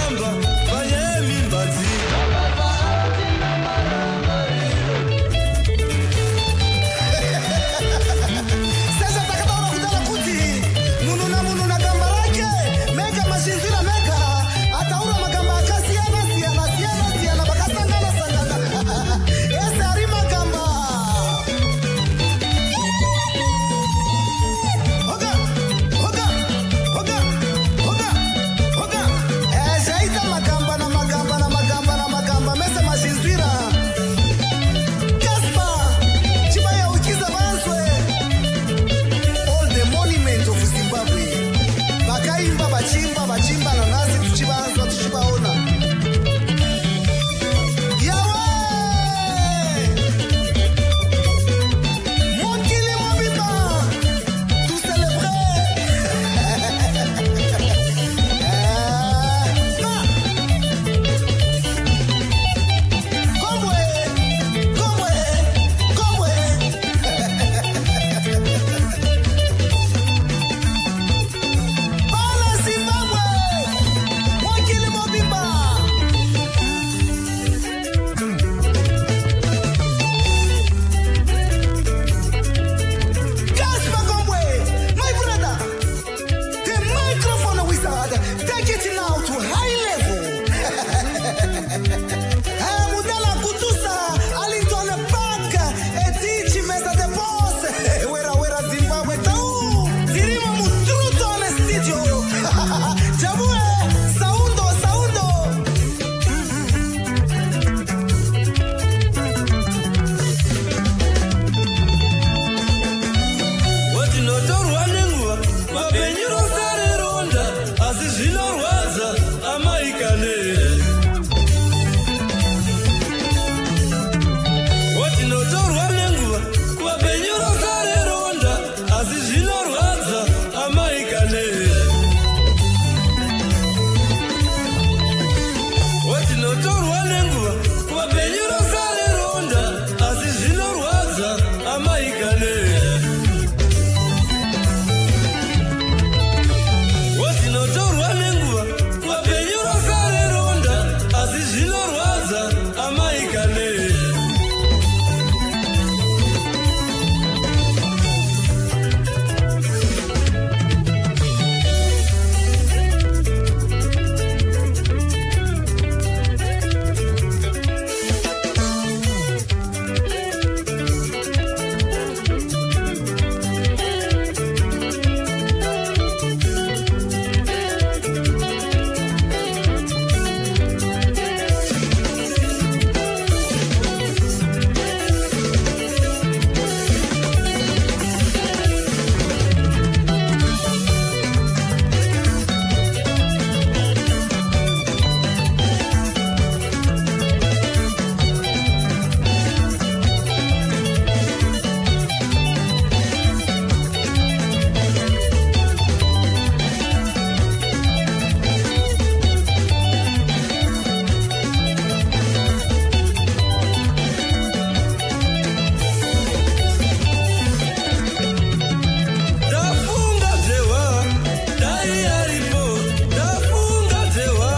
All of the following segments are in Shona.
Kuramba panyaya yemimba dzi. Sezvatakataura kudala kuti munhu namunhu nagamba rake mega mazhinzira mega ataura magamba akasiyana siyana siyana siyana vakasangana sangana ese ari magamba. Hoga, hoga, hoga, hoga, hoga. Eh, zvaita magamba namagamba namagamba namagamba mese mazhinzira. Casper chibayauchiza vanzwe. All the monument of Zimbabwe vakaimba, vachimba, vachimba, nanhasi tichivanzwa, tichivaona. Yawe mokili mobimba to celebrate. Eh, Kombwe, kombwe, kombwe. Bana Zimbabwe, mokili mobimba. Casper Gombwe, my brother, the microphone wizard, take it now to high level. Eh, Mudala Kutusa, Alington Park, Eti Chimeza the boss, Wera Wera Zimbabwe, Tau, Tirimo Mutruton Studio, Jabue, Saundo, Saundo. Watinotorwa nenguva vapenyu rosareronda, asi zvinorwadza amaikane. Watinotorwa nenguva kuvapenyu rosareronda, asi zvinorwadza amaikane. Watinotorwa nenguva kuvapenyu rosareronda, asi zvinorwadza amaikane. Watinotorwa nenguva kuvapenyu rosareronda, asi zvinorwadza amaikane. Ndafunga dzewa dai aripo, ndafunga dzewa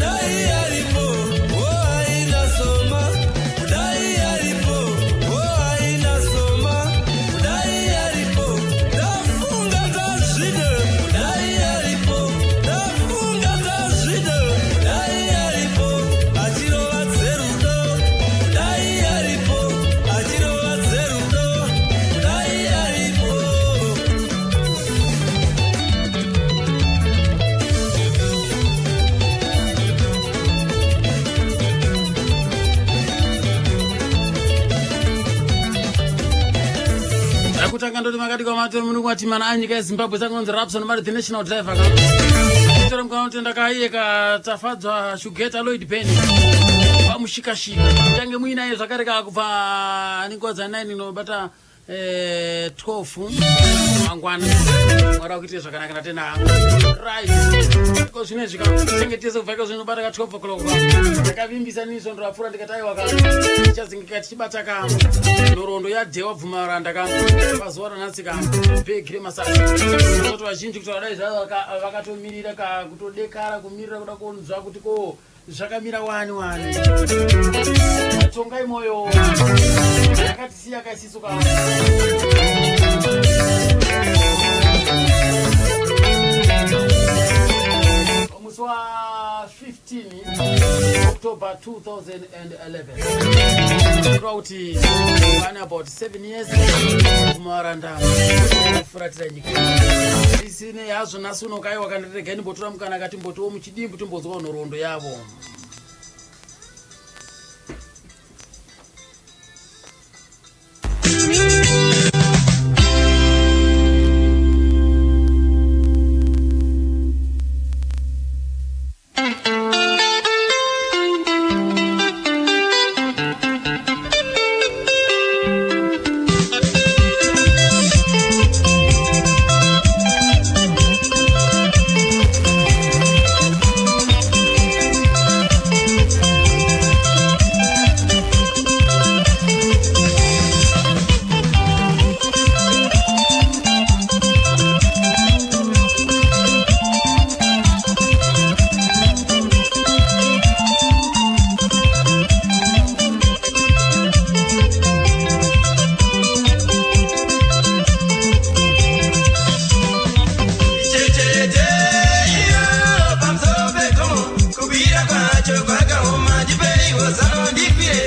dai aripo, wo aina soma dai aripo, wo aina soma dai aripo, ndafunga tazvide dai aripo, ndafunga tazvide dai aripo, achirova dzerudo dai aripo, achirova dzerudo dai aripo. Rakutanga ndoti makati kwamatori muri kwatimana anyika yeZimbabwe, sakunonzi Rapson Mari the national driver ka tora mukanotenda kaiye katafadzwa Shugeta Lloyd Pen pamushikashika tange muinaye zvakare ka kubva nenguva dza 9 inobata. 12 mangwana. Mwari akuitire zvakanaka, ndatenda hangu. Right, ko zvino izvi chengetese kubva iko zvino bata ka 12 o'clock. Ndakavimbisa nini svondo rapfuura, ndikati aiwa ka, tichazingika tichibata ka nhoroondo yaDhewa Bvumaranda ka pazuva ranhasi ka, bhegi remasasi. Kuti vazhinji kuti vadai zvavo vakatomirira ka, kutodekara kumirira kuda kunzwa kuti ko zvakamira wani wani. Tongai Moyo akatisiya kaisisu ka. Musi wa 15 October 2011, kureva kuti vane about 7 years kumaranda kufuratira nyika. Isine hazvo nhasi uno kaiwa kandiregai ndimbotora mukana katimbotiwo muchidimbu timbonzwawo nhoroondo yavo. Checheche, iyo, pamusoro pegomo, kubira kwacho kwakaoma, ndipeiwo zano ndikwire.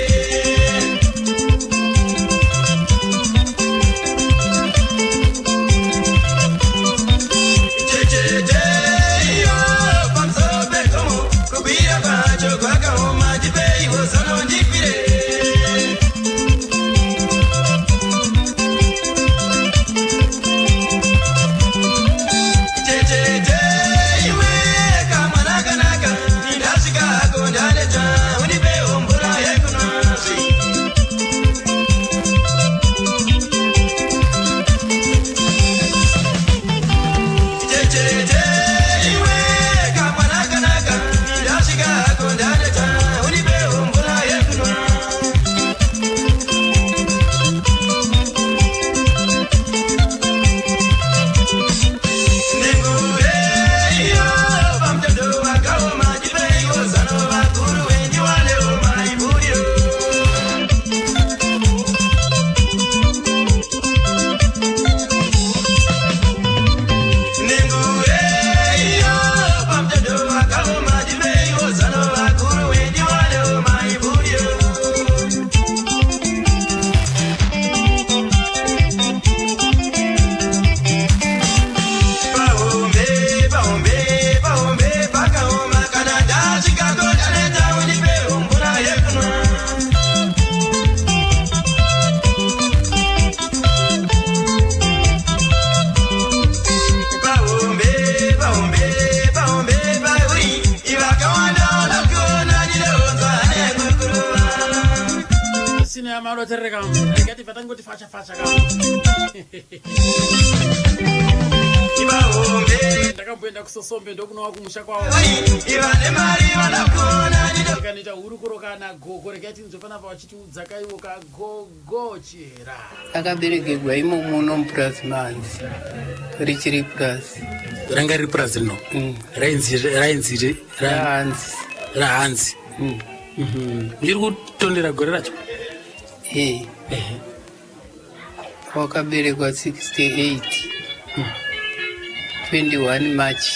Checheche, iyo, pamusoro pegomo, kubira kwacho kwakaoma, ndipeiwo zano ndikwire. Checheche, iwe kamwana kanaka, ndasvikako ndaneta, undipewo mvura yekunwa. Checheche, iwe kamwana kanaka, ndasvikako ndaneta, undipewo mvura yekunwa. Nengureyo pamutoto wakaoma, ndipeiwo zano vakuru wendiwanewo maiburiro. Nengureyo pamutoto wakaoma, ndipeiwo zano vakuru wendiwanewo maiburiro. Pahombe, pahombe, pahombe pakaoma, kana ndasvikako ndaneta, undipewo mvura yekunwa. Pahombe, pahombe, pahombe pauri, ivakawanda vanokuona, ndinonzwa nekukurova. Sine yamalotereka, regai tibva tangoti facha facha ka. Ivahombe Ndakamboenda kuSosombe, ndokunova kumusha kwavo. Iva nemari vanokuona, ndino Tikanoita hurukuro kana gogo. Regai tinzwe panapa vachitiudza kaivo kagogo Chihera. Akaberekerwa imo muno mupurazi manzi richiri purazi. Ranga riri purazi rino? Rainzi Rahanzi. Rahanzi. Ndiri kutondera gore racho. E, wakaberekwa 68, 21 March,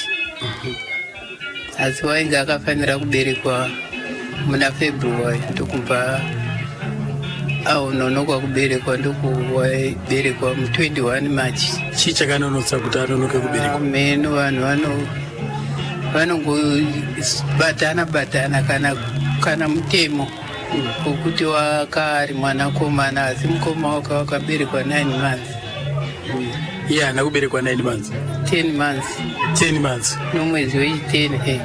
asi wainge akafanira kuberekwa muna February, ndokubva aunonoka kuberekwa, ndokuberekwa mu21 March. Chii chakanonotsa kuti anonoke kuberekwa? Meno vanhu vanongobatana batana kana mutemo wokuti wakaari mwanakomana, asi mukoma wake wakaberekwa 9 months. Iye haana kuberekwa 9 months? 10 months. 10 months. Nomwedzi wechi10 e.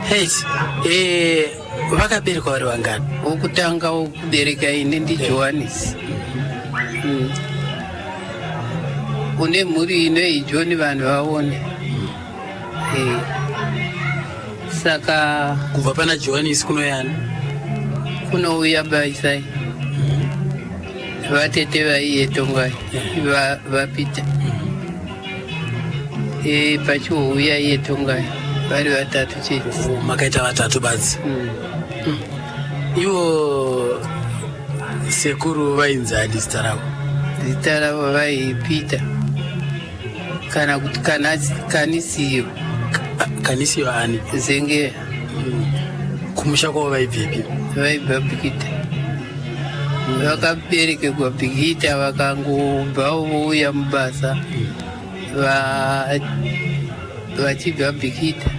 Hey, vakaberekwa vari vangani? Wokutanga wokubereka ini ndiJohanisi. Une mhuri inoyi John vanhu vaone. Saka kubva pana Johannes kunoyani? Kunouya Baisai. Vatete vaiye Tongai vaPeter. Pachiouya iye Tongai vari vatatu chete. Makaita vatatu badzi. Ivo sekuru vainzi adi zita ravo? Zita ravo vaiPeter kana kuti Kanisiyo. Kanisiyo ani? Zengeya. Kumusha kwavo vaibvepi? Vaibva Bikita. Vakaberekerwa Bikita, vakangobva vouya mubasa vachibva Bikita.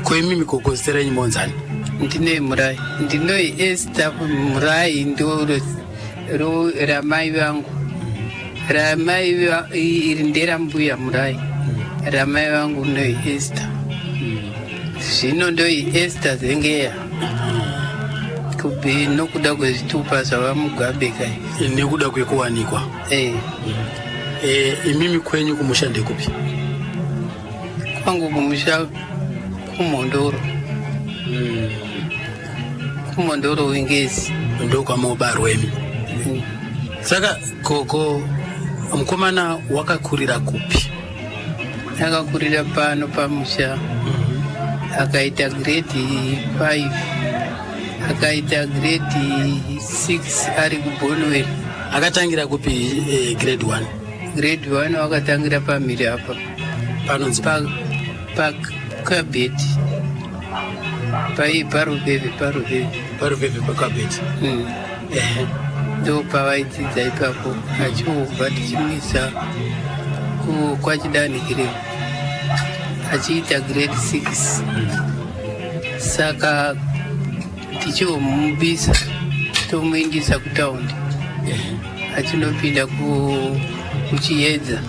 Ko imimi gogo zita renyu monzani? Ndinoi Murai. Ndinoi Esther Murai, ndo ramai vangu. Ramai iri nderambuya Murai. Ramai vangu ndoi Esther. Zvino ndoi Esther Zengeya. Kubve nokuda kwezvitupa zvavaMugabe kai. Nekuda kwekuwanikwa. Imimi kwenyu kumusha ndekupi? Kwangu kumusha kuMhondoro. KuMhondoro Wingezi. Ndokwamobarwa imi. Saka gogo, mukomana wakakurira kupi? Akakurira pano pamusha. Akaita grade 5, akaita grade 6 ari kuBonwell. Akatangira kupi grade 1? Grade 1 wakatangira pamhiri apa. Panonzi? Pakabheti pai paruveve paruveve. Paruveve pakabheti. Ndo pavaidzidza ipapo, achiobva tichimuisa kwachidanikireo achiita grade 6. Saka tichiomubisa tomuindisa kutaundi achinopinda kuChiedza.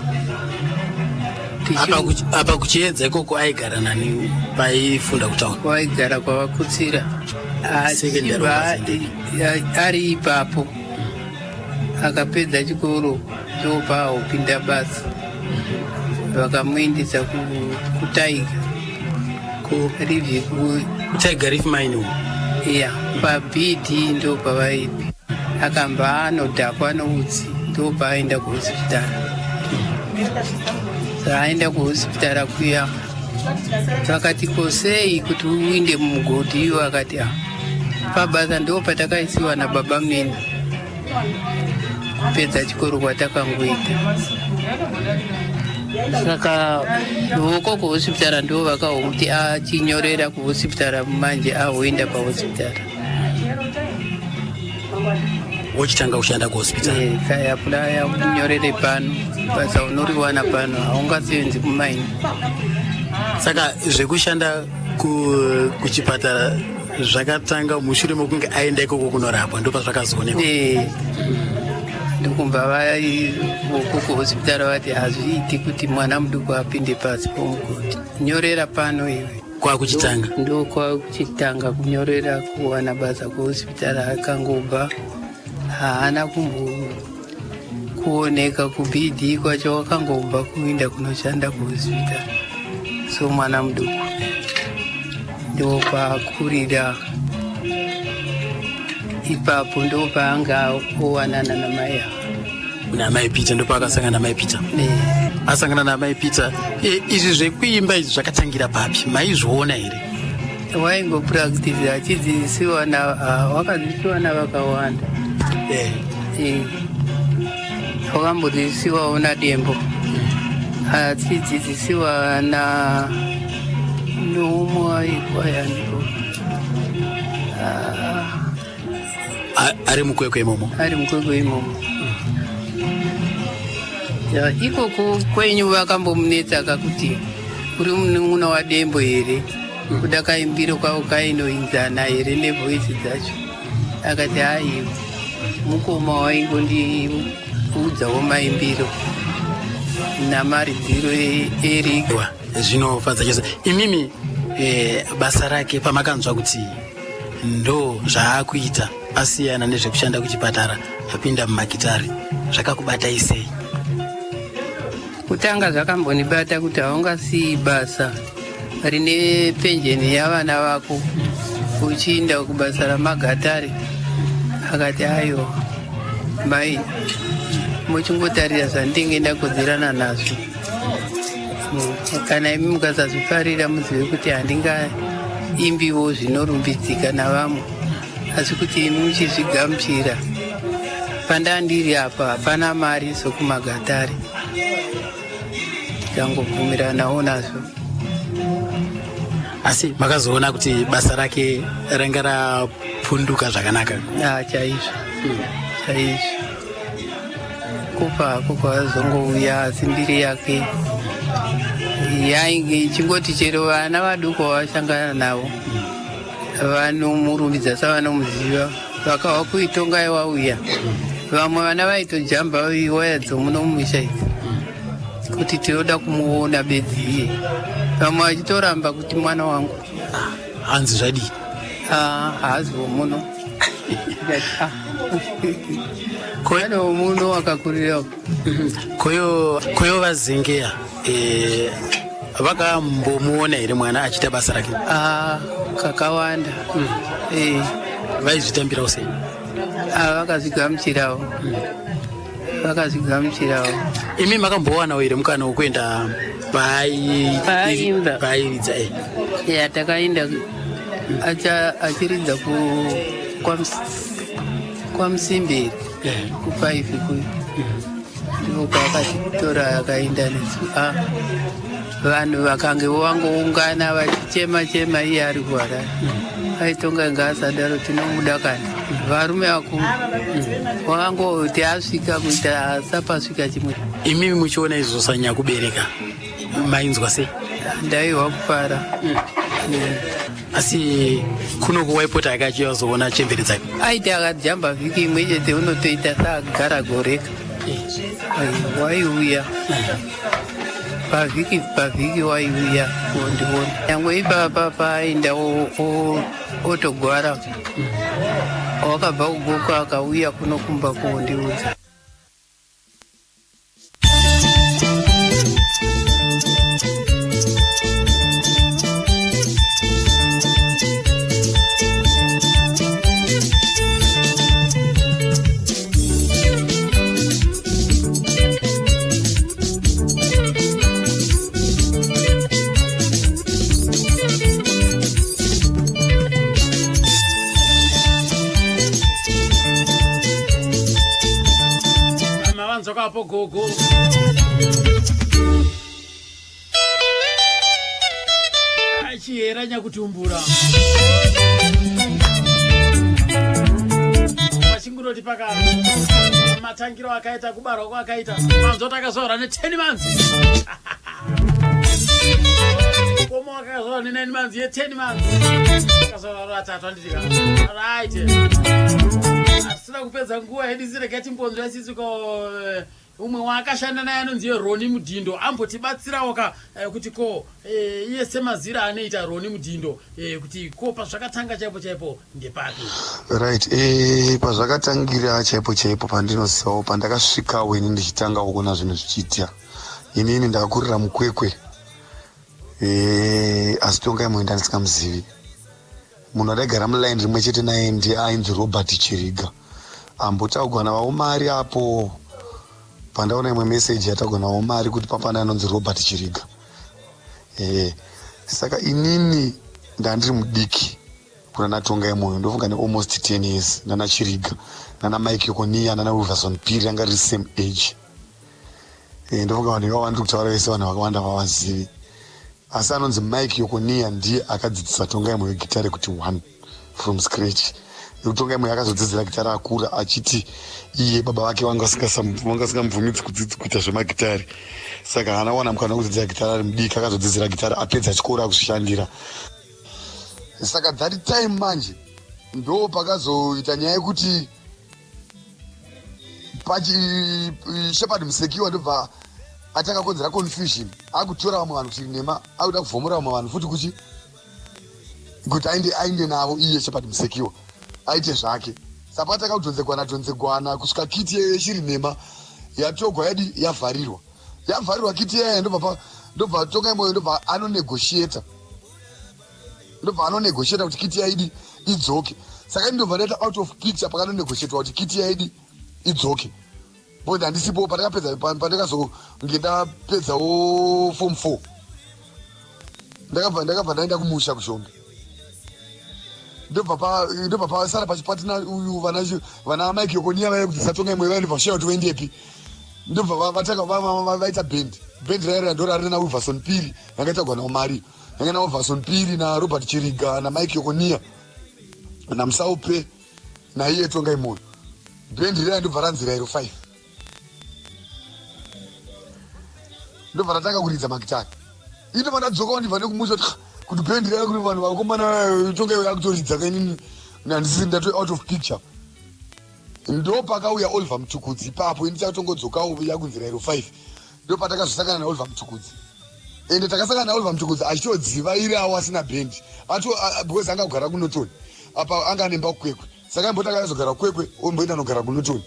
Apa kuChiedza ikoko aigara nani paifunda kutauni? Waigara kwavakutsira. Secondary. Achibva ari ipapo akapedza chikoro, ndopaopinda basa, vakamuendesa kuTiger Reef. Tiger Reef Mine umu? Ya, paBD ndo pavaipi. Akamba anodhakwa noutsi, ndo paaenda kuhospitara. Aenda kuhospitara kuya, vakati, "Kosei kuti uinde mumugodhi?" Iwo akati, "Ah, pabasa ndo patakaisiwa nababa mini kupedza chikoro kwatakangoita." Saka voko kuhospitara ndo vakaomuti achinyorera kuhospitara, manje ahoenda pahospitara. Wochitanga kushanda kuhospitari. Kayapulaya unyorere pano, basa unoriwana pano, haungasevenzi mumaini. Saka zvekushanda kuchipatara zvakatanga mushure mekunge aenda ikoko kunorapwa, ndopazvakazoonekwa. Ndokumba voko kuhospitara vati hazviiti kuti mwana muduku apinde pasi pomugodhi, nyorera pano iwe. Kwakuchitanga. Ndokwakuchitanga kunyorera kuwana basa kuhospitara. Akangobva haana kumbo kuoneka kuBD kwacho, wakangobva kuinda kunoshanda kuhospitara. So mwana muduku ndopaakurira ipapo, ndopaanga owanana namai ava. Namai Peter, ndopaakasangana namai Peter. Asangana namai Peter, izvi zvekuimba izvi zvakatangira papi? Maizviona here? Waingopractice achidzidzisiwa na wakadzidzisiwa navakawanda. Wakambodzidzisiwawo naDembo, achidzidzisiwa na noumwe waikwayandiko. Ari muKwekwe imomo? Ari muKwekwe imomo. Ya, ikoko kwenyu vakambomunetsa kakuti uri munun'una waDembo here, kuda kaimbiro kwavo kainoinzana here nevoice dzacho. Akati aiwa, mukoma waingondiudzawo maimbiro namaridziro erika. Wa, zvinofadza chose. Imimi basa rake pamakanzwa kuti ndo zvaakuita. Asiyana nezvekushanda kuchipatara, apinda mumagitare, zvakakubatai sei? Kutanga zvakambonibata kuti haungasiyi basa rine penjeni yavana vako uchiinda kubasa ramagatare. Akati aiwa mai, muchingotarira zvandinge ndakodzerana nazvo. Kana imi mukasazvifarira muzive kuti handingaimbiwo zvinorumbidzika navamwe, asi kuti imi muchizvigamuchira. Pandandiri apa hapana mari sokumagatare, tikangobvumiranawo nazvo. Asi makazoona kuti basa rake ranga rapunduka zvakanaka? Ah, chaizvo chaizvo. Kufa hako kwazongouya, asi mbiri yake yainge ichingoti chero vana vaduku vavasangana navo vanomurumbidza savanomuziva. Vakahwa kuitonga wauya, vamwe vana vaitojamba waya dzomuno mumisha idzi kuti tinoda kumuona bedzi iye, vamwe vachitoramba kuti mwana wangu. Hanzi zvadii? Ah, haazi womuno. Ndikati, "Ah." Mwana womuno wakakurira. Koyo vaZengeya vakambomuona here mwana achiita basa rake? Ah, kakawanda. Vaizvitambirawo sei? Ah, vakazvigamuchirawo, vakazvigamuchirawo. Imi makambowanawo here mukana wekuenda Paaiimba. paairidza? Ya, takaenda achiridza ku kwaMusimberi kuFive kuyo, ndiko kwaakatitora akaenda nesu. Ah, vanhu vakange vangoungana vachichema chema iye ari kuHarare. Aitonga inga asadaro, tinomuda kana varume vakuru wakangoti asvika kuita asapasvika chimwe. Imimi muchiona izvo sanyakubereka mainzwa sei? Ndaiwa kufara. Asi kunoku waipota akachivazoona chembere dzake? Aiti akajamba vhiki imwe chete unotoita saagara goreka. Ai, waiuya pavhiki pavhiki, waiuya kondiona. Nyangwe ipapa paaenda otogwara, wakabva kuGokwe akauya kuno kumba kondiudza. Mavanzokapo gogo. Achihera nyakutumbura vachinguroti paka matangiro akaita kubarwa kwakaita manzo takazvarwa ne10 months, komo akazvarwa ne9 months, ye10 months akazvarwa vatatu, handitika? Right, asina kupedza nguva yedu sirega timbonzwa isisuko umwe waakashanda naye anonzi Roni Mudhindo ambotibatsirawo ka kuti ko iye semazira anoita Roni Mudhindo kuti ko pazvakatanga chaipo chaipo ndepapi? Right, pazvakatangira chaipo chaipo pandinozivawo, pandakasvikawo ini ndichitangawo kuona zvinhu zvichiitika, inini ndakakurira muKwekwe, asi Tongai Moyo ndandisingamuzivi. Munhu adaigara mulaini rimwe chete naye ndiye ainzi Robert Chiriga, ambotaugwa navaUmari apo. Pandaona imwe meseji yataugwa naUmari kuti papana anonzi Robert Chiriga, saka inini ndandiri mudiki kuna naTongai Moyo, ndofunga nealmost 10 years. Nana Chiriga, nana Mike Yokonia, nana Wilverson Piri anga riri same age. Ndofunga vanhu ivavo vandiri kutaura vese vanhu vakawanda vavazivi, asi anonzi Mike Yokonia ndiye akadzidzisa Tongai Moyo gitare kuti one from scratch, nekuti Tongai Moyo akazodzidzira gitare akura, achiti iye baba vake vanga vasingamubvumidzi kuita zvemagitare, saka haana kuwana mukana wekudzidzira gitare ari mudiki. Akazodzidzira gitare apedza chikoro akuzvishandira. Saka that time manje ndo pakazoita nyaya yekuti pachi Shepard Musekiwa ndobva atanga konzera confusion, akutora vamwe vanhu kuti nema akuda kuvhomora vamwe vanhu futi kuti aende navo iye Shepard Musekiwa aite zvake. Saka pataka kudhonzegwana dhonzegwana kusvika kiti yechiri nhema yatogwa yadi yavharirwa. Yavharirwa kiti yaya ndobva ndobva Tongai Moyo ndobva anonegotiata. Ndobva anonegotiata kuti kiti yaidi idzoke. Saka ini ndobva ndaita out of picture pakanonegotiatwa kuti kiti yaidi idzoke. Because handisipo pandakapedza pandakazonge ndapedzawo form 4. Ndakabva ndakabva ndaenda kumusha kuShombe. Ndobva pa ndobva pasara pachipatina uyu vana vana Mike Yokonia vaya kuti satonga imwe vaya ndobva shaya kuti voendepi. Ndobva vatanga vaita band. Band raya ndo rari na Wilverson Piri ranga itagwa na Omari. Ranga na Wilverson Piri na Robert Chiriga na Mike Yokonia na Musaupe naiye Tongai Moyo. Band raya ndobva ranzi Rairo 5. Ndobva ratanga kuridza magitari. Ini ndobva ndadzoka ndibva nekumusha kuti kuti band raya kuri vanhu vakomana Tongai yakutoridza kainini handisisi ndato out of picture. Ndopakauya Oliver Mtukudzi ipapo ini chatongodzokawo yakunzi Rairo 5. Ndopatakazosangana naOliver Mtukudzi. Ende takasangana naOliver Mtukudzi achitodzivairawo asina band. Ato because anga kugara kuNorton. Apa anga anemba kuKwekwe. Saka imboti akazogara kuKwekwe omboenda nogara kuNorton.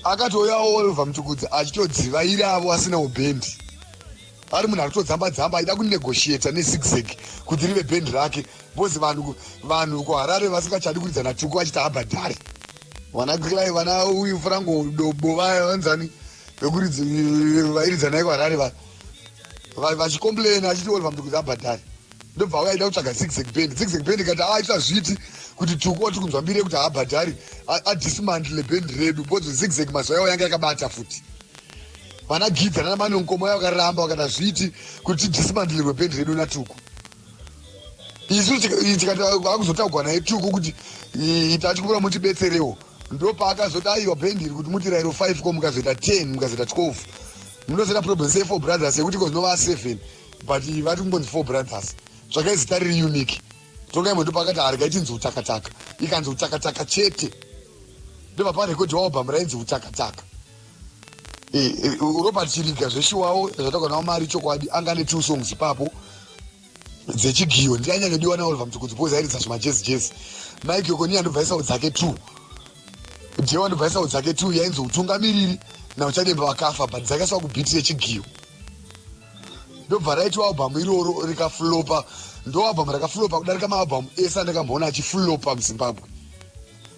Akatouyawo Oliver Mtukudzi achitodzivairavo asinawo band. Ari munhu ari kutodzamba dzamba aida kunegotiata nezigzag kuti rive band rake because vanhu vanhu kuHarare vasingachadi kuridza naTuku vachiti habhadhari. Vana Clay vana uyu Franco Dobo vaya vanzani vekuridza vairidza naye kuHarare va vachicomplain achiti Oliver Mtukudzi abhadhari. Ndobva auya aida kutsvaga zigzag band. Zigzag band ikati aita zviti kuti Tuku wati kunzwa mbiri yekuti haabhadhari adismantle band redu because zigzag mazuva yawo yanga yakabata futi. Vana Gidza nana Manu Nkomo vakaramba vakati hazviiti kuti tidismantlirwe band redu naTuku. Isu tikati akuzotaugwa naye Tuku kuti tachikumbira mutibetserewo. Ndopaakazoti aiwa band iri kuti muti rairo 5 ko mukazoita 10 mukazoita 12 munozoita problem sei four brothers yekuti ko zvinova 7 but vari kungonzi four brothers tsvakai zita riri unique. Tongai Moyo ndopaakati harga ichinzi utakataka ikanzi utakataka chete ndobva parekodhiwa album rainzi utakataka. Eh, eh, Robert Chiriga zveshuwawo zvataurwa naOmari chokwadi anga ane two songs ipapo dzechigiyo ndiye anyanyodiwa naOliver Mtukudzi because airidza zvimajezi jezi. Mike Yokonia ndobva aisawo dzake two Jewa ndobva aisawo dzake two yainzi utungamiriri naUchademba vakafa but dzakaiswa kubhiti yechigiyo ndobva raitwa album iroro rikaflopa ndo album rakaflopa kudarika maalbum ese andakamboona achiflopa muZimbabwe.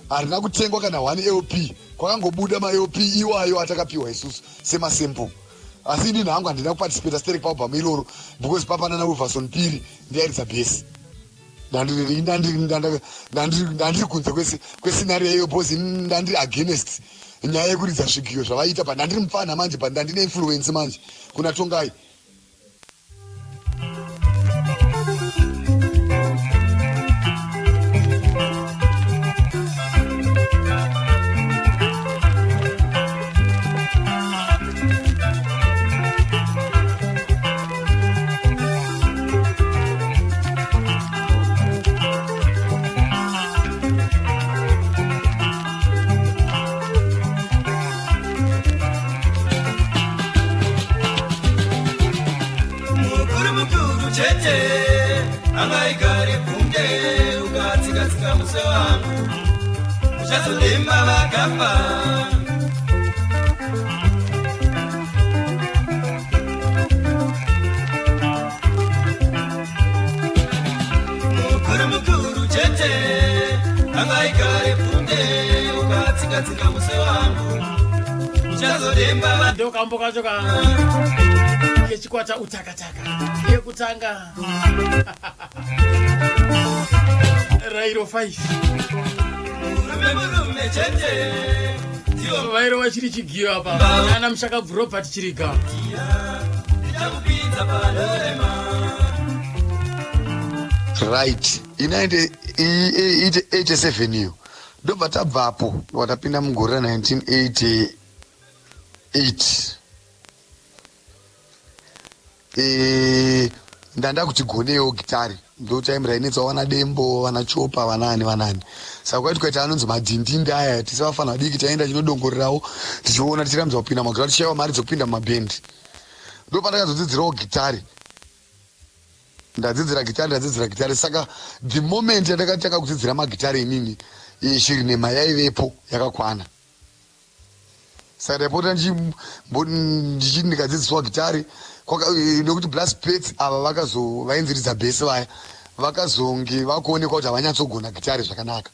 Harina kutengwa kana 1 LP kwakangobuda maLP iwayo atakapiwa isusu semasample asi inini hangu handina kuparticipata sterek paalbum iroro because papanana Wilverson Piri ndiairidza bhesi ndandiri kunze kwescenario iyo because ndandiri against nyaya yekuridza zvigiyo zvavaiita but ndandiri mupfanha manje but ndandine influence manje kuna Tongai. Mukuru mukuru chete angaigare kunge ukatsika-tsika muswe wangu uchazodemba vakafa. Mukuru mukuru chete angaigare kunge ukatsika-tsika muswe wangu uchazodemba vakafa. Ndokambo kacho ka kechikwata utakataka yekutanga rairo 5 Murume murume chete ndiwo vairova chiri chigiyo apa nana mushakabvu Robert Chiriga ndichakupinza panorema. Right inaende 87 iyo ndobva tabvapo ndobva tapinda mugore ra 1988 ndanda kuti gonewo gitari ndo time rainetsa vana Dembo vana Chopa vanani vanani saka kwaiti kwaita anonzi madhindindi aya tise vafana vadiki taienda tinodongorerawo tichiona tichirambidzwa kupinda magura tichaiwa mari dzekupinda mumabhendi ndo pandakazodzidzirawo gitari. Ndadzidzira gitare, ndadzidzira gitare. Saka the moment yandakatanga kudzidzira magitare inini, shiri nhema yaivepo yakakwana. Saka ndaipota ndichiti ndikadzidziswa gitare nekuti Blast Pets ava vakazo vainziridza bhesi vaya vakazonge vakuonekwa kuti havanyatsogona gitare zvakanaka.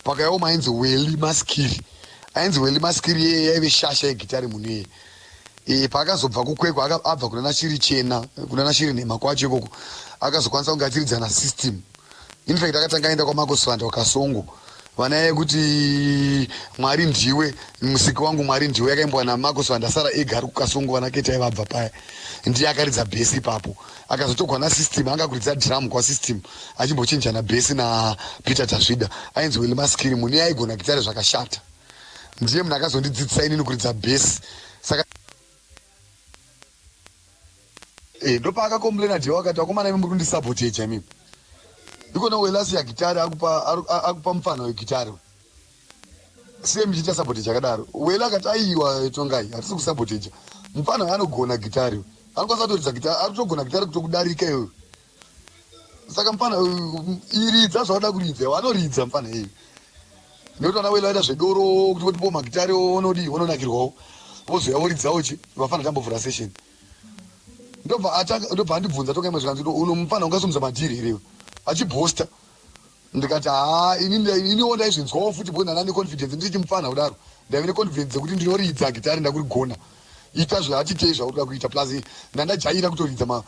Pakaioma ainzi Welly Maskiri, ainzi Welly Maskiri yeye yaive shasha yegitare munhu iyeye. E, paakazobva kuKwekwe abva kuna naShiri Chena kuna naShiri Nhema kwacho ikoko akazokwanisa kunge achiridza naSystem. In fact akatanga aenda kwaMarcus Vanda kuKasongo vana yekuti Mwari ndiwe musiki wangu, Mwari ndiwe yakaimbwa naMarcus Vanda asara ega ari kuKasongo vana Ketai vabva paya, ndiye akaridza bhesi ipapo. Akazotogwa naSystem anga kuridza drum kwaSystem achimbochinjana bhesi naPeter Tazvida. Ainzi Welly Maskiri munhu iye aigona gitare zvakashata, ndiye munhu akazondidzidzisa inini kuridza bhesi. Saka Eh, ndopaakacomplaina Deo akati vakomana imi muri kundisaboteja imimi. Ikona Welasi yagitare akupa akupa mupfanha wegitare. Sei muchiita saboteja akadaro? Wela akati aiwa Tongai hatisi kusaboteja. Mupfanha anogona gitare. Anokwanisa kutoridza gitare, ari kutogona gitare kutokudarika iwewe. Saka mupfanha iridza zvauda kuridza, iwe anoridza mupfanha iyeyu. Nekuti vana Wela vaita zvedoro kuti votipo magitare onodii ononakirwawo. Vozouya voridzawo chi vafana tambovhura session. Ndobva atanga ndobva andibvunza Tongai imwe zvikanzi uno mupfanha ungasumudza madhiri here iwe? Achibhosta. Ndikati haa ini iniwo ndaizvinzwawo futi because ndanga neconfidence ndiri chimupfanha kudaro ndaive neconfidence dzekuti ndinoridza gitare ndakurigona ita zvaatitei zvauri kuda kuita plus ndandajaira kutoridza ma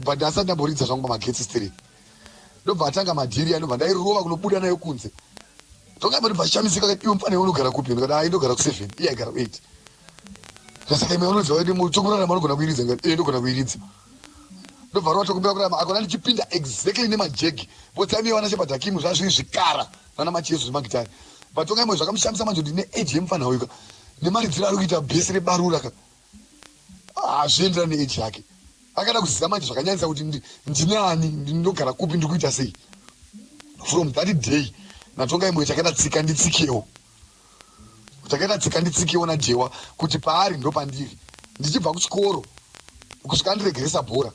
but ndasati ndamboridza zvangu pamagetsi stereki. Ndobva atanga madhiri anobva ndairova kunobuda nayo kunze. Tongai ndobva ashamisika akati iwe mupfanha iwe unogara kupi? Ndikati haa ndogara ku7 iye aigara ku8. Saka imwe unonzi waidi tokurarama unogona kuiridza ndikati eh ndogona kuiridza. Ndobva rova tokumbira kurarama akona ndichipinda exactly nemajegi because time yevana Shepherd Hakim zvazviri zvikara vana Macheso zvemagitare. But Tongai Moyo zvakamushamisa manje kuti ndine age yemupfanha uyu ka nemaridziro ari kuita bhesi rebarura ka hazvienderani neage yake. Akada kuziva manje zvakanyanyisa kuti ndini ani ndinogara kupi ndiri kuita sei. From that day naTongai Moyo chakaita tsika nditsikewo. Takaita tsika nditsikewo naDhewa kuti paari ndopandiri. Ndichibva kuchikoro kusvika andiregeresa bhora.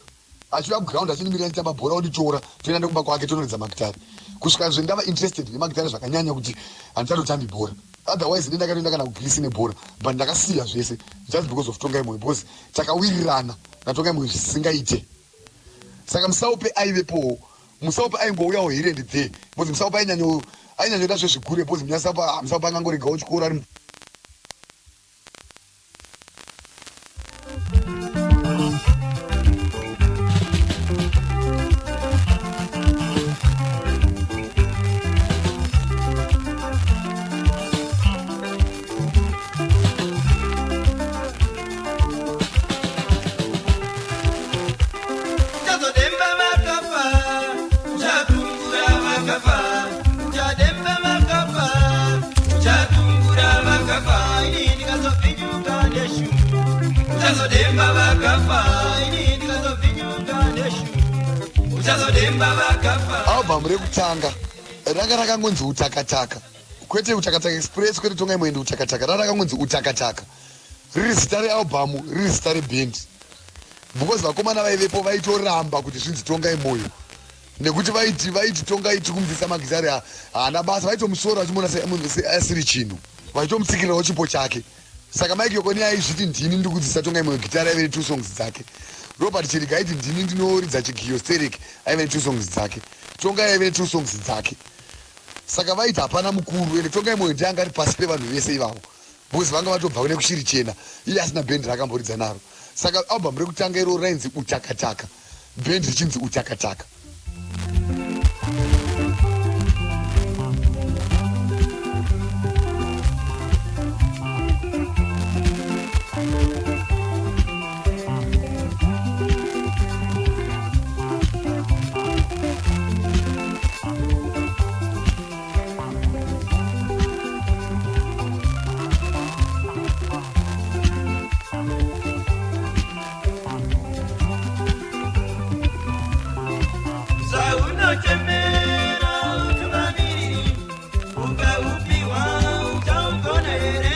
Achiuya kuground achindimirira ndichitamba bhora onditora toenda nekumba kwake tonoridza magitare. Kusvika zve ndava interested nemagitare zvakanyanya kuti handichatotambi bhora. Otherwise ini ndakatoenda kana kuGreece nebhora but ndakasiya zvese just because of Tongai Moyo because takawirirana naTongai Moyo zvisingaite. Saka Musaupe aivepowo. Musaupe aingouyawo here and there because Musaupe ainyanyo ainyanyoda zvezvigure because Musaupe ah, Musaupe angangoregawo chikoro ari Uchazodemba vakafa, uchatungura vakafa, uchademba vakafa, uchatungura vakafa, ini ndikazopfinyuka neshungu. Uchazodemba vakafa, ini ndikazopfinyuka neshungu. Uchazodemba vakafa. Album rekutanga ranga rakangonzi Utakataka, kwete Utakataka Express, kwete Tongai Moende Utakataka, ranga rakangonzi Utakataka. Riri zita realbum, riri zita rebhendi. Because vakomana vaivepo vaitoramba kuti zvinzi Tongai Moyo nekuti vaiti vaiti Tongai tiri kumudzidzisa magitare haana basa, vaitomusora vachimuona seasiri chinhu, vaitomutsikirirawo chipo chake. Saka Mike Yokoni aizviti ndini ndiri kudzidzisa Tongai Moyo gitare, aive netwo songs dzake. Robert Chiriga aiti ndini ndinoridza chigiyo sterek, aive netwo songs dzake. Tongai aive netwo songs dzake. Saka vaiti hapana mukuru ende Tongai Moyo ndiye anga ari pasi pevanhu vese ivavo. Because vanga vatobva nekushiri chena iye asina band raakamboridza naro. Saka album rekutanga iroro rainzi Utakataka, band richinzi Utakataka. Zvaunochemera utungamiriri ukaupiwa uchaugona here?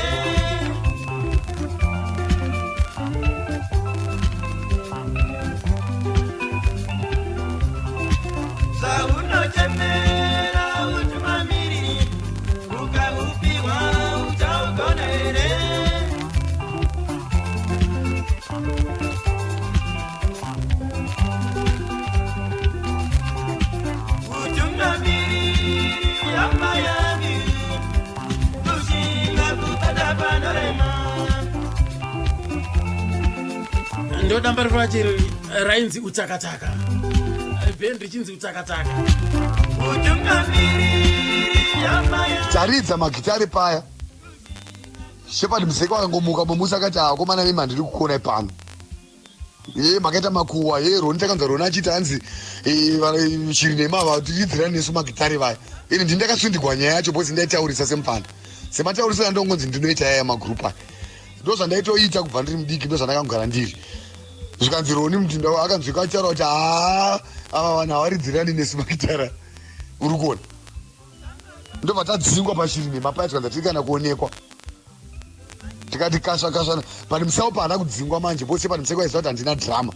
Ndo dambarefu racho iri rainzi Utakataka, bhendi richinzi Utakataka. Taridza magitare paya, Shepard Museko akangomuka mumusi akati, "Akomana mimi handiri kukona pano. Ye makaita makuwa ye Roni." Takanzwa Roni achiti hanzi chiri nemava tiridzirani nesu magitare vaya. Ini ndini ndakasundigwa nyaya yacho because ndaitaurisa semufana, semataurisiro andongonzi ndinoita yaya magrupu aya. Ndo zvandaitoita kubva ndiri mudiki, ndo zvandakangogara ndiri. Zvikanzi Roni mutinda akanzwika achitaura kuti, "Haa, ava vanhu havaridzirani nesu magitara." Uri kuona, ndobva tadzingwa pachiri nemapaya, tikanza tiri kana kuonekwa, tikati kasva kasva. But Musaupe haana kudzingwa manje, bose pani Museko aiziva kuti handina drama,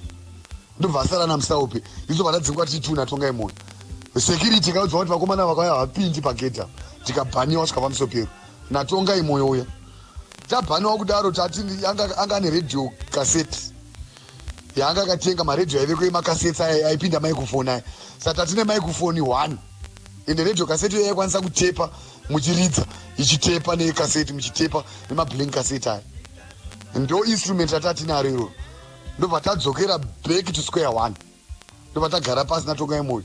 ndobva asara naMusaupe. Izobva tadzingwa tichituna Tongai Moyo. Security ikaudzwa kuti vakomana vakauya vapindi pagedha, tikabhaniwa svika pamusopero naTongai Moyo uya. Tabhaniwa kudaro, tati anga ane radio cassette yaanga akatenga, maredhiyo aiveko emakaseti aya aipinda microphone aya. Saka tatine microphone one, ende radio cassette iyo yaikwanisa kutepa muchiridza, ichitepa nekaseti, muchitepa nemablank cassette aya. Ndo instrument ratatinaro iroro. Ndobva tadzokera back to square one, ndobva tagara pasi naTongai Moyo.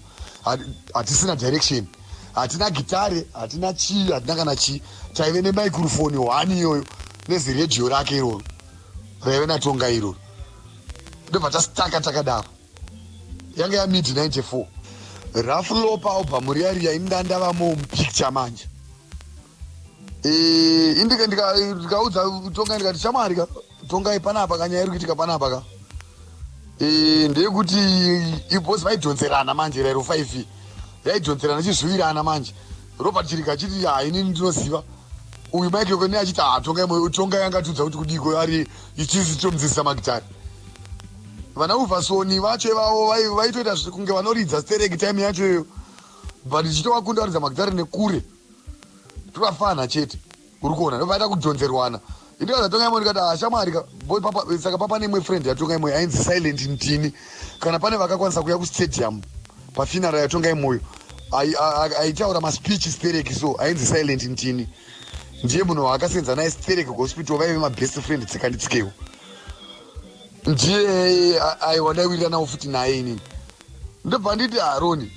Hatisina direction, hatina gitare, hatina chii, hatina kana chii. Taive nemicrophone one iyoyo neziredhiyo rake iroro raive naTonga iroro. Ndobva tastaka takadaro. Yanga yamid 94, Raflopa album riya riya. Ini ndavamo mupicture manje. Indikaudza Tongai, ndikati, "Shamwari ka, Tongai, panapa kanyaya iri kuitika panapa ka ndeyekuti ibosi vaidhonzerana manje. Rairo 5 yaidhonzerana, ichizviwirana manje. Robert Chirika achiti, "Ha, inini ndinoziva uyu." Mike Yokoni achiti, "Ha, Tongai, Tongai angatudza kuti kudiko ari ichisi tomudzidzisa magitari." Vana Uvasoni vacho ivavo vaitoita kunge vanoridza stereki time yacho iyoyo, but ichitovakunda varidza magitari nekure, tovafana chete. Uri kuona, ndovaita kudhonzerwana. Indikaza Tongai Moyo, ndikati, "Ashamwari ka." Saka papa neimwe friend yaTongai Moyo ainzi Silent Ntini. Kana pane vakakwanisa kuuya kustadium pafuneral yaTongai Moyo, aitaura maspeech stereki, so ainzi Silent Ntini, ndiye munhu waakasenza naye stereki kuhospital, vaive mabest friend tsikanditsikewo. Ndiye aiwa ndaiwirira nawo futi naye. Inini ndobva nditi, "Aroni,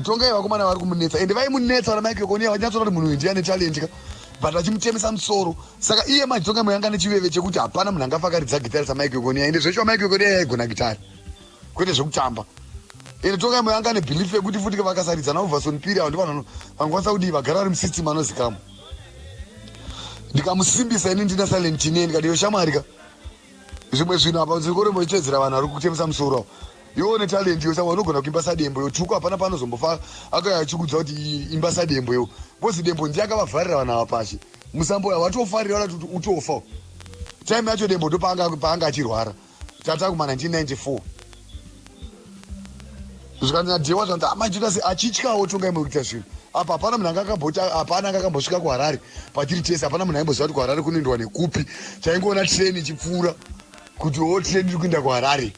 Tongai vakomana vari kumunetsa." Ende vaimunetsa vana Mike Konia, vachinyatsona kuti munhu uyu ndiye ane talent ka, but vachimutemesa musoro. Saka iye manje Tongai Moyo anga nechiveve chekuti hapana munhu angafa akaridza gitari saMike Konia. Ende zveshuwa Mike Konia yaigona gitari, kwete zvekutamba. Ende Tongai Moyo anga nebelief yekuti futi vakasaridza naUvason Piri, avo ndivanhu vangakwanisa kudii, vagara vari musystem anozikamwa. Ndikamusimbisa ini ndina Silent Tine, ndikati, "Yo shamwari ka, zvimwe zvinhu apa zvikorembochitedzera vanhu vari kutemesa musoro avo. Iwe une talent yo, saka unogona kuimba saDembo. Yo Tuku hapana panozombofa akauya achikudza kuti imba saDembo yo, because Dembo ndiye akavavharira vanhu ava pashe musambo. Watofarira kuti utofa time yacho Dembo ndo paanga achirwara, tata kuma 1994." Zvikanzi naDhewa, zvanzi amachita se achityawo Tongai Moyo kuita zvinhu apa. Hapana munhu anga akamboti, hapana anga akambosvika kuHarare patiri tese. Hapana munhu aimboziva kuti kuHarare kunoendwa nekupi. Taingoona treni ichipfuura kuti o, treni iri kuenda kuHarare.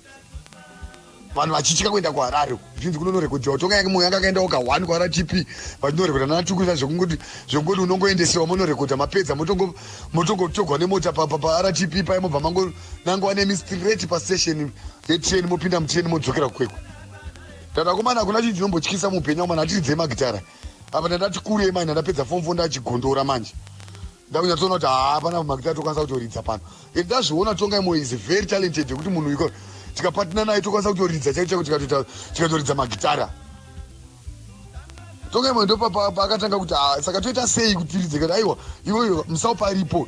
Vanhu vachitya kuenda kuHarare, zvichinzi kunonorekodhiwa. Tongai Moyo anga akaendawo ka1 kuRTP, vachinorekodha nanaTukusa, zvekungoti unongoendesewa, monorekodha, mapedza motongotogwa nemota paRTP paya, mobva mangonangwa nemi straight pastation yetrain, mopinda mutrain, modzokera kuKwekwe. Tatakomana, hakuna chinhu chinombotyisa muupenyu wamana atiridzei magitara apa. Ndandati kurei manje, ndandapedza form four, ndachigondora manje, ndakunyatsoona kuti haa, pana magitara tokwanisa kutoridza pano. Ende ndazviona Tongai Moyo is very talented, yekuti munhu iko tikapatina naye tokwanisa kutoridza chaiko chaiko, tikatoridza magitara. Tongai Moyo ndo paakatanga kuti, "Ah, saka toita sei kutiridze?" Kati, "Aiwa, iweyo musaupa aripo,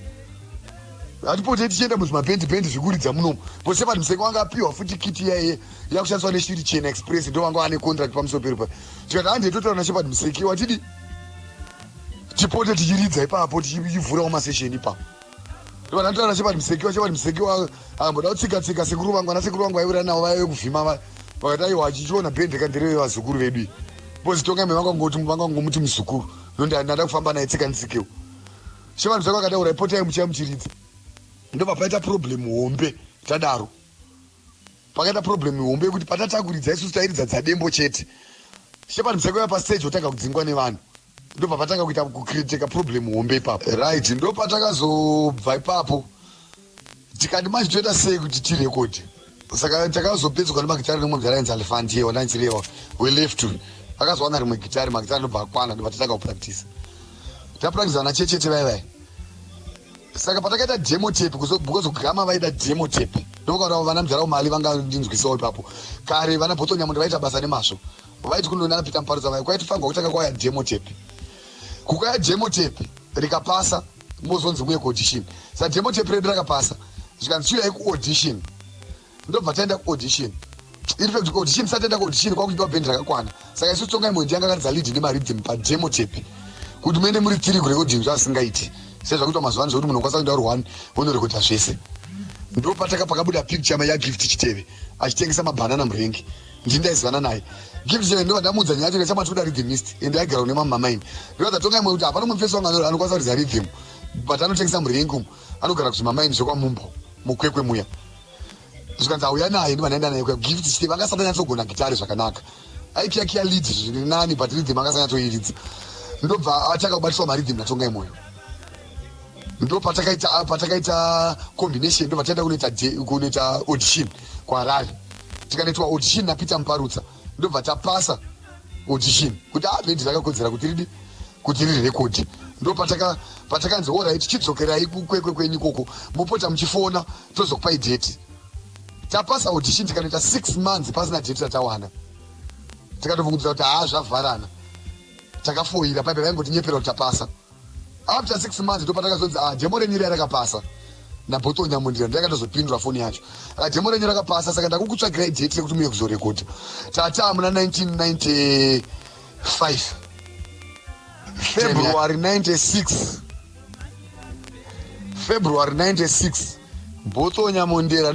hatipotei tichienda muzvimabhendi bhendi zvekuridza munomu." Bose vanhu Museko vanga apiwa futi kiti yaiye yakushandiswa neShiri Chena Express, ndo vanga vane contract pamusoro peru pa. Tikati, "Handei totaura naShepard Museki, watidi tipote tichiridza ipapo, tichivhurawo masession ipapo." Ndobva ndataura naShepard Musekiwa. Shepard Musekiwa akamboda kutsika tsika sekuru vangu, ana sekuru vangu vaiwira navo vaive kuvhima, vakati, "Aiwa, achichiona bhendi kandereve vazukuru vedu iyi." Because Tongai vanga ngomuti muzukuru, ndanda kufamba naye tsika nditsikewo. Shepard Museki akataura, "Ipotai muchiya muchiridza." Ndobva paita problem hombe tadaro. Pakaita problem hombe yekuti patatakuridza isusu tairidza dzaDembo chete. Shepard Museki uya pastage, otanga kudzingwa nevanhu. Ndobva patanga kuita kucreateka problem hombe ipapo, right? Ndo patakazobva ipapo. Tikati manje toita sei kuti tirekodi? Saka takazopedzwa nemagitari nemwe mudhara ainzi Alifantie wandanchirewa weleft uyu. Akazowana rimwe gitari, magitari ndobva akwana, ndobva tatanga kupractisa. Tapractisa nachechete vai vai. Saka patakaita demo tape, because gama vaida demo tape. Ndokuti vana mudhara Mali vanga ndinzwisisawo ipapo. Kare vana Botso Nyamundo vaita basa nemazvo. Vaiti kunonana Peter Muparutsa vai kwaitifanirwa kutanga kwauya demo tape. Kukauya demo tape rikapasa mozonzi muye kuaudition. Saka demo tape redu rakapasa zvikanzi chiuyai kuaudition. Ndobva taenda kuaudition. In fact kuaudition tisati taenda kuaudition kwakuitwa band rakakwana. Saka isu Tongai Mondi yanga akaridza lead nemarhythm pademo tape. Kuti muende muri tiri kurecording zvasingaiti. Sezvakuitwa mazuva ano zvekuti munhu unokwanisa kuenda uri one wonorekodha zvese. Ndopataka pakabuda picture yaGift Chiteve achitengesa mabanana murengi. Ndini ndaizivana naye Gift Chiteve, ndobva ndamuudza nyaya yacho ndikati tikuda rhythmist and aigara kune mamwe mamaini. Ndobva Tongai Moyo kuti hapana mumwe mufesi wangu anokwanisa kuridza rhythm but anotengesa murengi umu, anogara kuzvimamaini zvekwaMumbo muKwekwe muya. Zvikanzi auya naye, ndobva ndaenda naye kuya. Gift Chiteve anga asati anyatsogona gitare zvakanaka, aikiyakiya lead zviri nani but rhythm anga asanyatsoiridza. Ndobva atanga kubatiswa marhythm naTongai Moyo. Ndo patakaita combination, ndobva taenda kunoita audition kuHarare. Tikanoitwa audition naPeter Muparutsa, ndobva tapasa audition kuti bhendi rakakodzera kuti ridi kuti riri rekodi. Ndo patakanzi alright, chidzokerai kuKwekwe kwenyu ikoko, mopota muchifona tozokupai date. Tapasa audition tikanoita 6 months pasina date ratawana. Tikatobvunzira kuti haa zvavharana. Takafoira paipe, vaingotinyepera kuti tapasa. After 6 months ndo patakazonzi demo renyu riya rakapasa. NaBotso Nyamundira ndakatozopindura foni yacho. Demo renyu rakapasa, saka ndakukutsvagirai date rekuti muye kuzorekodha. Tata muna 1995 February 96, February 96, Botso Nyamondera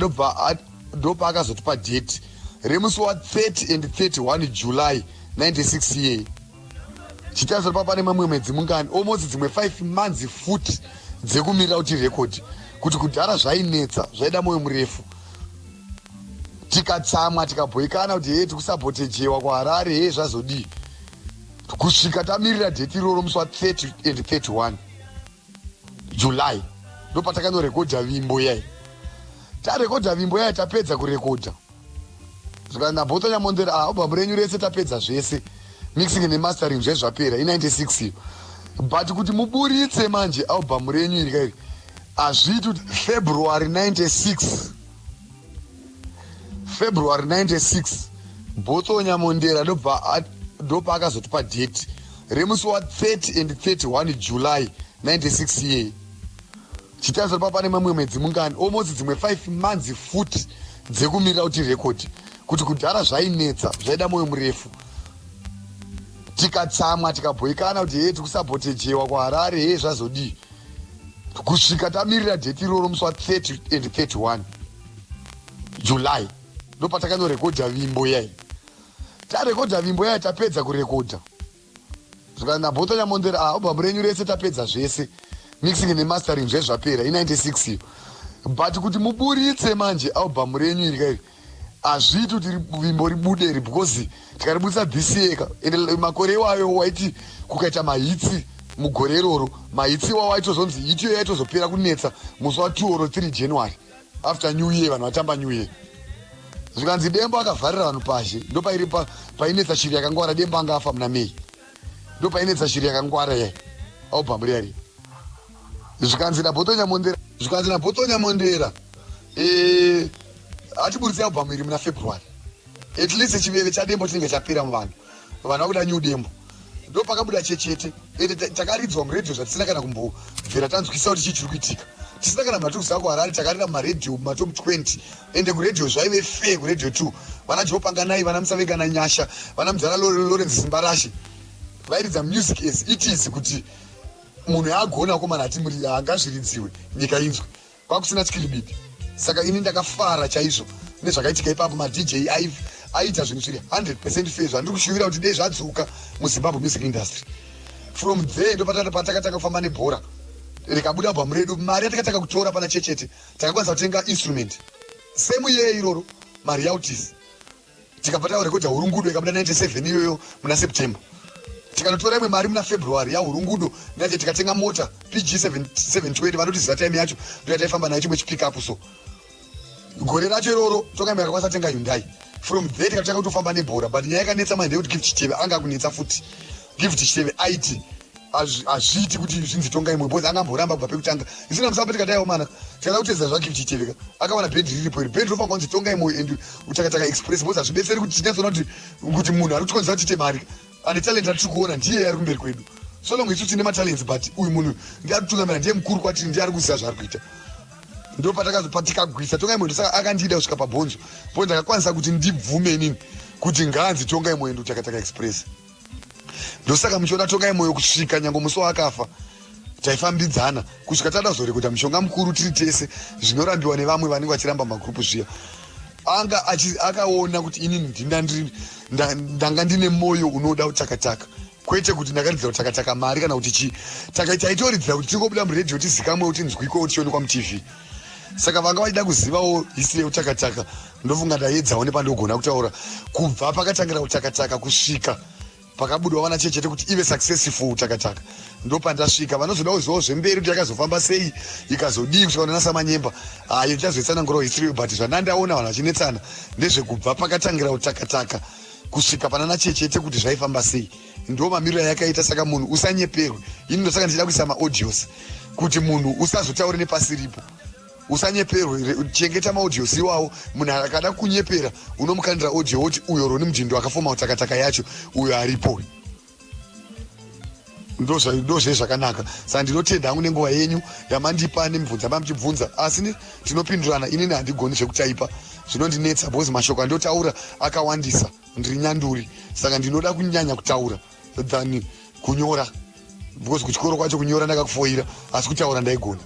ndopaakazotipa date remusi wa 30 and 31 July 96 iye. Chitarisa pa pane mamwe mwedzi mungani, almost dzimwe 5 months futi dzekumirira kuti record. Kuti kudhara zvainetsa, zvaida mwoyo murefu. Tikatsamwa tikabhoikana kuti hee tikusabotejewa kuHarare, hee zvazodii, kusvika tamirira date iroro musi wa 30 and 31 July ndopatakanorekodha Vimbo yai. Tarekodha Vimbo yai, tapedza kurekodha, zvikanzi naBotso Nyamondera album renyu rese tapedza zvese, mixing nemastering zvese zvapera i96 iyo, but kuti muburitse manje album renyu iri kairi hazviiti kuti February 96, February 96, Botso Nyamondera ndopaakazotipa date remusi wa 30 and 31 July 96 iye. Chitarisa pa pane mamwe mwedzi mungani, almost dzimwe 5 months futi dzekumirira kuti record. Kuti kudhara zvainetsa, zvaida mwoyo murefu. Tikatsamwa tikabhoikana kuti hee tikusabotejewa kuHarare, hee zvazodii, kusvika tamirira date iroro musi wa 30 and 31 July ndopatakanorekodha Vimbo yai. Tarekodha Vimbo yai, tapedza kurekodha, zvikanzi naBotso Nyamondera album renyu rese tapedza zvese, mixing nemastering zvese zvapera i96 iyo, but kuti muburitse manje album renyu iri kairi hazviiti kuti Vimbo ribude iri, because tikaribudisa this year ka, ende makore iwayo waiti kukaita mahits mugore iroro, mahits iwawo aitozonzi hit iyo yaitozopera kunetsa musi wa2 or 3 January after New Year, vanhu vatamba New Year. Zvikanzi Dembo akavharira vanhu pazhe. Ndo pairi painetsa Shiri Yakangwara. Dembo anga afa muna May. Ndo painetsa Shiri Yakangwara yai, album riya riya. Zvikanzi naBotso Nyamondera atiburitse album iri muna February, at least chiveve chaDembo chinenge chapera muvanhu, vanhu vakuda new Dembo. Ndo pakabuda Chechete. Ende takaridzwa muredhiyo zvatisina kana kumbobvira tanzwisa kuti chii chiri kuitika, tisina kana munhu atiri kuziva kuHarare. Takarira mumaredhiyo mumatop 20, ende kuredhiyo zvaive fair, kuredhiyo 2 vana Jopanganai, vana Musavengana Nyasha, vana Muzara Lawrence Simbarashe vairidza music as it is, kuti munhu yaagona komana ati muri haangazviridziwe nyika inzwe, kwakusina chikiribidi. Saka ini ndakafara chaizvo nezvakaitika ipapo. MaDJ aiita zvinhu zviri 100% fair, zvandiri kushuvira kuti dei zvadzoka muZimbabwe music industry. From there ndo patakatanga kufamba nebhora, rikabuda album redu. Mari yatakatanga kutora pana Chechete takakwanisa kutenga instrument same year iroro, maroyalties, tikabva tarekodha Hurungudo, ikabuda 97 iyoyo muna September. Tikanotora imwe mari muna February yaHurungudo naje, tikatenga mota PG 720, vanotiziva time yacho, ndoyataifamba nayo, chimwe chipickup. So gore racho iroro Tongai Moyo akakwanisa kutenga Hyundai. From there tikatanga kutofamba nebhora, but nyaya yakanetsa manje ndeyekuti Gift Chiteve anga kunetsa futi. Gift Chiteve aiti hazviiti kuti zvinzi Tongai Moyo, because angamboramba kubva pekutanga. Isina musamba tikadaiwo mana tikada kutedza zvaGift Chiteve ka, akawana bhendi riripo iri, bhendi rofanira kunzi Tongai Moyo and Utakataka Express, because hazvibetseri kuti tinyatsoona kuti munhu ari kutikonzera tiite mari ane talent atiri kuona ndiye ari kumberi kwedu. So long isu tine matalents, but uyu munhu ndiye ari kutungamira, ndiye mukuru kwatiri, ndiye ari kuziva zvaari kuita. Ndo patikagwisa Tongai Moyo. Saka akandida kusvika pabhonzo po ndakakwanisa kuti ndibvume inini kuti ngaanzi Tongai Moyo ndoTakataka Express. Ndosaka muchiona Tongai Moyo kusvika nyange musi waakafa taifambidzana, kusvika tada kuzorekodha Mushonga Mukuru tiri tese, zvinorambiwa nevamwe vanenge vachiramba magurupu zviya. Anga akaona kuti inini ndanga ndine mwoyo unoda Utakataka, kwete kuti ndakaridzira Utakataka mari kana kuti chii. Taitoridzira kuti tingobuda muredhiyo, tizikamwe, tinzwikwewo, tichionekwa muTV. Saka vanga vachida kuzivawo history yeUtakataka, ndofunga ndaedzawo nepandogona kutaura kubva pakatangira Utakataka kusvika pakabudwa vana chechete kuti ive successful Utakataka. Ndopandasvika. Vanozoda kuzivawo zvemberi kuti yakazofamba sei, ikazodii kusvika kunana Samanyemba, ayo ndichazoitsanangurawo history. But zvandandaona vanhu vachinetsana ndezvekubva pakatangira Utakataka kusvika panana chechete, kuti zvaifamba sei, ndo mamiriro ayakaita. Saka munhu usanyeperwe. Ini ndosaka ndichida kuisa maaudios kuti munhu usazotaure nepasiripo, usanyeperwe. Chengeta maaudios iwawo. Munhu akada kunyepera, unomukandira audio woti uyo Roni Mudindo akafoma Utakataka yacho, uyo aripo. Ndozve zvakanaka. Saka ndinotenda hangu nenguva yenyu yamandipa nemibvunzo yamamuchibvunza, asi tinopindurana. Inini handigoni zvekutaipa, zvinondinetsa because mashoko andotaura akawandisa. Ndiri nyanduri, saka ndinoda kunyanya kutaura than kunyora, because kuchikoro kwacho kunyora ndakakufoira, asi kutaura ndaigona.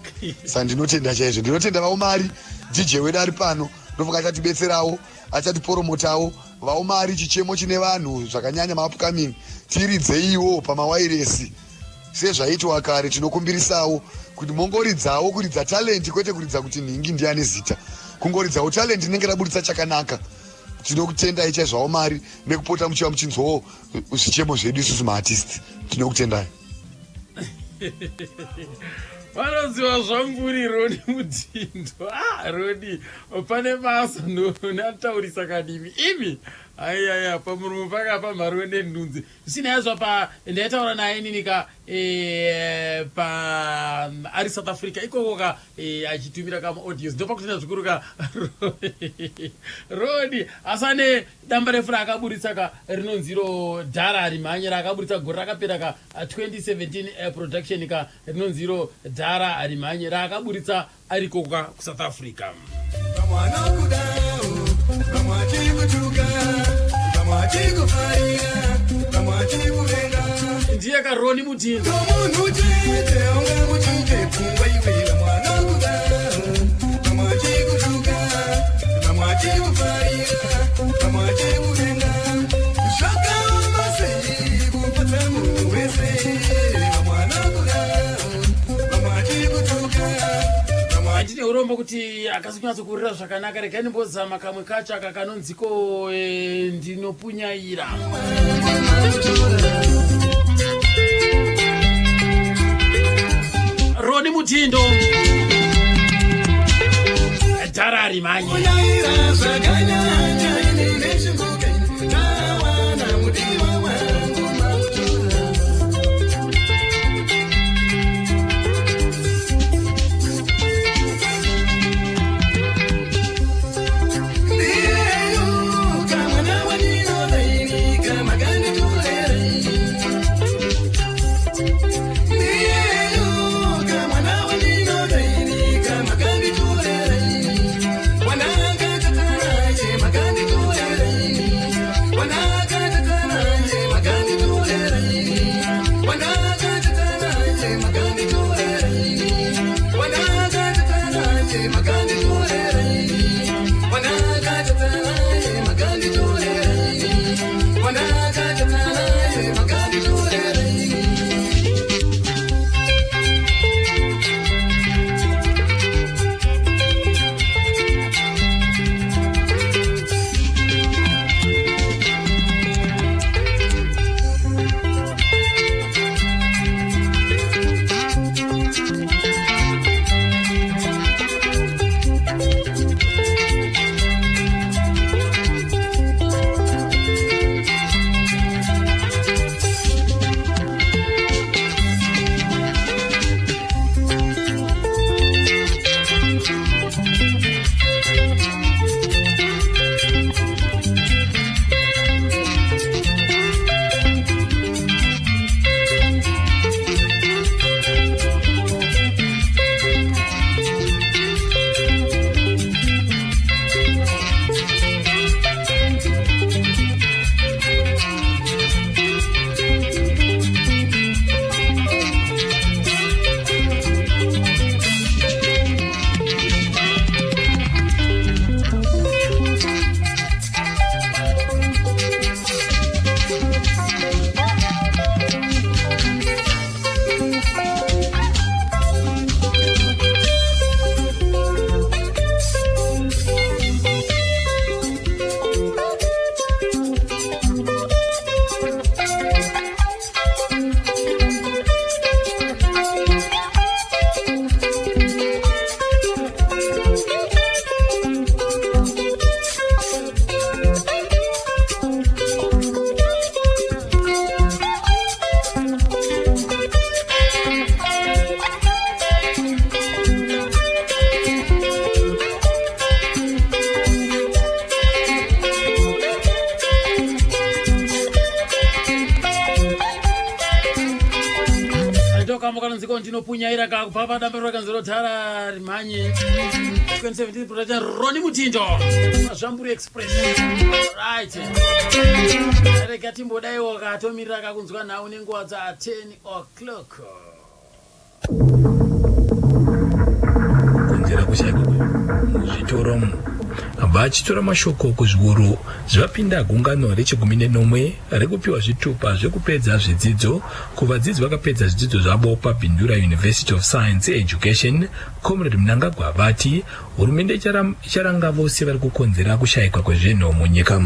Saka ndinotenda chaizvo, ndinotenda vaUmari, DJ wedu ari pano. Ndofunga achatibetserawo, achatiporomotawo. VaUmari, chichemo chine vanhu zvakanyanya, maupcoming, tiridzeiwo pamawairesi sezvaitwa kare. Tinokumbirisawo kuti mongoridzawo, kuridza talent, kwete kuridza kuti nhingi ndiane zita, kungoridzawo talent inenge raburitsa chakanaka. Tinokutendai chaizvawo mari nekupota muchiva muchinzwawo zvichemo zvedu isusu maartist. Tinokutendai. Vanoziva zvamburi Roni Mudindo. Ah, Roni, pane basa, nataurisa kadimi imi. Aiaya, pamuromo pakapa mhariwe nenhunzi zvisina yazva. Pa ndaitaura naye inini ka pa ari South Africa ikoko ka, achitumira kamaaudios. Ndopakutenda zvikuru ka Roni. Asi ane damba refu raakaburitsa ka, rinonzi iro Dhara Rimhanye, raakaburitsa gore rakapera ka, 2017 production ka, rinonzi iro Dhara Rimhanye, raakaburitsa ariko ka kuSouth Africa. Vamwe vanokudawo, vamwe vachikutuka, vamwe vachikufarira, vamwe vachikuvenga. Ndiye kaRoni Mudindo. Munhu chete ungakuchinje pfungwa iwe. Vamwe vanokudawo, vamwe vachikutuka, vamwe vachikufarira, vamwe vachikuvenga. Zvakaoma sei kupatsa munhu wese? Vamwe vanokudawo, vamwe vachikutuka, vamwe Handine urombo kuti akasi kunyatsokurira zvakanaka. Regai ndimbozama kamwe kacho aka kanonziko Ndinopunyaira. Roni Mutindo, Dhara Rimanye. Kunyaira zvakanyanya ini nechimbuka, ndawana mudiwa wangu mamutora. Ndiyeyuka mwana wandinodairika makanditorerei. Ndiyeyuka mwana wandinodairika makanditorerei. Wanakakataraye makanditorerei. Kambo kanonziko ndinopunyaira kakubva padambe rakanziro tara rimhanye 2017 production Roni Mutindo, Mazvamburi Express. Right, rega timbodaiwo katomirira kakunzwa nhau nenguva dza 10 o'clock. Konzera kushaikwa muzvitoro. Vachitora mashoko kuzviuru zvavapinda gungano rechigumi nenomwe rekupiwa zvitupa zvekupedza zvidzidzo kuvadzidzi vakapedza zvidzidzo zvavo paBindura University of Science Education, Comrade Mnangagwa vati hurumende icharanga vose vari kukonzera kushayikwa kwezvinhu munyika.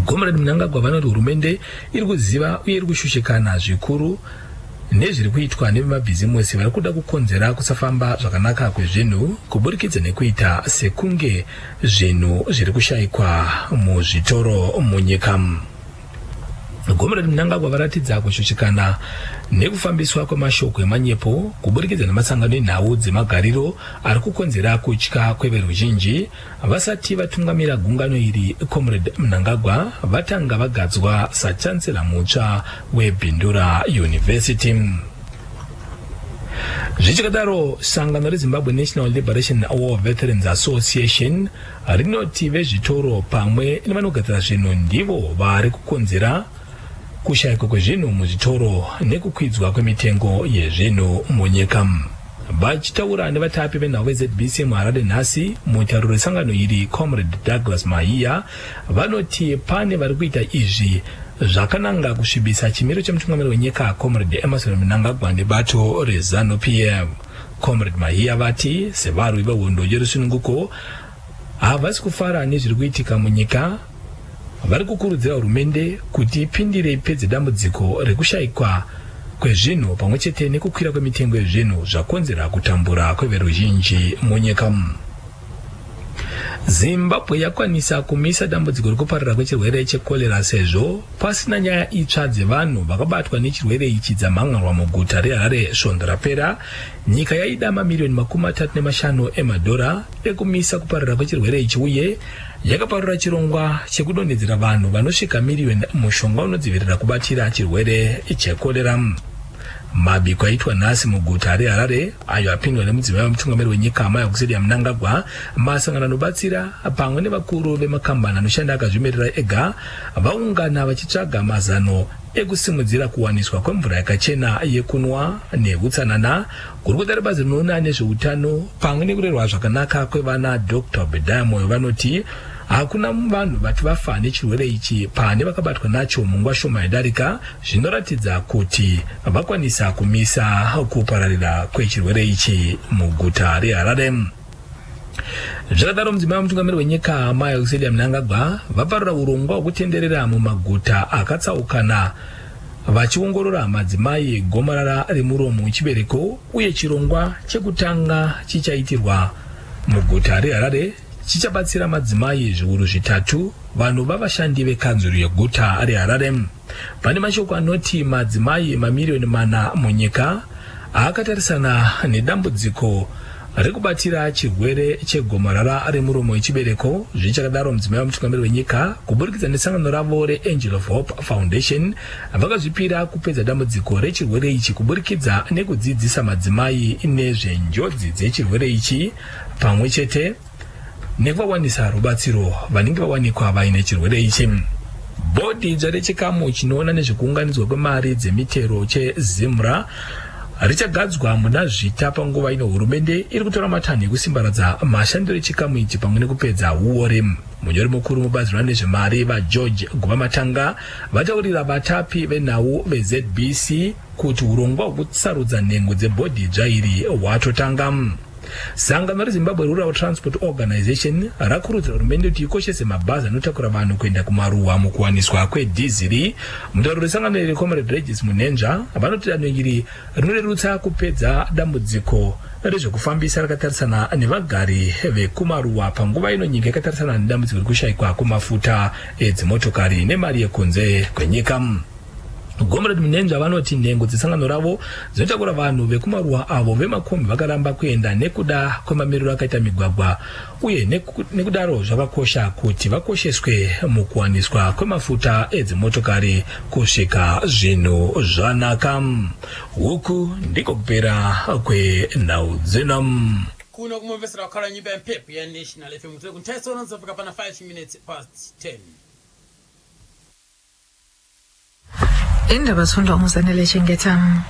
Comrade Mnangagwa vanoti hurumende iri kuziva uye iri kushushikana zvikuru nezviri kuitwa nevemabhizimusi vari kuda kukonzera kusafamba zvakanaka kwezvinhu kuburikidza nekuita sekunge zvinhu zviri kushayikwa muzvitoro munyika. Comrade Mnangagwa varatidza kushushikana nekufambiswa kwemashoko emanyepo kuburikidza nemasangano enhau dzemagariro ari kukonzera kutya kweveruzhinji. Vasati vatungamira gungano iri, Comrade Mnangagwa vatanga vagadzwa sachancellor mutsva weBindura University. Zvichakadaro, sangano reZimbabwe National Liberation War Veterans Association rinoti vezvitoro pamwe nevanogadzira zvinhu ndivo vari kukonzera kushayikwa kwezvinhu muzvitoro nekukwidzwa kwemitengo yezvinhu munyika. Vachitaura nevatapi venhau veZBC muHarare nhasi, mutauriri wesangano iri, Comrade Douglas Mahiya, vanoti pane vari kuita izvi zvakananga kusvibisa chimiro chemutungamiri wenyika Comrade Emmerson Mnangagwa nebato reZanu PF. Comrade Mahiya vati sevarwi vehondo yerusununguko havasi kufara nezviri kuitika munyika. Vari kukurudzira hurumende kuti ipindire ipedze dambudziko rekushayikwa kwezvinhu pamwe chete nekukwira kwemitengo yezvinhu zvakonzera kutambura kweveruzhinji munyika. Zimbabwe yakwanisa kumisa dambudziko rekuparara kwechirwere chekolera sezvo pasina nyaya itsva dzevanhu vakabatwa nechirwere ichi dzamhan'arwa muguta reHarare svondo rapera. Nyika yaida mamiriyoni 35 emadhora ekumisa kuparara kwechirwere ichi uye yakaparura chirongwa chekudonhedzera vanhu vanosvika miriyoni mushonga unodzivirira kubatira chirwere chekolera. Mabiko aitwa nhasi muguta reHarare ayo apindwa nemudzimai wemutungamiri wenyika Amai Auxillia Mnangagwa, masangano anobatsira pamwe nevakuru vemakambani anoshanda akazvimirira ega vaungana vachitsvaga mazano ekusimudzira kuwaniswa kwemvura yakachena yekunwa nehutsanana. Gurukota rebazi rinoona nezveutano pamwe nekurerwa zvakanaka kwevana Doctor Obediah Moyo vanoti hakuna vanhu vati vafa nechirwere ichi pane vakabatwa nacho munguva shoma yadarika, zvinoratidza kuti vakwanisa kumisa kupararira kwechirwere ichi muguta reHarare. Zvakadaro, mudzimai wemutungamiri wenyika Amai Auxillia Mnangagwa vaparura hurongwa hwekutenderera mumaguta akatsaukana vachiongorora madzimai gomarara remuromo wechibereko uye chirongwa chekutanga chichaitirwa muguta reHarare chichabatsira madzimai zviuru zvitatu vanova vashandi vekanzuru yeguta reHarare. Pane mashoko anoti madzimai mamiriyoni mana munyika akatarisana nedambudziko rekubatira chirwere chegomarara remuromo wechibereko. Zvichakadaro, mudzimai wemutungamiri wenyika kuburikidza nesangano ravo reAngel of Hope Foundation vakazvipira kupedza dambudziko rechirwere ichi kuburikidza nekudzidzisa madzimai nezvenjodzi dzechirwere ichi pamwe chete nekuvawanisa rubatsiro vanenge vawanikwa vaine chirwere ichi. Bhodhi idzva rechikamu chinoona nezvekuunganidzwa kwemari dzemitero cheZIMRA richagadzwa muna Zvita panguva ino hurumende iri kutora matanho ekusimbaradza mashandiro echikamu ichi pamwe nekupedza huwori. Munyori mukuru mubazi rinoona nezvemari VaGeorge Guvamatanga vataurira vatapi venhau veZBC kuti hurongwa hwekusarudza nhengo dzebhodhi idzva iri hwatotanga. Sangano reZimbabwe Rural Transport Organisation rakurudzira hurumende kuti ikoshese mabhazi anotakura vanhu kuenda kumaruwa mukuwaniswa kwedhiziri. Mutauriri wesangano iri, Comrade Regis Munhenzva, vanoti danho iri rinorerutsa kupedza dambudziko rezvekufambisa rakatarisana nevagari vekumaruwa panguva ino nyika yakatarisana nedambudziko rekushaikwa kwemafuta edzimotokari nemari yekunze kwenyika. Comrade Munenzva vanoti nhengo dzesangano ravo dzinotakura vanhu vekumaruwa avo vemakombi vakaramba kuenda nekuda kwemamiriro akaita migwagwa uye nekudaro zvakakosha kuti vakosheswe mukuwaniswa kwemafuta edzimotokari kusvika zvinhu zvanaka. Huku ndiko kupera kwenhau dzino. Kuno kumomvesera kukhala nyumba ya mphepo ya National FM tiri kunthaisona nzafika pana 5 minutes past 10. Indaba zifundwa nguZanele Chengeta.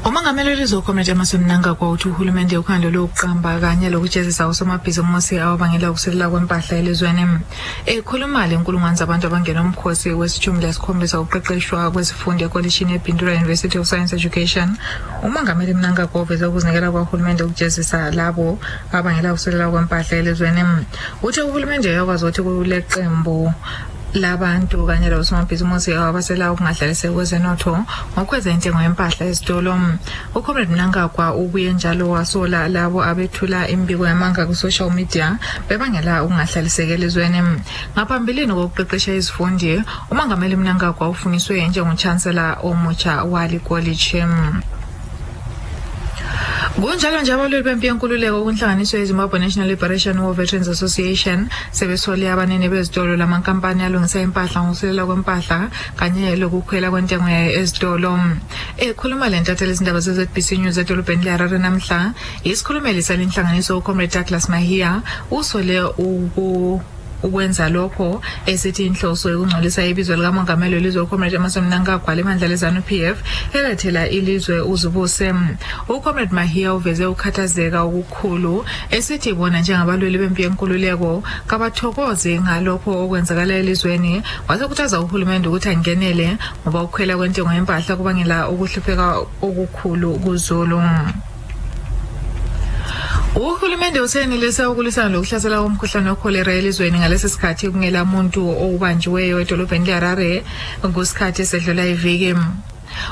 Umongameli welizwe uComrade Emmerson Mnangagwa uthi uhulumende ukhangelelwe ukuqamba kanye lokujezisa osomabhizimusi ababangela ukusilela kwempahla elizweni. Ekhuluma lenkulungwane zabantu abangena umkhosi wesitshumi lesikhombisa ukuqeqeshwa kwezifundo ekolishini yeBindura University of Science Education, umongameli Mnangagwa uveze ukuzinikela kwahulumende ukujezisa labo abangela ukusilela kwempahla elizweni. Uthe uhulumende uyakwazi ukuthi kuleqembu labantu kanye labosomabhizimusi abasela ukungahlaliseki kwezenotho ngokukhweza intengo yempahla ezitolo. UComrade Mnangagwa ubuye njalo wasola labo abethula imbiko yamanga ku-social media bebangela ukungahlaliseki elizweni. Ngaphambilini kokuqeqesha izifundi, uMongameli Mnangagwa ufungiswe njengochancellor omutsha walikolitshi. Kunjalo nje abalweli bempi yenkululeko kunhlanganiso yeZimbabwe National Liberation War Veterans Association sebesole abanini bezitolo lamankampani alungisa impahla ngokusilela kwempahla kanye lokukhwela kwentengo yayo ezitolo. Ekhuluma le ntatheli izindaba ze-ZBC News edolobheni leHarare namhla, isikhulumeli sale nhlanganiso uComrade Douglas Mahia usole uku ukwenza lokho esithi inhloso yokungcolisa ibizo likamongameli welizwe uComrade Emmerson Mnangagwa lebandla leZANU-PF elethela ilizwe uzibuse. UComrade Mahia uveze ukukhathazeka okukhulu esithi bona njengabalweli bempi yenkululeko kabathokozi ngalokho okwenzakala elizweni, wasekhuthaza uhulumende ukuthi angenele ngoba ukukhwela kwentengo yempahla kubangela ukuhlupheka okukhulu kuzulu. Uhulumende usenelisa ukulwisana lokuhlasela komkhuhlane wekholera elizweni ngalesi sikhathi kungela muntu owubanjiweyo edolobheni leHarare kusikhathi esedlula iviki.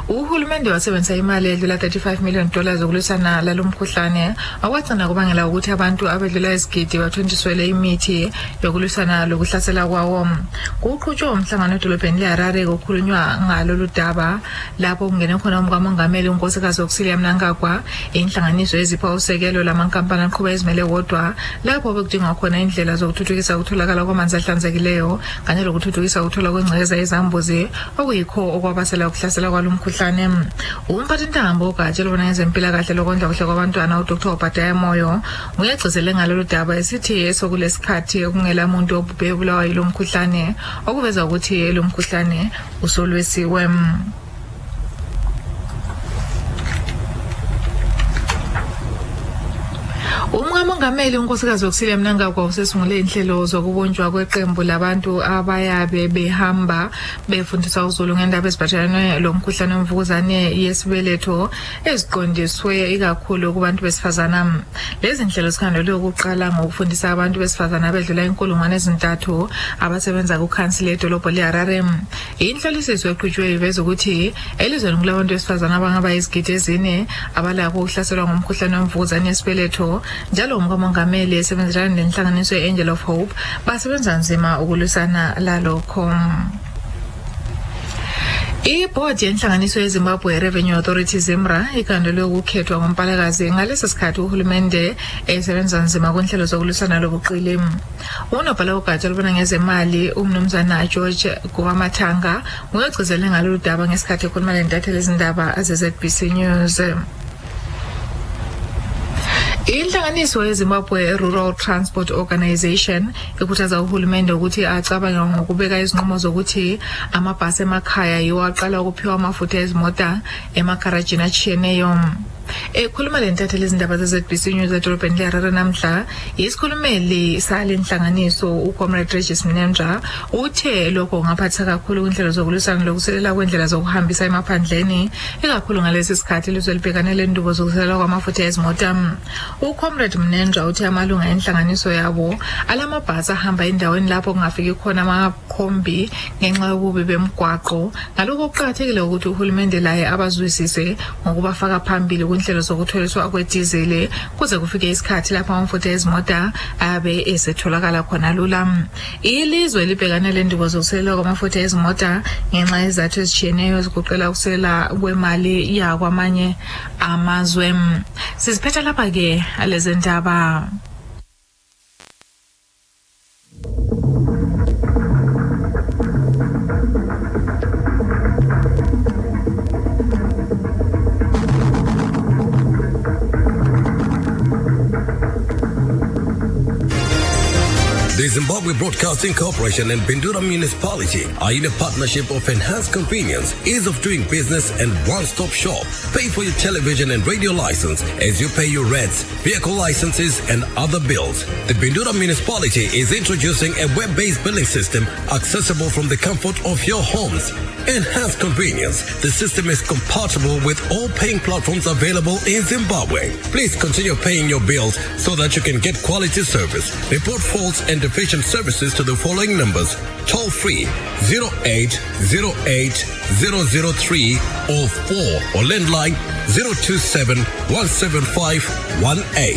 Uhulumende wasebenzisa imali edlula 35 million dollars ukulwisana lalo mkhuhlane okwagcina kubangela ukuthi abantu abedlula isigidi bathontiswele imithi yokulwisana lokuhlasela kwawo. Kuqhutshwe umhlangano edolobheni leHarare kukhulunywa ngalolu daba lapho kungene khona umkamongameli uNkosikazi Auxilia Mnangagwa, inhlanganiso ezipha usekelo lamankampani aqhuba ezimele wodwa, lapho bekudingwa khona indlela zokuthuthukisa ukutholakala kwamanzi ahlanzekileyo kanye lokuthuthukisa ukutholwa kwengcekeza yezambuzi okuyikho okwabasela ukuhlasela kwalo mkhuhlane. Umphathintambo wogatsha olubona ngezempilakahle lokondla kuhle kwabantwana uDr Obadiah Moyo uyagcizelela ngalolu daba esithi sokulesikhathi okungela muntu obhubhe ebulawa yilo mkhuhlane okuveza ukuthi lo mkhuhlane usolwisiwe. Umkamongameli uNkosikazi Auxilia Mnangagwa usesungule inhlelo zokubunjwa kweqembu labantu abayabe behamba befundisa uzulu ngendaba eziphathelane lomkhuhlane wemvukuzane yesibeletho eziqondiswe ikakhulu kubantu besifazana. Lezi nhlelo zikhandelwe ukuqala ngokufundisa abantu besifazana abedlula inkulungwane ezintathu abasebenza kukhansili yedolobho leHarare. Inhlolisiso eqhutshwe iveza ukuthi elizweni kulabantu besifazana abangaba yizigidi ezine abalakho ukuhlaselwa ngumkhuhlane wemvukuzane yesibeletho njalo umkamongameli esebenzelana lenhlanganiso ye-Angel of Hope basebenza nzima ukulwisana lalokho. Ibhodi yenhlanganiso yeZimbabwe Revenue Authority ZIMRA ikhandelwe ukukhethwa ngoMpalakazi ngalesi sikhathi uhulumende esebenza nzima kunhlelo zokulwisana lobuqili. Unobhala wogatsha olubona ngezemali umnumzana George Guvamathanga nguye ogcizelele ngalolu daba ngesikhathi ekhuluma lentatheli izindaba ze-ZBC News. Inhlanganiso yeZimbabwe Rural Transport Organization ikhuthaza uhulumende ukuthi acabange ngokubeka izinqumo zokuthi amabhasi emakhaya yiwo aqala ukuphiwa amafutha ezimota emagarajini atshiyeneyo. Ekhuluma lentatheli izindaba ze-ZBC News edolobheni leHarare namhla, isikhulumeli sale nhlanganiso uComrade Regis Mnenja uthe lokho kungaphathisa kakhulu kwinhlelo zokulwisana lokusilela kwendlela zokuhambisa emaphandleni, ikakhulu ngalesi sikhathi ilizwe libhekane lendubo zokusilela kwamafutha ezimota. UComrade Mnenja uthe amalunga enhlanganiso yabo alamabhasi ahamba endaweni lapho kungafiki khona amakhombi ngenxa yobubi bemigwaqo. Ngalokho kuqakathekile ukuthi uhulumende laye abazwisise ngokubafaka phambili. Kunhlelo zokutholiswa kwedizili kuze kufike isikhathi lapho amafutha ezimota abe esetholakala khona lula. Ilizwe libhekane lendubo zokusilela kwamafutha ezimota ngenxa yezizathu ezitshiyeneyo ezigoqela ukusela kwemali yakwamanye amazwe. Siziphetha lapha-ke lezi ndaba. The Zimbabwe Broadcasting Corporation and Bindura Municipality are in a partnership of enhanced convenience, ease of doing business, and one-stop shop. Pay for your television and radio license as you pay your rents, vehicle licenses, and other bills. The Bindura Municipality is introducing a web-based billing system accessible from the comfort of your homes. Enhanced convenience. The system is compatible with all paying platforms available in Zimbabwe. Please continue paying your bills so that you can get quality service. Report faults and deficient services to the following numbers. Toll free 0808 003 or 4 or landline 027 175 18.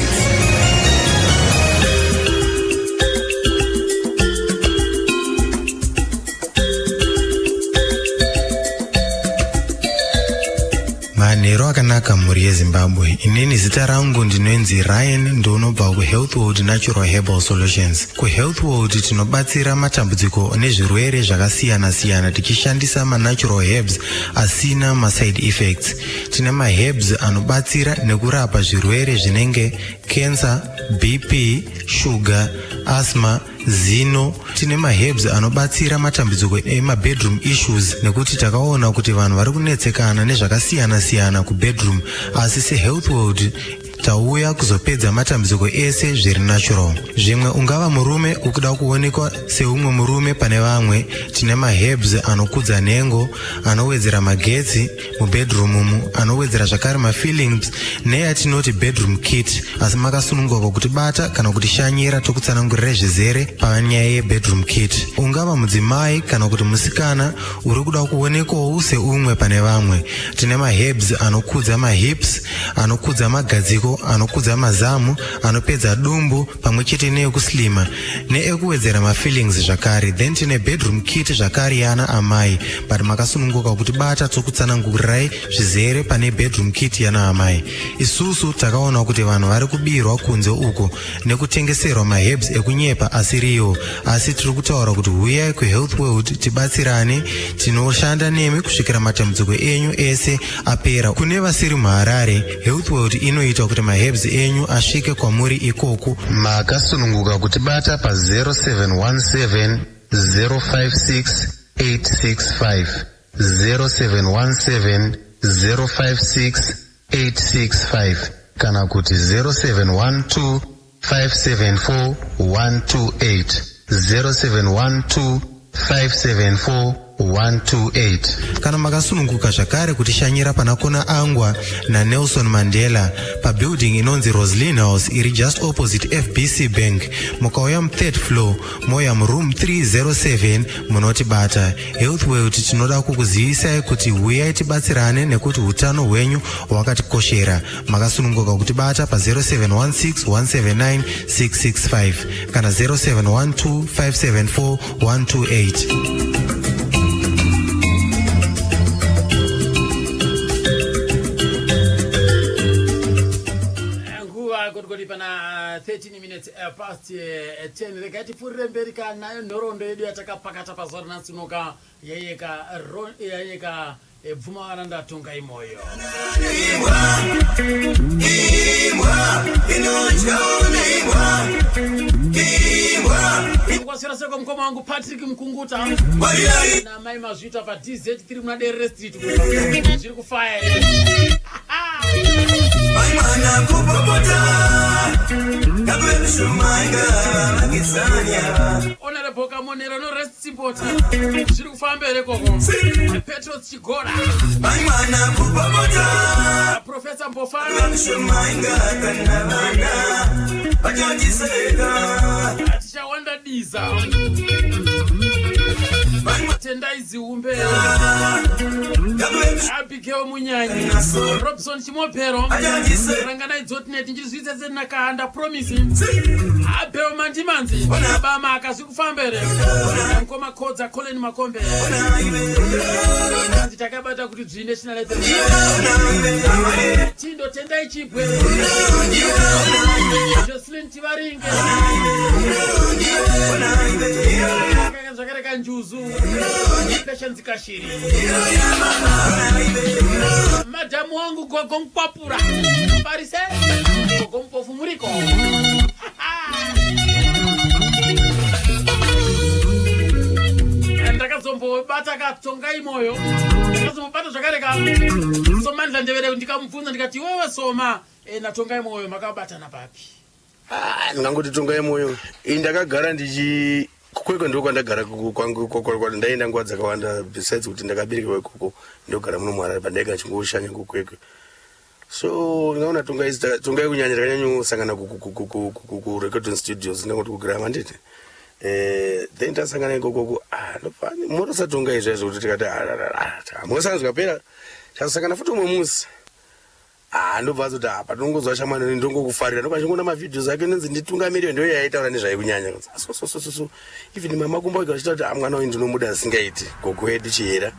Manheru akanaka, mhuri yeZimbabwe. Inini zita rangu ndinonzi Ryan, ndinobva kuHealth World Natural Herbal Solutions. KuHealth World tinobatsira matambudziko nezvirwere zvakasiyana-siyana tichishandisa manatural herbs asina maside effects. Tine maherbs anobatsira nekurapa zvirwere zvinenge cancer, BP, sugar, asthma, zino. Tine maherbs anobatsira matambudziko emabedroom issues, nekuti takaona kuti vanhu vari kunetsekana nezvakasiyana-siyana kubedroom, asi seHealth World tauya kuzopedza matambudziko ese zviri natural. Zvimwe ungava murume ukuda kuonekwa seumwe murume pane vamwe, tine maherbs anokudza nhengo, anowedzera magetsi mubedroom umu, anowedzera zvakare mafeelings, neyatinoti bedroom kit. Asi makasununguka kutibata kana kutishanyira, tokutsanangurirai zvizere panyaya yebedroom kit. Ungava mudzimai kana kuti musikana uri kuda kuonekwawo seumwe pane vamwe, tine maherbs anokudza mahips, anokudza magadziko, anokudza mazamu, anopedza dumbu, pamwe chete neekuslima neekuwedzera mafeelings zvakare. Then tine bedroom kit zvakare yana amai, but makasununguka kutibata, tokutsanangurirai zvizere pane bedroom kit yana amai. Isusu takaona kuti vanhu vari kubirwa kunze uko nekutengeserwa maherbs ekunyepa asiriwo, asi tiri kutaura kuti huyai kuHealth World tibatsirane. Tinoshanda nemi kusvikira matambudziko enyu ese apera. Kune vasiri muHarare, Health World inoita kuti maherbs enyu asvike kwamuri ikoko. Makasununguka kutibata pa0717 056 865, 0717 056 865, kana kuti 0712 574 128, 0712 574 128. Kana makasununguka zvakare kutishanyira pana Kona Angwa naNelson Mandela, pabuilding inonzi Roslin House, iri just opposite FBC Bank. Mukauya muthird floor, moya muroom 307, munotibata. Health World tinoda kukuzivisai kuti huyai tibatsirane, nekuti utano hwenyu hwakatikoshera. Makasununguka kutibata pa0716 179 665 kana 0712 574 128. Nguva kotikoti pana 13 minutes past 10. Regai tipfuurire mberi kanayo nhoroondo yedu yatakapakata pazuva ranhasi unoka, yayeka bvuma varanda Tongai Moyo. Imbwa inodya neimbwa, imbwa. Kwaswera seko, mukoma wangu Patrick Mukunguta namai Mazvita paDZ3 muna Derere Street. Zviri kufaya. Maimana kupopota kakuvemishumainga makisanya. Honorable Kamonero no rest simpota, zviri kufamba here koko? Petros Chigora. Maimana kupopota. Profesa Mbofana. Kakuvemishumainga kana vana vachatiseka. Tichawanda Diza, Tendai Ziumbe. Abigail Munyanyi, Robson Chimopero, Ranganai Dzotnet, Njizwitse Nakahanda Promise, Abel Mandimanzi, Bama akasi kufamba here, Mkoma Kodza Colin Makombe, Hanzi takabata kuti dzvi National Anthem. Tindo Tendai Chibwe, Jocelyn Tivaringe, zvakare kanjuzu Patience Kashiri, madhamu wangu gogo Mukwapura parise, gogo Mupofu muriko. Ndakazombobata kaTongai Moyo, ndakazombobata zvakare ka Somandla Ndevere. Ndikamubvunza ndikati, "Iwewe Soma naTongai Moyo makabatana papi?" Ah, ndingangoti Tongai Moyo ini ndakagara ndichi kuKwekwe, ndo kwandagara kwangu ndaenda nguva dzakawanda. Besides kuti ndakaberekerwa ikoko, ndogara muno muHarare, pandaigara chingoshanya kuKwekwe. So ndingaona Tongai, Tongai kunyanya takanyanyosangana kurecording studios, ndingangoti kuGrama, handiti? Then tasangana ikokoko, ah, morosatongai zvaizvo kuti tikati mosangana zvikapera, tasangana futi umwe musi. Ah, ndobva azoti, "Ah, patinongozwa shamwani, ndongokufarira." Ndobva chingoona mavideos ake, nonzi nditungamirire, ndo yaitaura nezvaye kunyanya. So so so so so even mama kumba wega vachitaura kuti, "Ah, mwana uyu ndinomuda zvisingaiti." Gogo yedu Chihera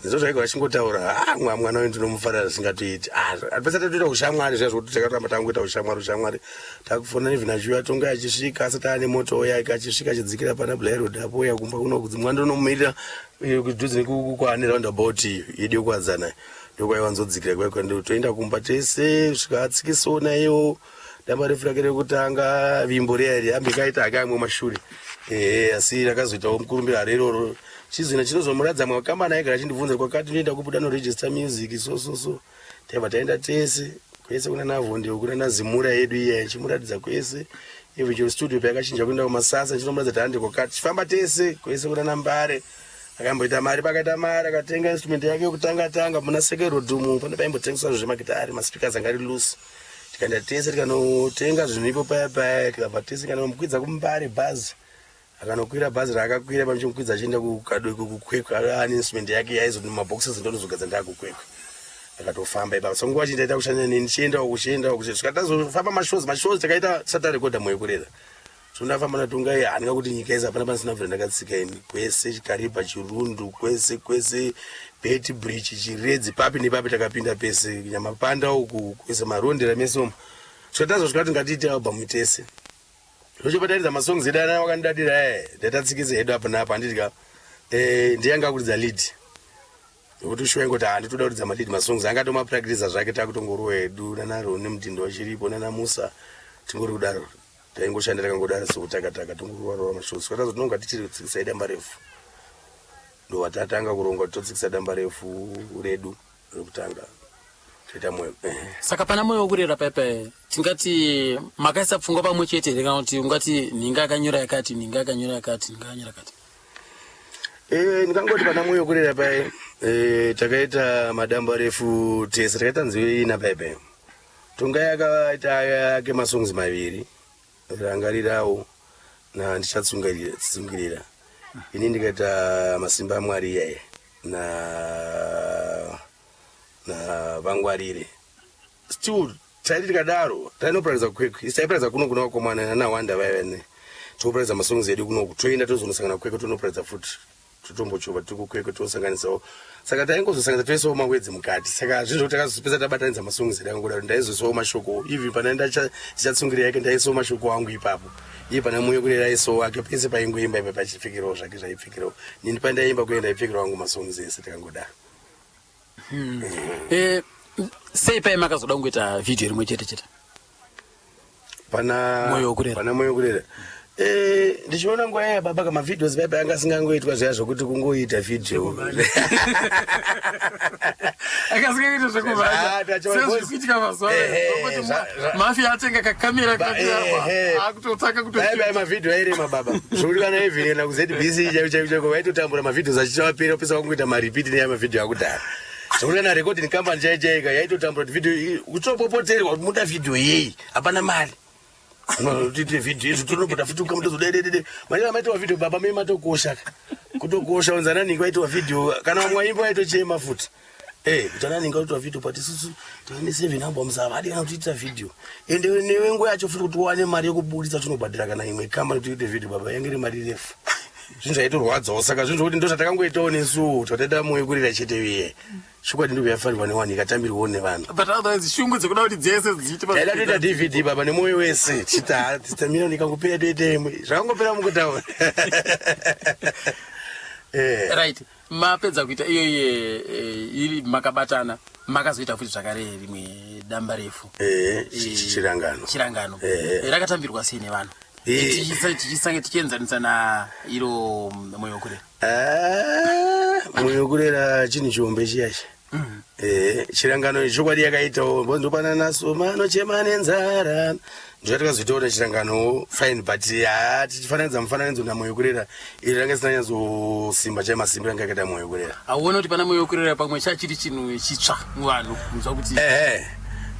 ndizvo zvaigwa vachingotaura, "Ah, mwana uyu ndinomufarira zvisingatoiti." Ah, atipesa tatoita ushamwari zviya zvokuti takatoramba tangoita ushamwari, ushamwari, takufona. Even achiuya Tonga achisvika asati ane moto yake, achisvika achidzikira pana Bly Road apo, uya kumba kuno mwana ndonomumirira kudhuze nekwaane roundabout iyo yedu yekuwadzana, ndokwaiwanzodzikira kwaiko. Toenda kumba tese kusvika atsikisawo naiwo damba refu rake rekutanga, Vimbo riya ri ambe kaita hake amwe mashure. Ehe, asi rakazoitawo mukurumbira haro iroro. Chizvino chinozomuradza mwakambani aigara achindibvunza kwakati ndoenda kubuda noregister music. So so so taibva taenda tese kwese kuna Navhonde, kuna naZimura yedu iya, ichimuratidza kwese. Even chero studio payakachinja kuenda kuMasasa, ndichinomuratidza taande kwakati, tichifamba tese kwese kuna naMbare. Akamboita mari, pakaita mari akatenga instrument yake yekutanga tanga muna Sekerodhumu, pane paimbotengeswa zvemakitari, maspeakers anga ari loose. Tikaenda tese tikanotenga zvinhu ipo paya paya, tikabva tese tikanomukwidza kuMbare bhazi. Akanokwira bhazi raakakwira pamuchimukwidza achienda kuKwekwe, ane instrument yake yaizoti mumaboxes, ndonozogadza ndaakuKwekwe. Akatofamba ipapo. So nguva chindaita kushanya neni, chiendawo kuchiendawo kusvika tazofamba mashows. Mashows takaita tisati tarekodha Moyo Kurera. So ndafamba naTongai, handinga kuti nyika yese hapana pasina bvira ndakatsika ini, kwese Chikaribha, Chirundu, kwese kwese, Beitbridge, Chiredzi, papi nepapi takapinda pese, Nyamapanda uku kwese, Marondera mese umu. So tazosvika kuti ngatiite album tese. Ndochopataridza masongs edu ana wakandidadira, ndatatsikisa hedu apo napo, handiti ka? Ndiye anga akuridza lead, nekuti shuwa ingoti handitoda kuridza malead, masongs anga atomapractisa zvake. Takutongorowa hedu nanaRoni Mutindo wachiripo, nanaMusa, tingori kudaro, taingoshanda takangodaro sekutakataka, tongorowarova mashows. Kwatazo tinonga tichiri kutsikisa damba refu, ndobva tatanga kuronga kuti totsikisa damba refu redu rekutanga, toita Moyo. Saka pana Moyo Wokurera paipai, tingati makaisa pfungwa pamwe chete here, kana kuti ungati nhinga akanyora yakati, nhinga akanyora yakati, nhinga akanyora yakati? Ndingangoti pana Moyo Kurera pai, takaita madamba refu tese, takaita nziyo ina paipai. Tongai akaita ake masongs maviri, Rangarirawo na Ndichatsungirira. Ini ndikaita Masimba aMwari iyaye na Vangwarire. Still taiti tikadaro tainoparidza kuKwekwe. Isi taiparidza kuno kuna vakomana nanawanda vaiva, toparidza masongs edu kunoku, toenda tozonosangana kuKwekwe, tonoparidza futi, totombochova tiri kuKwekwe, tosanganisawo. Saka taingozosanganisa toisawo mawedzi mukati. Saka zvinhu zvokuti takazopedza tabatanidza masongs edu akangodaro. Ndaizoisawo mashoko even pana Ndichatsungirira yake, ndaisawo mashoko angu ipapo. Iye pana Moyo Kurera aisawo ake pese paingoimba ipa pachipfekerawo zvake zvaipfekerawo. Nini pandaimba kuenda ndaipfekerawo angu masongs ese, takangodaro. Sei pai makazoda kungoita vhidhiyo rimwe chete chete? Pana Moyo Wokurera. Pana Moyo Wokurera, ndichiona nguva yaya baba kamavideos paipa anga asingangoitwa zviya zvokuti kungoita vhidhiyo. Akasingaita Ah, tachiona zvekumhanya mazuva Ehe, mafia atenga kakamera Ehe. akutotanga. Pai mavhidhiyo airema baba, zvokuti kana even kana kuZBC chaiko chaiko chaiko vaitotambura mavideos achichavapera pesa vakungoita marepeat neya mavhidhiyo akudhara, zvokuti kana recording company chai chaika yaitotambura kuti vhidhiyo kutopopoterwa kuti muda vhidhiyo yei, hapana mari tiite vhidhiyo izvo, tonobota futi ukamutozodededede manje maitiwa vhidhiyo baba mei matokosha, kutokosha unzana ningi vaitiwa vhidhiyo, kana vamwe vaimba vaitochema futi. Eh, kuti ananinga kuitwa video but isusu tane seven albums havadi kana kutiitira video ende newe nguva yacho futi kuti uwane mari yekubudisa tinobhadhira kana imwe kambani kuti uite video baba yange iri mari refu zvinhu zvaitorwadzawo saka zvinhu zvokuti ndo zvatakangoitawo nesuwo tataita moyo kurira chete uye chokwadi ndobva yafanirwa newanhu ikatambirwawo nevanhu But otherwise shungu dzekuda kuti dzese dziite taida toita dvd baba nemwoyo wese tichiti ha titamira ndikangopera toita imwe zvakangopera mukutaura. Eh. Right, mapedza kuita iyo iye iri makabatana, makazoita futi zvakare rimwe damba refu. Eh, Chirangano. Chirangano. Eh. Rakatambirwa sei nevanhu? Tichisange tichienzanisa na iro Moyo Kurera. Ah, Moyo Kurera chinhu chihombe chiyachi. Chirangano chokwadi yakaitawo ndopana soma nochema nenzara ndozvatakazoitawo nechirangano, fine, but ha tichifananidza mufananidzo naMoyo Kurera, iri ranga isina nyatsosimba chai masimba yanga yakaita Moyo Kurera. Hauoni kuti pana Moyo Kurera pamwe chachiri chinhu chitsva muvanhu kunzwa kuti Ehe,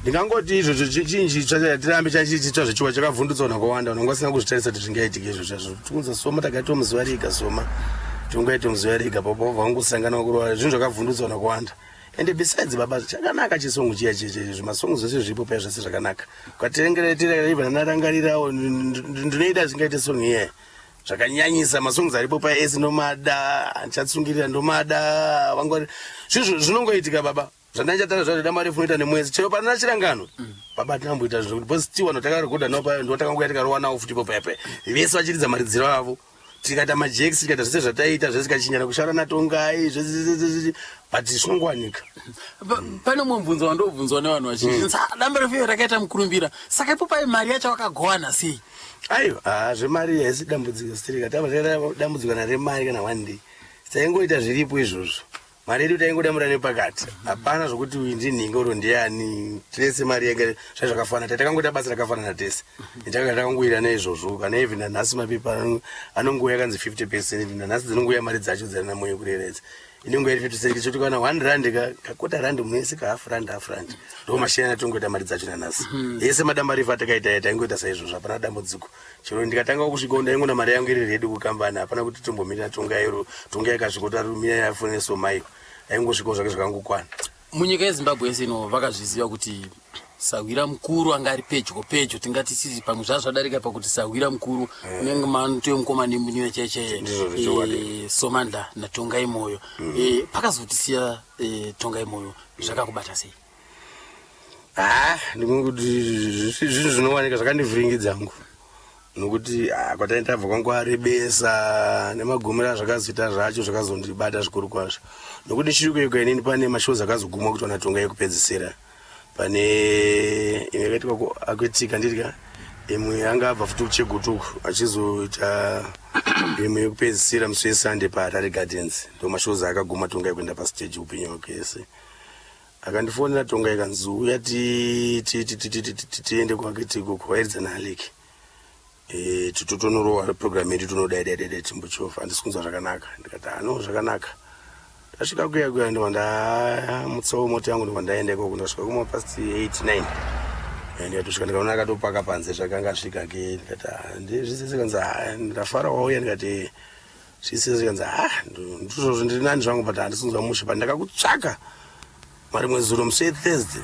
ndingangoti izvozvo chinhu chitsva, tirambe chachiri chitsva zvechiwa chakavhundutsa vanhu vakawanda, vanhu vanga vasina kuzvitarisa kuti zvingaitike izvo zvazvo. Tikunza soma takaitawo muzuva rega, soma tingaita muzuva rega papo vangosangana kurwara, zvinhu zvakavhundutsa vanhu vakawanda. Ende besides baba, chakanaka chisongo chiya cheche, zvimasongo zvese zviripo paya zvese zvakanaka. Ukaterengeretera even anarangarirawo ndinoida zvingaite song iye zvakanyanyisa. Masongs aripo paya ese ndomada, handichatsungirira ndomada vangwari. Zvinhu zvinongoitika baba, zvandaichataura zvacho damba refu unoita nemwedzi chero panana Chirangano baba tinamboita zvinhu kuti because tiwano takarekodha nao paya ndo takangoya tikarowa nawo futi ipo paya paya vese vachiridza maridziro avo, tikaita majekisi, tikaita zvese zvataita zvese, tikachinjana kushara naTongai zvese, but zvinongowanika. Pane umwe mubvunzo wandobvunzwa nevanhu vazhinji. Damba refu iyo rakaita mukurumbira, saka ipo pai mari yacho vakagowana sei? Aiwa, ha, zvemari haisi dambudziko sitirika tava dambudziko kana remari kana one day taingoita zviripo izvozvo. Mari yedu taingodamura nepakati, hapana zvokuti uyu ndinhingi oro ndiani, tese mari yanga zvai zvakafanana, takangoita basa rakafanana tese, takanga takangoira naizvozvo. Kana even nanhasi mapepa anongouya akanzi 50%, nanhasi dzinongouya mari dzacho dzana Moyo Kurera idzi inenge iri 50 cent, choti kana 1 rand kakota rand munese ka half rand, half rand, ndo mashiyana atongoita mari dzacho nanhasi. Yese madamba refu atakaita taingoita saizvozvo, hapana dambudziko. Chero ndikatanga kusvika ndaingona mari yangu iri ready kukambani, hapana kuti tombomira Tongai, Tongai akasvika tarumira yafoneso maiwa, aingosvikawo zvake zvakangokwana. Munyika yeZimbabwe yese ino vakazviziva kuti sahwira mukuru anga ari pedyo pedyo, tingati sisi pamwe zvaa zvadarika pakuti sahwira mukuru unenge mantoe mukoma nemunina chaichaiye. Ndizvo zvechokwadi. Somandla naTongai Moyo. Pakazotisiya Tongai Moyo zvakakubata sei? Ha, ndingokuti zvinhu zvinowanika zvakandivhiringidza hangu nokuti ah, kwatai tabva kwangu arebesa nemagumiro azvakazoita zvacho zvakazondibata zvikuru kwazvo, nokuti ndichiri kuiko inini pane mashows akazogumwa kuti vanaTonga yekupedzisira, pane imwe yakaitwa akuitika ndirika imwe anga abva futi kuChegutu uku achizoita imwe yekupedzisira musi weSunday paHarare Gardens, ndo mashows akaguma Tongai kuenda pastage upenyu hwake yese. Akandifonera Tonga ikanzi uya tiende kwake tiko kwairidza naAleki, titotonorowa program yedu tonodai dai dai dai timbochovha, handisi kunzwa zvakanaka. Ndikati ano zvakanaka. Ndasvika kuya kuya ndobva ndamutsawo mota yangu, ndobva ndaenda ikoko, ndasvika kuma past 8 9, ndikatosvika ndikaona akatopaka panze zvakanga asvika ke. Ndikati ah, ndizvisese kanzi ah, ndafara wauya. Ndikati eh, zvisese kanzi ah, ndizvozvo, ndiri nani zvangu but handisi kunzwa mushe, but ndakakutsvaka marimwe zuro musi weThursday,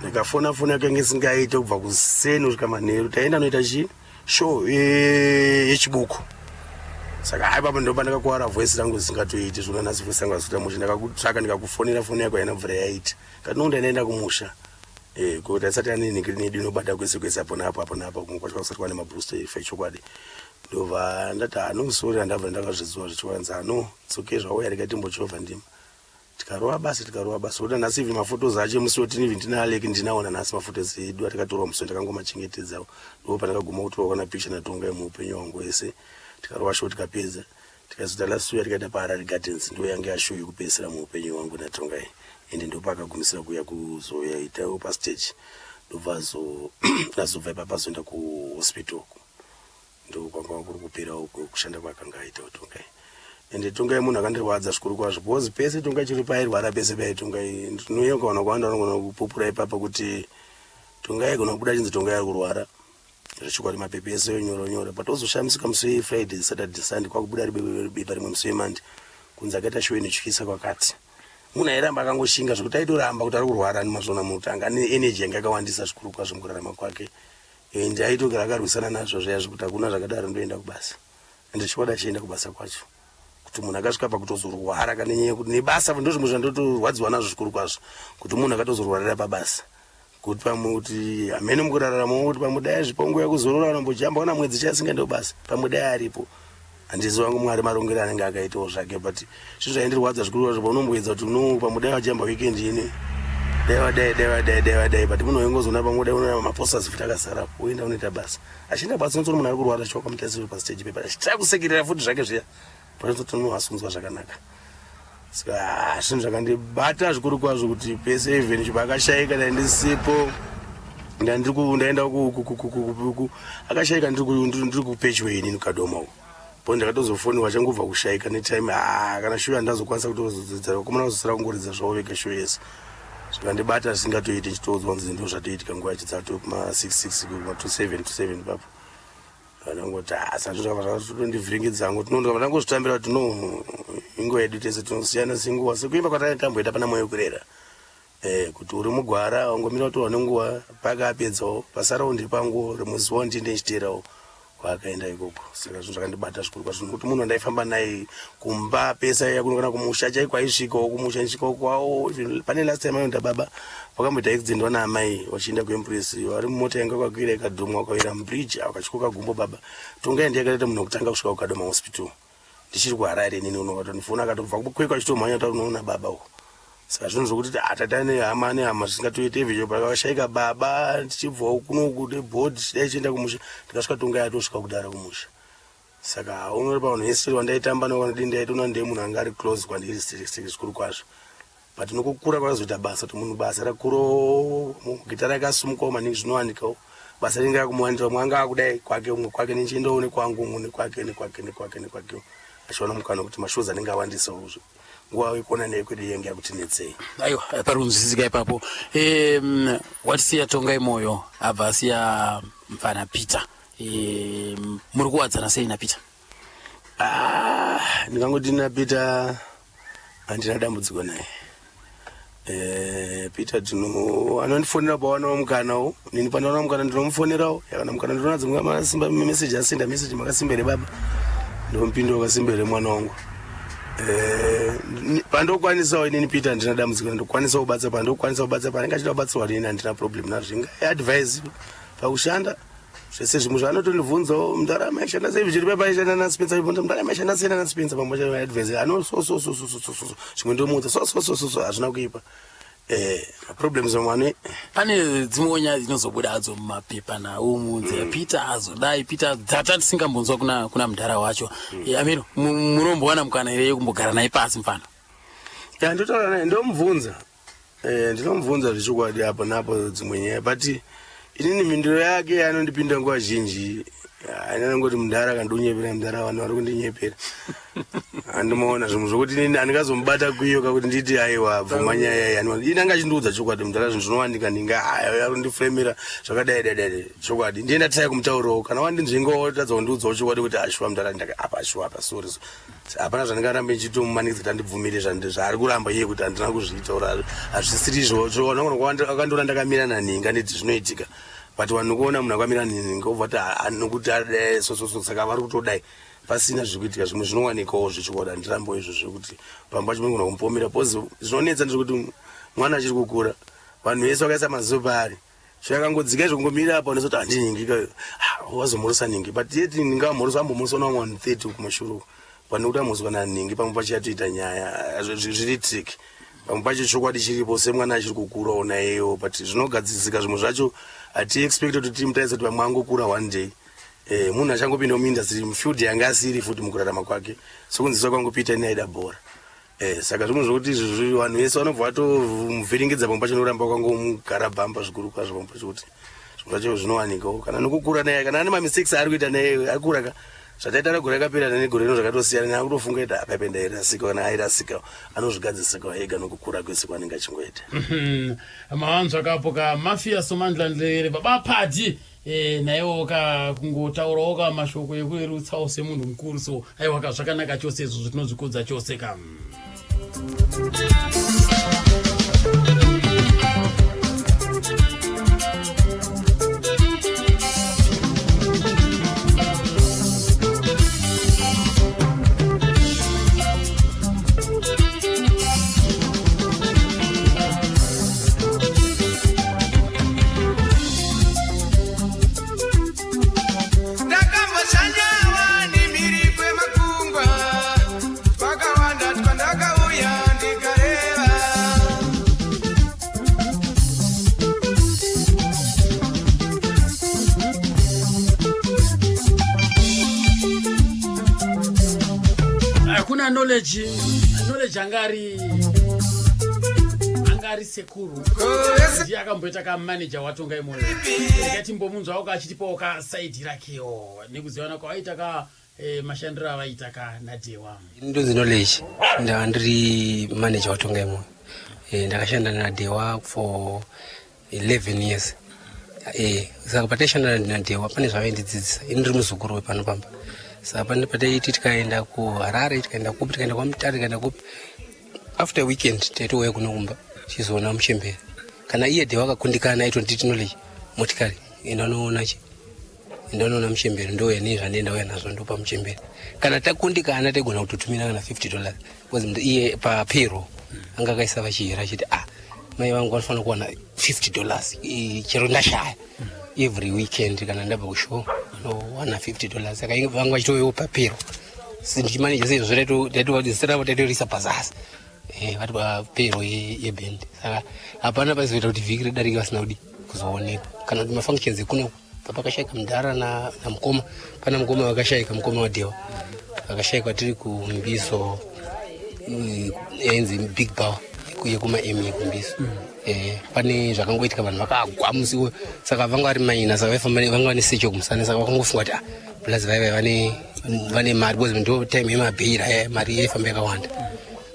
ndikafona foni yako yange isingaite kubva kuseni kusvika manheru, taenda noita chi show yechibuku. Saka hai baba, ndopa ndakakuwara voice rangu zisingatoiti zvona nhasi, voice rangu hazikuita mushe. Ndakakutsvaka ndikakufonera, foni yako haina kubvira yaita kati no ndaenda kumusha. Ko taisati ane nedu inobata kwese kwese, apo naapo, apo naapo, kumwe kwacho kusati kwane mabooster ife chokwadi. Ndobva ndati ano sorry, handabva ndakazviziva zvichiwanza ano tsoke zvauya rikatimbochovha ndima, tikarova basa, tikarova basa kuda nhasi. Even mafotos acho emusi wotini even tina Alek ndinaona nhasi mafotos edu atakatorwa musi, ndakangomachengetedzawo, ndo pandakaguma kutorwa kana picture naTongai muupenyu hwangu hwese. Tikarova show tikapedza, tikazoita last year tikaita paHarare Gardens, ndo yange yashow yekupedzisira muupenyu hwangu naTongai. Ende ndopaakagumisira kuuya kuzoitawo pastage, ndobva azobva ipapo azoenda kuhospital, ndo kwanga kuri kuperawo kushanda kwakanga aitawo Tongai. Ende Tongai munhu akandirwadza zvikuru kwazvo because pese Tongai chiri pairwara pese pai Tongai ndinoyeuka vanhu vakawanda vanogona kupupura ipapa kuti Tongai agona kubuda chinzi Tongai ari kurwara zvechokwadi, mapepa ese onyora onyora, but ozoshamisika musi weFriday, Saturday, Sunday kwakubuda bepa rimwe musi weMonday kunzi akaita show inotyisa kwakati. Munhu airamba akangoshinga zvekuti aitoramba kuti ari kurwara nemazvona muti anga ane energy yanga yakawandisa zvikuru kwazvo mukurarama kwake and aitogara akarwisana nazvo zviya zvekuti hakuna zvakadaro ndoenda kubasa and chokwadi achienda kubasa kwacho kuti munhu akasvika pakutozorwara kana nyaya yekuti nebasa ndozvimwe zvandotorwadziwa nazvo zvikuru kwazvo kuti munhu akatozorwarira pabasa kuti pamwe kuti hamene mukurarama kuti pamwe dai azvipa nguva yekuzorora anombojamba kana mwedzi chasingaende kubasa pamwe dai aripo handizi wangu mwari marongero anenge akaitawo zvake but zvinhu zvaindirwadza zvikuru kwazvo paunomboedza kuti no pamwe dai wajamba weekend ine dai vadai dai vadai dai vadai but munhu waingozoona pamwe dai unoona maposters futi akazara woenda unoita basa achienda basa unotoona munhu ari kurwara chiwaka mutarisiro pastage pepa achitira kusekerera futi zvake zviya panototi no asunzwa zvakanaka saka ah, zvinhu zvakandibata zvikuru kwazvo kuti pese even chibakashaika ndandisipo ndaenda akashaika ndiri kupedyo ini kadoma uko po ndakatozofoniwa achangobva kushaika netime ah, kana shuya handazokwanisa kutozodzidza vakomana vazosara kungoridza zvavo vega shuya yese zvikandibata zvisingatoiti ndichitoudzwa kunzi ndo zvatoitika nguva yacho dzato kuma 66 kuma 27 27 ipapo vanongoti ah, saka zvakabva zvakatondivhiringidza hangu tinondobva ndangozvitambira kuti no inguva yedu tese tinosiyana senguva sekuimba kwataitamboita pana moyo kurera Eh, kuti uri mugwara wangomira kutorwa nenguva pake apedzawo pasarawo ndiri pangu rimwe zuva ndiende ndichiteerawo kwaakaenda ikoko saka zvinhu zvakandibata zvikuru kwazvo nokuti munhu wandaifamba naye kumba pese aiya kuno kana kumusha chaiko aisvikawo kumusha ndisvikawo kwawo pane last time ayoenda baba vakamboita accident vana amai vachienda kuempress vari mumota yanga kwakwira ikadhumwa kwawira mubridge akatyoka gumbo baba tongai ndiye akatoita munhu wekutanga kusvika kukadoma hospital ndichiri kuharare inini uno vatondifona akatobva kukwekwa achitomhanya tauri unoona baba uko saka zvinhu zvokuti atata nehama nehama zvisingatoite izvo pakashaika baba tichibvawo kunoku nebhodhi dai chienda kumusha ndikasvika tonga yatosvika kudara kumusha saka unori pavanhu vese wandaitamba navo vanodii ndaitoona ndiye munhu anga ari close kwandiri zvikuru kwazvo but nokukura kwakazoita basa kuti munhu basa rakurawo gita rakasumukawo maningi zvinowanikawo basa ringe rakumuwanira umwe anga akudai kwake umwe kwake nechiendawo nekwangu umwe nekwake nekwake nekwake nekwake achiwana mukana wekuti mashows anenge awandisawo nguva yekuona neyo kwedu yenge yakutinetsei aiwa pari kunzwisisika ipapo um, watisiya tongai moyo abva asiya mfana peter um, muri kuwadzana sei napeter ah, ndingangoti napeter handina dambudziko naye eh, peter tino anondifonera pawanawo mukanawo nini pandaona mukana ndinomufonerawo yakana mukana ndinoona dzimwe masimba meseji asenda meseji makasimba here baba ndomupindura wakasimba here mwana wangu eh, pandokwanisawo inini peter handina dambudziko ndokwanisa kubatsa pandokwanisa kubatsa panenge achida kubatsirwa nini handina problem nazvo inga advice pakushanda zvese zvimwe zvaanotondibvunzawo mudhara maishanda sei zviri papa aishanda naspencer ibvunza mudhara maishanda sei naspencer pamwe pacho advise ano so so so so so so so zvimwe ndomuudza so so so so so hazvina kuipa eh problems mamwe ane pane dzimwewo nyaya dzinozobuda hadzo mumapepa nhau munzira mm. Peter azodai Peter dzata tisingambonzwa kuna kuna mudhara wacho mm. eh, ameno munombowana mukana here yekumbogara naye pasi mfana ya ndotaura naye ndomubvunza Eh, ndinomubvunza zvechokwadi apo napo dzimwe nyaya but inini mhinduro yake yaanondipinda nguva zhinji anongoti mudhara akandiunyepera mudhara vanhu vari kundinyepera andimaona zvinhu zvokuti inini andingazomubata kuiyo kakuti nditi aiwa bvuma nyaya iyi ini anga achindiudza chokwadi mudhara zvinhu zvinowanika ndinga arikundifremera zvakadai dai dai chokwadi ndiye ndatisai kumutaurirawo kana wandinzvengawo tadza kundiudzawo chokwadi kuti ashuwa mudhara ndaka apa ashuwa apa sorry hapana zvandingarambe ndichitomumanikidza kuti andibvumire zvaari kuramba iye kuti handina kuzviita or hazvisiri izvo akandiona ndakamira naninga nditi zvinoitika but vanhu kuona munhu akamira naninga obva kuti nokuti adai sososo saka vari kutodai pasina zviri kuitika zvimwe zvinowanikawo zvechokwadi handirambo izvo zvekuti pamba pacho munogona kumupomera bcause zvinonetsa ndezvekuti mwana achiri kukura vanhu vese vakaisa maziso paari zvakangodzika izvo kungomira apa unozoti handinhingi ka ah, wazomhorosa nhingi but yet ndingamhorosa ambomhorosa na vamwe vanhu 30 kumashure uko pane kuti amhoroswa nanhingi pamwe pacho yatoita nyaya zviri trick pamwe pacho chokwadi chiripo semwana achiri kukurawo naiyewo but zvinogadzisika zvimwe zvacho hatiexpect kuti timutarise kuti vamwe angokura one day eh, munhu achangopinda muindustry mufield yanga asiri futi mukurarama kwake sokunzisa kwangu peter ini aida bhora Eh, saka zvimwe zvokuti izvozvi vanhu vese vanobva vatomuvhiringidza pamwe pacho noramba kwangomugara bhamba zvikuru kwazvo pamwe pacho kuti zvimwe zvacho zvinowanikawo kana nokukura naye kana ane mamistakes aari kuita naye akura ka zvataita negore rakapera negore rino zvakatosiyana naye akutofunga kuti apaipe ndairasika kana airasika anozvigadzisika ega nokukura kwese kwaanenge achingoita mhm. mawanzwa kapo ka mafia somandla ndlere baba padi Eh, naiwo ka kungotaurawo ka mashoko ekurerutsawo semunhu mukuru so aiwa ka zvakanaka chose izvozvo tinozvikudza chose ka. Knowledge, Knowledge anga ari anga ari sekuru, ndiye akamboita kamanager waTongai Moyo. Ndikati mbomunzwawo kachitipawo kaside rakewo nekuzivana kwawaita ka mashandiro avaita ka naDhewa. Ndonzi Knowledge, ndava ndiri manager waTongai Moyo. Ndakashanda naDhewa for 11 years. Saka pataishanda naDhewa pane zvavaindidzidzisa. Ini ndiri muzukuru wepano pamba, saka pane pataiti tikaenda kuHarare, tikaenda kupi, tikaenda kwaMutare, tikaenda kupi, after weekend taitouya kuno kumba tichizoona muchembere. Kana iye Dhewa akakundikana, aitonditi, "Knowledge, motikari, enda unoona chi, enda unoona muchembere." Ndouya nei zvandienda uya nazvo, ndopa muchembere. Kana takundikana, taigona kutotumira kana $50, because iye papayroll anga akaisa vachihera achiti, "Ah, mai vangu vanofanira kuwana $50 chero ndashaya every weekend. Kana ndabva kushow vanowana $50." Saka vanga vachitouyawo papayroll. Ndichimaneja seizvozvo, zita ravo taitorisa pazasi, vari papayroll yeband. Saka hapana paizoita kuti vhiki ridarike vasina kudi kuzoonekwa, kana kuti mafunctions ekuno papakashayika mudhara namukoma. Pana mukoma vakashayika, mukoma waDhewa vakashayikwa tiri kuMbizo, yainzi Big Power yekumaemi yekuMbizo. Pane zvakangoitika, vanhu vakagwa musi iwoyo. Saka vanga vari maina, saka vaifamba vanga vane secho kumusana. Saka vakangofunga kuti, ah, plus vaiva vane mari, because ndo time yemabheira aya, mari yaifamba yakawanda.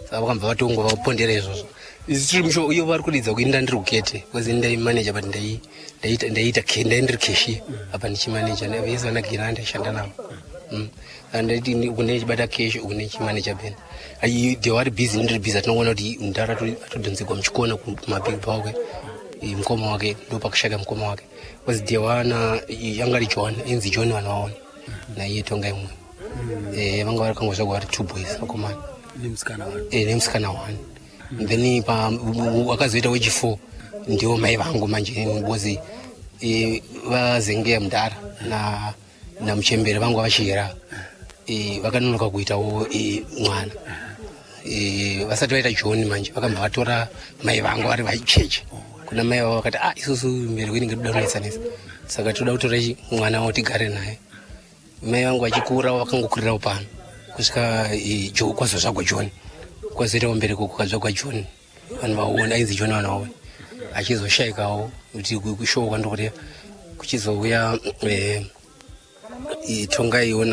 Saka vakambva vatongo vapondera izvozvo. Isu tiri mushow, iyo vari kuridza kuinda, ndiri kugate, because ini ndaimanager, but ndaita ndai ndiri cashier apa ndichimanager vese vana ndaishanda navo. Saka ndaiti uku ndaichibata cash, uku ndichimanager band. Ai, they vari busy, ndiri busy. Atinongoona kuti mudhara atodhonzegwa muchikona kumabig power kwe mukoma wake, ndo pakushaka mukoma wake, because Dhewana yanga ari John, ainzi John, vanhu vaona naiye Tongai Moyo. Vanga vari kangozvagwa vari two boys, vakomana. Nemusikana wani? Nemusikana one. Then wakazoita wechi4 ndiwo mai vangu manje, because vazengeya mudhara namuchembere vangu vachihera, vakanonoka kuitawo mwana. Vasati vaita John manje, vakambva vatora mai vangu vari vacheche kuna mai vavo. Vakati, "Ah, isusu mbereko inenge toda kunetsanetsa, saka toda kutora mwana wavo tigare naye." Mai vangu vachikura vakangokurirawo pano kusvika kwazozvagwa John, kwazoitawo mbereko, kukazvagwa John, vanhu vaona, ainzi John, vanhu vaona achizoshayikawo. Kuti kushow kwandokureva kuchizouya Tongaiwo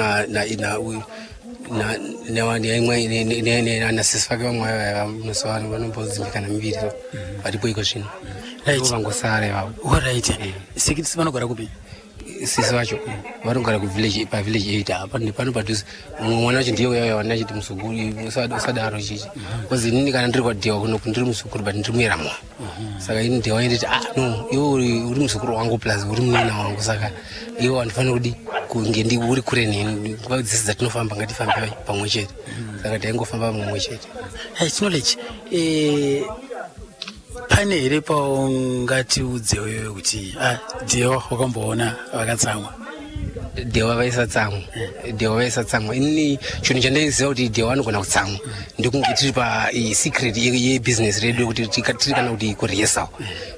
nasisi vake vamwe vanombodzimbikana miviri, so varipo iko zvino. Vangosara ivavo. Alright, sekiti vanogara kupi? Sisi vacho vanogara kuvillage, pavillage 8 apa pano padhuze. Mumwe mwana wacho ndiye uyauya wana achiti muzukuru usadaro chichi, because inini kana ndiri kwaDhewa kunoku ndiri muzukuru, but ndiri muyera moyo. Saka ini Dhewa inditi, "Ah, no, iwe uri muzukuru wangu, plus uri munina wangu, saka iwe handifaniri kudi kunge ndi uri kure neni. Nguva dzese dzatinofamba ngatifambe pamwe chete." Saka taingofamba pamwe chete. Hey, Knowledge, pane here paungatiudzewo iwewe kuti, ah, Dhewa wakamboona vakatsamwa? Dhewa vaisatsamwa, Dhewa vaisatsamwa. Inini chinhu chandaiziva kuti Dhewa anogona kutsamwa ndekunge tiri pasecret yebusiness redu, kuti tiri kana kuti kurehearsawo,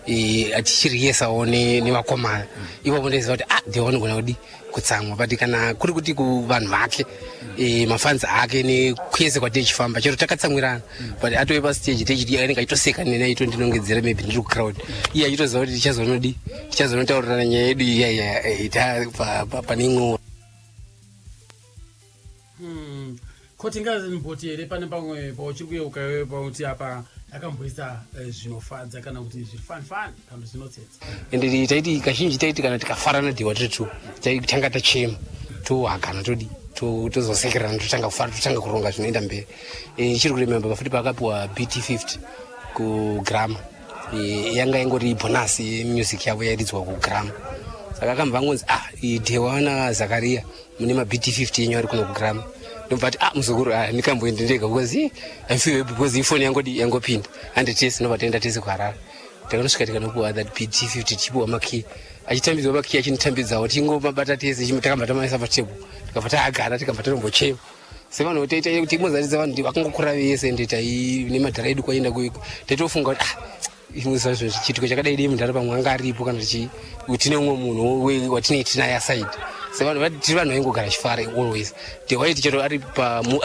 tichirehearsawo nevakomana ipapo, ndaiziva kuti, ah, Dhewa anogona kudi kutsamwa. But kana kuri kuti kuvanhu vake, mafans ake nekwese kwatichifamba, chero takatsamwirana, but atove pastage techiti anenge achitoseka neni, aitondinongedzera, maybe ndiri kucrowd, iye achitoziva kuti tichazonodi tichazonotaurirana nyaya yedu iya iya pane imwewo. Ko tingazimboti here pane pamwe pauchiri kuyeuka iwewe pauti apa akamboisa zvinofadza kana kuti zviri funny funny kana kuti zvinotsetsa? Ende taiti kazhinji taiti kana tikafarana Dhewa tiri two, tanga tachema, tohagana, todi tozosekerana, totanga kufara, totanga kuronga zvinoenda mberi. Ichiri kurememba futi paakapiwa BT50 kuGramma. Yanga ingori bonus yemusic yavo yairidzwa kuGramma. Saka akambva angonzi, "Ah, Dhewa naZakaria, mune maBT50 yenyu ari kuno kuGramma." Ndobva ati, "Ah, muzukuru, ah, ndikamboende ndega because I feel happy because ifoni yangodi yangopinda hande tese." Ndobva taenda tese kuHarare. Takanosvika tikanopiwa that BT50, tichipiwa makey, achitambidzwa makey, achinitambidzawo, tingomabata tese. Takabva tamaisa patable, tikabva taagara, tikabva tatombochema sevanhu. Timozatidza vanhu vakangokura vese, ende tai nemadhara edu kwaenda, taitofunga kuti, ah, imwe chiitiko chakadai dei mudhara pamwe anga aripo, kana tine umwe munhu watinei tinaye aside. Sevanhu tiri vanhu vaingogara chifara always. Waiti chero ari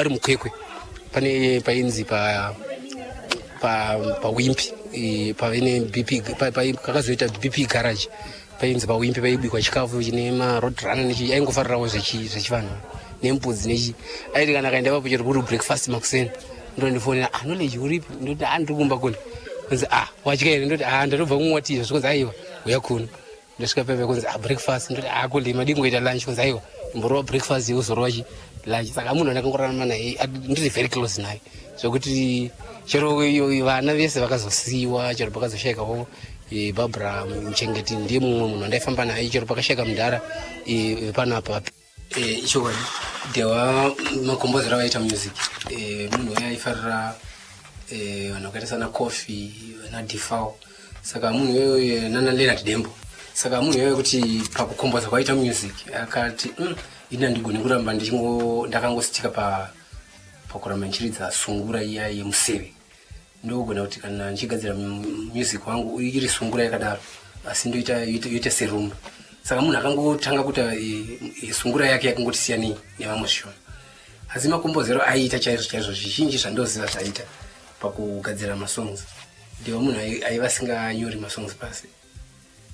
muKwekwe. Pane painzi pa pawimpi pave nebp, kakazoita BP Garage, painzi pawimpi, paibikwa chikafu chine maroad runner nechi. Aingofarirawo zvechivanhu nembudzi nechi. Aiti kana akaenda ipapo, chero kuri breakfast makuseni, ndondifonera, "Ah, Knowledge, uripi?" Ndoti, "Ah, ndiri kumba kune." Kunzi, "Ah, wadya here?" Ndoti, "Ah, ndatobva kumwa tii." Zvikunzi, "Aiwa, uya kuno." Ndosvika pepe, kunzi, "Ah, breakfast." Ndoti, "Ah, kule madingoita lunch." Kunzi, "Aiwa, imborova breakfast, uzorova chi lunch." Saka munhu andakangorarama naye, ndiri very close naye, zvokuti chero iyo vana vese vakazosiyiwa, chero pakazoshayikawo Barbara Muchengeti, ndiye mumwe munhu andaifamba naye. Chero pakashayika mudhara panapa. Ichokwadi, Dhewa makombozero avaita music, munhu uyo aifarira vanhu vakaita sana Coffee vana Defal. Saka munhu iyoyo nana Leonard Dembo. Saka munhu iyoyo kuti pakukomboza kwaita music, akati, ini handigoni kuramba ndakangositika pakuramba ndichiridza sungura iya yemuseve. Ndogona kuti kana ndichigadzira music wangu iri sungura yakadaro, asi ndoita yoita serumba." Saka munhu akangotanga kuita sungura yake yakangoti siyanei nevamwe zvishoma, asi makombozero aiita chaizvo chaizvo, zvizhinji zvandoziva zvaita pakugadzira masongs, ndeva munhu aiva asinganyori masongs pasi.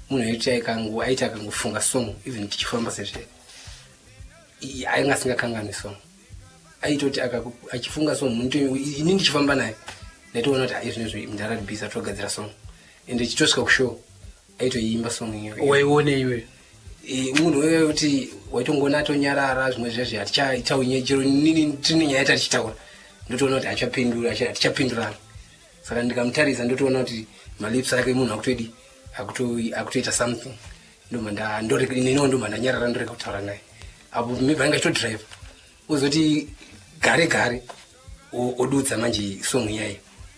Munhu aiti aiti akangofunga song, even tichifamba sezve, ainge asingakanganwi song. Aitoti achifunga song, ini ndichifamba naye ndaitoona kuti ai, zvinezvi mudhara busy atogadzira song, ende chitosvika kushow aitoiimba song iyoyo. Waione iwe? Munhu uyoyo kuti waitongoona atonyarara, zvimwe zvezvi hatichaitauri, chero nini tine nyaya yatatichitaura, ndotoona kuti hachapindura, hatichapindurana. Saka ndikamutarisa ndotoona kuti malips ake, munhu akutodi akutoita something, niniwo ndobva ndanyarara, ndorega kutaura naye. Apo maybe anga achitodrive, uzoti gare gare odudza manje song iyayo,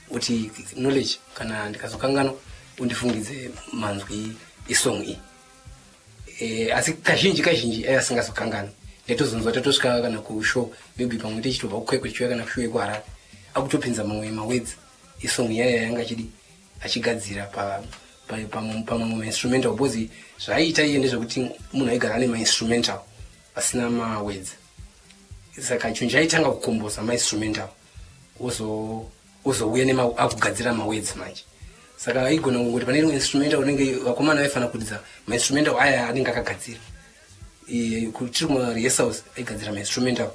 uti, "Knowledge, kana ndikazokanganwa undifungidze manzwi esong iyi." Asi kazhinji kazhinji ai asingazokanganwa. Ndaitozonzwa tatosvika kana kushow, maybe pamwe tichitobva kuKwekwe tichiuya kana kushow yekuHarare, akutopinza mamwe mawords esong iyaya yanga achidi achigadzira pamamwe mainstrumental, because zvaiita iye ndezvekuti munhu aigara ane mainstrumental asina mawords. Saka chinhu chaitanga kukomboza mainstrumental, ozouya akugadzira mawords manje. Saka aigona kungoti pane rimwe instrumental unenge vakomana vaifanira kuridza mainstrumental aya anenge akagadzira. Tiri kumarehearsals, aigadzira mainstrumental,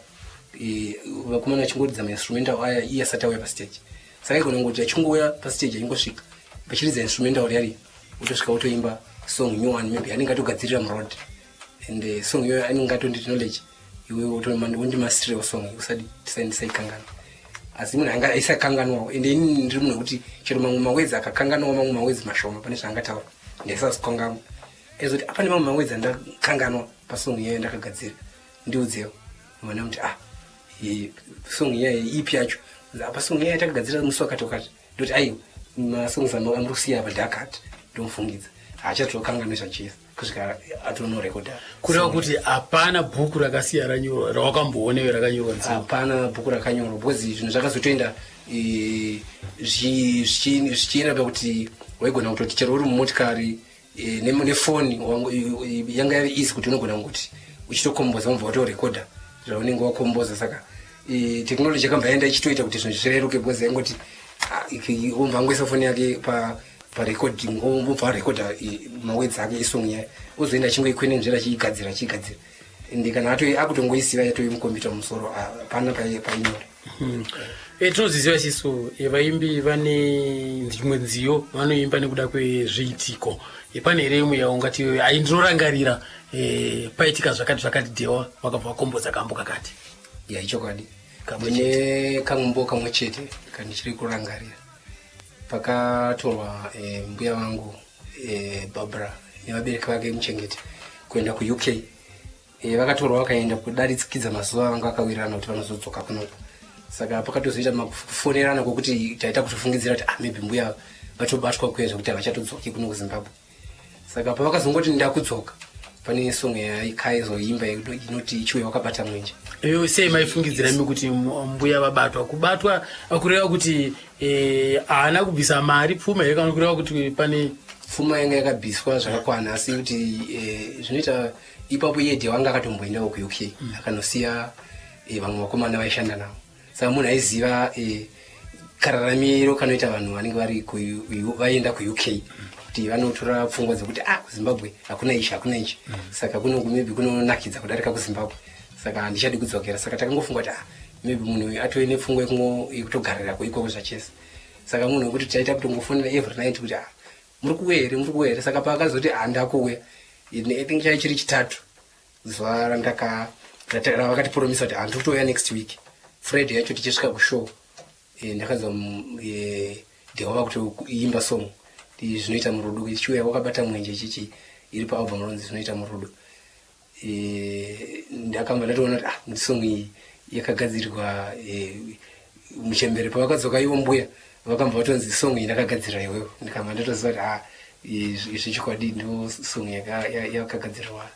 vakomana vachingoridza mainstrumental aya, iye asati auya pastage. Saka aigona kungoti achingouya pastage, achingosvika vachiridza instrumental riyari, otosvika otoimba song new one, maybe anenge atogadzirira muroad. And song iyoyo anenge atonditi, "Knowledge, iwe undimastirewo song, usadi tisaikangana." Asi munhu anga aisakanganwawo. Ende inini ndiri munhu wekuti chero mamwe mawords akakanganwawo, mamwe mawords mashoma pane zvaangataura, ndaisazikanganwa. Aizoti, "Apane mamwe mawords andakanganwa pasong iyayo ndakagadzira, ndiudzewo." Mwana muti, "Ah, song iyayo ipi yacho?" "Apa song iyayo takagadzira musi wakati wakati." Ndoti, "Aiwa, masongs amuri kusiya apa ndakati." Ndomufungidza, haachatokanganwe zvachese kusvika atonorekodha. Kureva kuti hapana bhuku rakasiya ranyorwa rawakamboona rakanyorwa nziyo? Hapana bhuku rakanyorwa, because zvinhu zvakazotoenda zvichienda pakuti waigona kutoti chero uri mumotikari nefoni yanga yave easy, kuti unogona kungoti uchitokomboza, wobva watorekodha zvaunenge wakomboza. Saka technology yakabva yaenda ichitoita kuti zvinhu zvireruke, because yaingoti, ah, wobva angoisa foni yake parecording, wobva warekodha mawords ake esong yayo, ozoenda achingoikwenenzvera, achiigadzira, achiigadzira, ende kana akutongoisiva yatove mukombiyuta mumusoro, hapana painyora. Tinoziziva isisu, vaimbi vane dzimwe nziyo vanoimba nekuda kwezviitiko. Pane here imwe yaungati, "Ai, ndinorangarira paitika zvakati zvakati, Dhewa vakabva vakombodza kambo kakati"? Ya, ichokwadi. Kamwe. Ndine kamumbo kamwe chete kandichiri kurangarira, pakatorwa mbuya vangu Barbara nevabereki vake Muchengeti kuenda kuUK. Vakatorwa vakaenda kudarikidza mazuva vanga vakawirirana kuti vanozodzoka kunoko. Saka pakatozoita makufonerana kwokuti taita kutofungidzira kuti, ah, maybe mbuya vatobatwa kuya zvekuti havachatodzoki kuno kuZimbabwe. Saka pavakazongoti, "Ndakudzoka," pane song yaikaizoimba inoti "Chiuya Wakabata Mwenje". Iyo sei maifungidzira imi kuti mbuya vabatwa? Kubatwa kureva kuti haana kubvisa mari, pfuma here, kana kureva kuti pane? Pfuma yanga yakabviswa zvakakwana, asi kuti zvinoita ipapo iye Dhewa anga akatomboendawo kuUK, akanosiya vamwe vakomana vaishanda navo. Saka munhu aiziva kararamiro kanoita vanhu vanenge vari vaenda kuUK, kuti vanotora pfungwa dzekuti ah, kuZimbabwe hakuna ichi, hakuna ichi, saka kuno maybe kunonakidza kudarika kuZimbabwe, saka handichadi kudzokera. Saka takangofunga kuti ah, maybe munhu uyu atove nepfungwa yekutogarirako ikoko zvachese. Saka munhu wekuti taita kutongofonera every night kuti ah, muri kuuya here, muri kuuya here? Saka paakazoti handakuuya, I think chai chiri Chitatu, zuva randaka ravakatipromisa kuti handiri kutouya next week Friday yacho. Tichisvika kushow, ndakanzwa Dehova kutoimba song "Zvinoita Murudo", ichiuya wakabata mwenje chichi iri paalbum ronzi "Zvinoita Murudo". Ndakamba ndatoona kuti ah, song iyi yakagadzirwa muchembere. Pavakadzoka ivo mbuya vakambva vatonzi, "Song iyi ndakagadzira iwewe." Ndikamba ndatoziva kuti ah, zvechokwadi ndo song yakagadzirwa.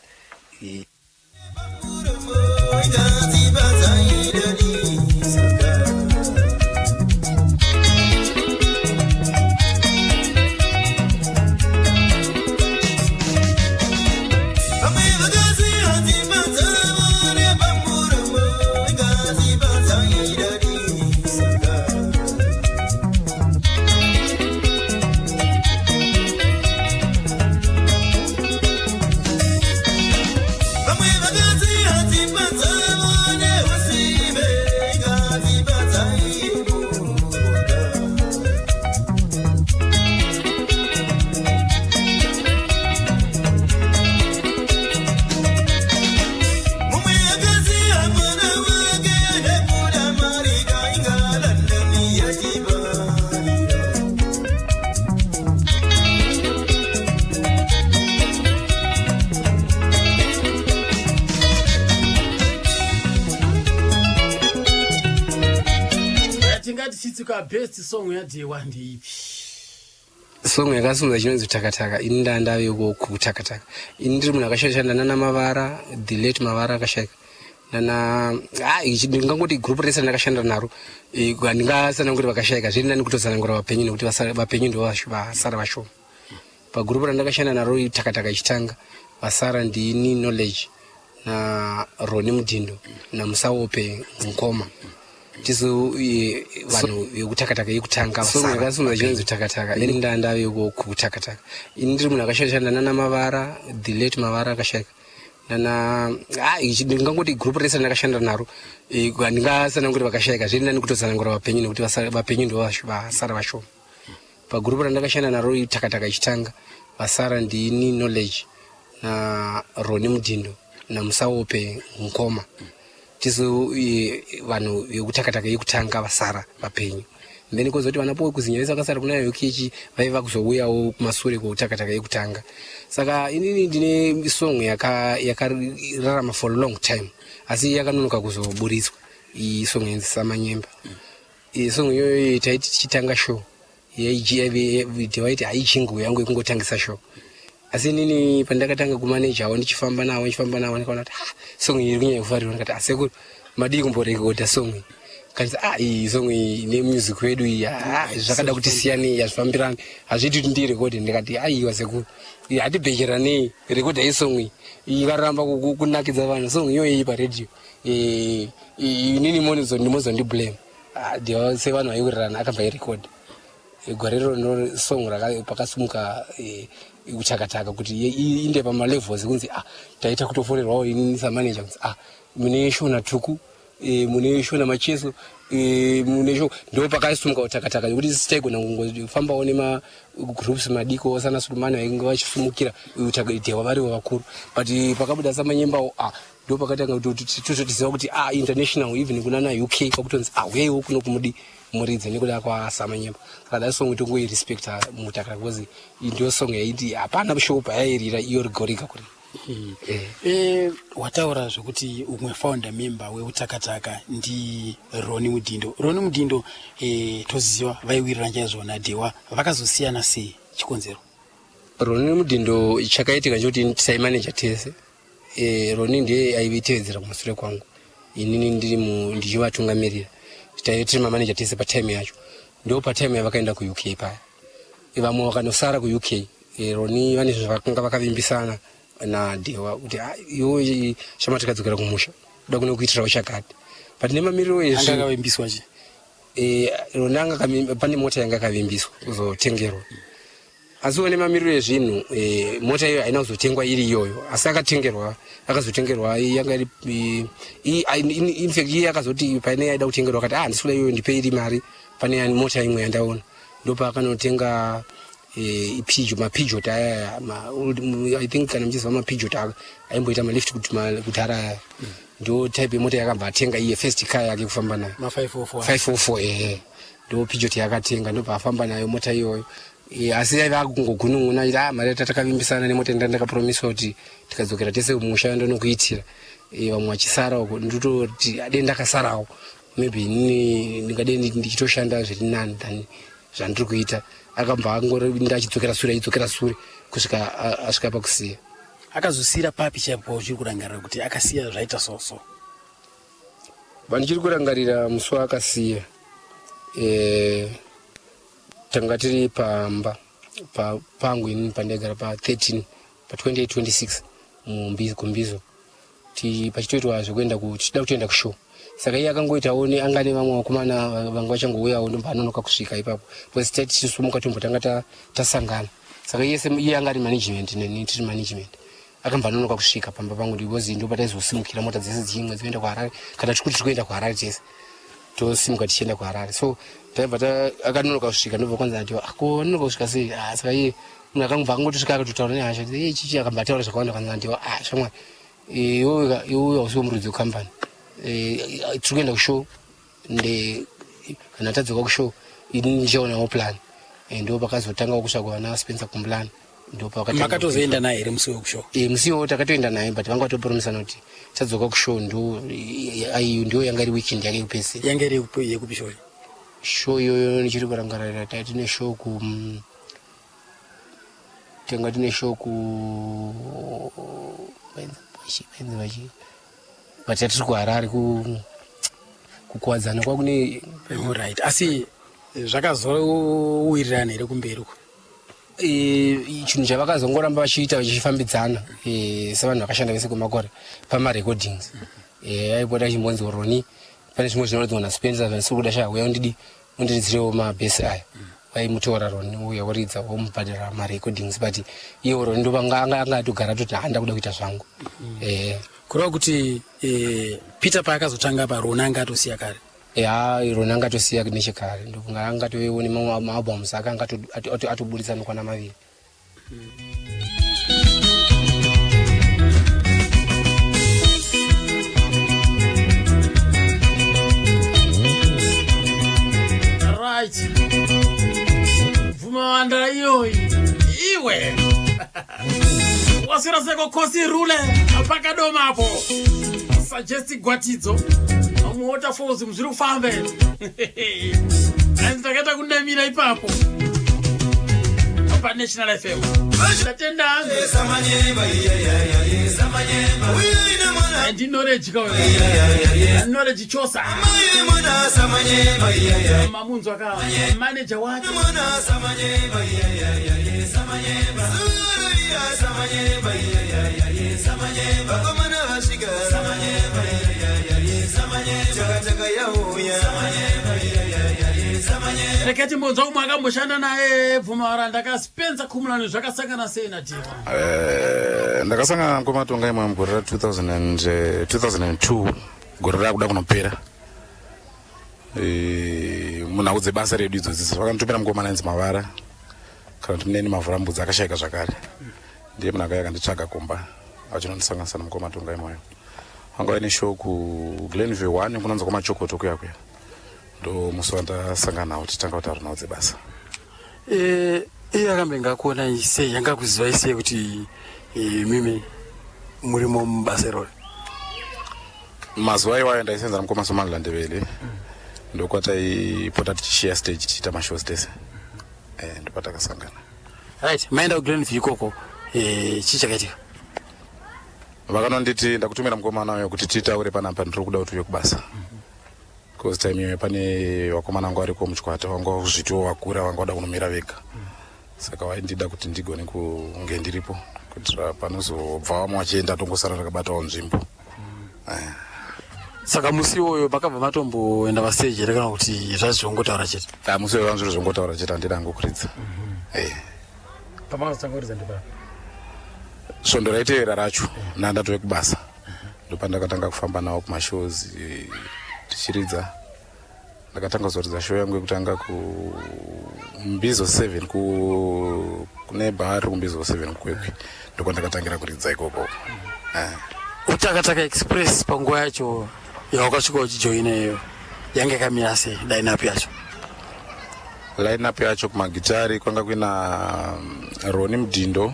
Tingati chitsuka, best song yaDhewa ndeipi? Song yakasunza chinonzi Takataka. Ini ndandave kuTakataka. Ini ndiri munhu akashanda nana Mavara, the late Mavara akashaika, nana ndingangoti group rese randakashanda naro, handingatsananguri vakashaika, zviri nani kutotsanangura vapenyu, nekuti vapenyu ndo vasara vashoma. Pagroup randakashanda naro Takataka ichitanga, vasara ndini, Knowledge, naRoni Mudhindo, naMusaope Mukoma. Tisu vanhu vekuTakataka yekutanga. Song yakasunza chinonzi Takataka. Ini ndandave kuTakataka. Ini ndiri munhu akashanda nana Mavara, the late Mavara akashaika, nana ndingangoti group rese randakashanda naro, handingatsananguri vakashaika, zviri nani kutotsanangura vapenyu, nekuti vapenyu ndo vasara vashoma. Pagroup randakashanda naro Takataka ichitanga, vasara ndini, Knowledge, naRoni Mudhindo, naMusaope Mukoma. Tisu vanhu vekuTakataka yekutanga vasara vapenyu. Then kozoti vana Powe Kuzinya vese vakasara kuna Yokichi vaiva kuzouyawo kumasure kwoTakataka yekutanga. Saka inini ndine song yakararama for long time, asi yakanonoka kuzoburitswa, iyi song yenzi "Samanyemba". Iyi song iyoyo taiti tichitanga show, waiti haichingu yangu yekungotangisa show. Asi inini pandakatanga kumanejawo, ndichifamba nawo, ndichifamba nawo, ndikaona kuti ah, song iyi iri kunyanya kufarirwa. Ndikati, "Asekuru, madii kumborekodha song iyi?" Kanzi, "Ah, iyi song iyi nemusic wedu iyi, ah, zvakada kuti siyanei, hazvifambirani, hazviiti kuti ndirekodhe." Ndikati, "Aiwa sekuru, hatibhecheranei, rekodha song iyi." Ikaramba kunakidza vanhu song iyoyi paredhiyo, inini mozondiblame. Sevanhu vaiwirirana, akabva irekodha. Gore iroro song pakasimuka kuTakataka kuti inde pamalevels, kunzi ah, taita kutofonerwawo inini samanager kunzi ah, mune shona tuku, mune shona macheso, mune show. Ndo pakasimuka kuTakataka, nekuti isi taigona kungofambawo nemagroups madiko sana Sulumani vainge vachisumukira, Dhewa varivo vakuru. But pakabuda "Samanyembawo", ah, ndo pakatanga tototiziva kuti ah, international, even kunana UK kwakutonzi ah, uyaiwo kuno kumudi muridzi nekuda kwaSamanyemba. Saka that song tongoirespecta muTakataka, because ndio song yaiti hapana show payairira iyo rigoriga kuri. Wataura zvekuti umwe founder member weuTakataka ndi Roni Mudhindo. Roni Mudhindo, toziva vaiwirirana chaizvo naDhewa. Vakazosiyana sei? Chikonzero? Roni Mudhindo, chakaitika nchekuti taimaneja tese. Roni ndiye aivitevedzera kumasure kwangu, inini ndiri ndichivatungamirira. Taive tiri mamaneja tese patime yacho. Ndo patime yavakaenda kuUK paya, vamwe vakanosara kuUK. Roni vane zvavakanga vakavimbisana naDhewa kuti, "Ah, iwe shama, tikadzokera kumusha kuda kuno kuitirawo chakati." But nemamiriro Anga akavimbiswa chi? Eh, Roni anga pane mota yanga akavimbiswa kuzotengerwa. Asiwo nemamiriro ezvinhu eh, mota iyoyo haina kuzotengwa iri iyoyo asi akatengerwa akazotengerwa yanga iri in fact iye akazoti paine yaida kutengerwa akati ah handisi kuda iyoyo ndipe iri mari pane mota imwe yandaona ndopaakanotenga eh, ipijo mapijot aya i think kana muchiziva mapijot aimboita malift kudhara aya ndo type yemota yakabva atenga iye first car yake kufamba nayo 504 ehe ndo pijot yakatenga ndobva afamba nayo mota iyoyo eh, asi yaiva akungogunun'una achiti ah mari yatakavimbisana nemota nda ndakapromiswa kuti tikadzokera tese kumusha ndonokuitira eh, vamwe vachisara uko ndototi ade ndakasarawo maybe inini ndingadei ndichitoshanda zviri nani than zvandiri kuita akabva angorinda achidzokera sure achidzokera sure kusvika asvika pakusiya akazosiira papi chaipo uchiri kurangarira kuti akasiya zvaita so so vandichiri kurangarira musi waakasiya e, tanga tiri pamba pa, pangu inini pandaigara pa 13 pa 28 26 kumbizo pachitoitwa zvekuenda tichida kutoenda kushow saka iye akangoitawo anga nevamwe vakomana vanga vachangouyawo ndobva anonoka kusvika ipapo because tai tichisumuka tombotanga tasangana saka iye iye anga ari management neni tiri management akambva anonoka kusvika pamba pangu because ndo pataizosimukira mota dzese dzimwe dzinoenda kuharare kana tiri kuti tiri kuenda kuharare tese tosimuka tichienda kuharare so taibva akanonoka kusvika ndobva kwanza ati ah, ko anonoka kusvika sei ah, saka iye munhu akangobva akangotosvika akatotaura nehasha iye chichi akambva ataura zvakawanda kwanza ati ah shamwari iwewe iwewe hausiwo muridzi wekambani eh, tiri kuenda kushow nde kana tadzoka kushow ini ndichaonawo plan eh, ndo pakazotanga kusvakwa vana Spencer Kumblana makatozoenda naye here musi wekushow e, musi iwowo takatoenda naye but vanga vatopromisana kuti tadzoka kushow ndo ndo yanga iri weekend yake yekupedzisira yanga iri yekupi show show iyoyo ndichiri kurangarira taitine show ku tanga tine show ku vainzi but tatiri kuharare kukuwadzana kwakune right asi zvakazowirirana here kumberi uko E, chinhu chavakazongoramba vachiita vachifambidzana e, sevanhu vakashanda vese kwemakore pamarecordings e, aipota achimbonzi roni pane zvimwe zvinoridzwa naspencer zvandisiri kuda sha uya undidi undiridzirewo mabhesi aya vaimutora roni uya woridza womubhadhara marecordings but iye roni ndovanga anga atogara toti handa kuda kuita zvangu kureva kuti peter paakazotanga pa roni anga atosiya kare Ya Roni angatosiya nechekare ndofunga angatovewo nemamwe maalbums ake atoburitsa anokwana maviri. Right. Bvuma iyoyi iwe waswera seko kosi rule pakadoma apo suggest gwatidzo muwaterfalls muzviri kufamba here hanzi ndakaita kunamira ipapo panational fm ndatenda hangu ndinoreji ka knowledge chosa mamunzwa ka manager wacho Regai timbonzwa umwe akamboshanda naye Bvumavaranda kaSpencer Khumulani zvakasangana sei naDhiwa? Eh, ndakasangana namukoma Tongai Moyo mugore ra 2002 gore rakuda kunopera eh, munhau dzebasa redu idzodzi vakanditumira mukomana ainzi Mavara kana kuti muneni Mavhurambudzi akashaika zvakare ndiye munhu akauya akanditsvaga kumba achinondisanganisa namukoma Tongai Moyo vanga vaine show kuGlenview 1 kunonzi kwamachokoto kuya kuya ndo musi wandasangana nawo tichitanga kutaura nhau dzebasa eh, iye akambenge akuona sei anga kuzivai sei kuti eh, mimi murimo mubasa irori mazuva iwayo ndaisenza namukoma Somandla Ndebele ndokwataipota tichishiya stage tichiita mashows tese eh, ndopatakasangana right maenda kuglenview ikoko eh, chii chakaitika vakanonditi ndakutumira mukomana uyo kuti titaure panapa ndiri kuda kuti uye kubasa bcause time iyoyo pane vakomana vanga variko muchikwata vanga kuzvitiwo vakura vanga vada kunomira vega saka vaindida kuti ndigone kunge ndiripo kuitira panozobva vamwe vachienda tongosara takabatawo nzvimbo eh. Saka musi iwoyo makabva matomboenda pastage here kana kuti zvazvongotaura chete? Ah, musi iwoyo zviro zvongotaura chete, handina hangu kuridza. Eh. Pamakazotanga kuridza ndepa? Svondo raitevera racho ndandatove kubasa, ndopandakatanga kufamba nawo kumashows tichiridza. Ndakatanga kuzoridza show yangu yekutanga kuMbizo 7, kune bhari kuMbizo 7 kuKwekwe, ndokwandakatangira kuridza ikoko. Utakataka Express panguva yacho yawakasvika uchijoina iyo yanga yakamira sei, line-up yacho? Line-up yacho, kumagitari kwanga kuina Roni Mudindo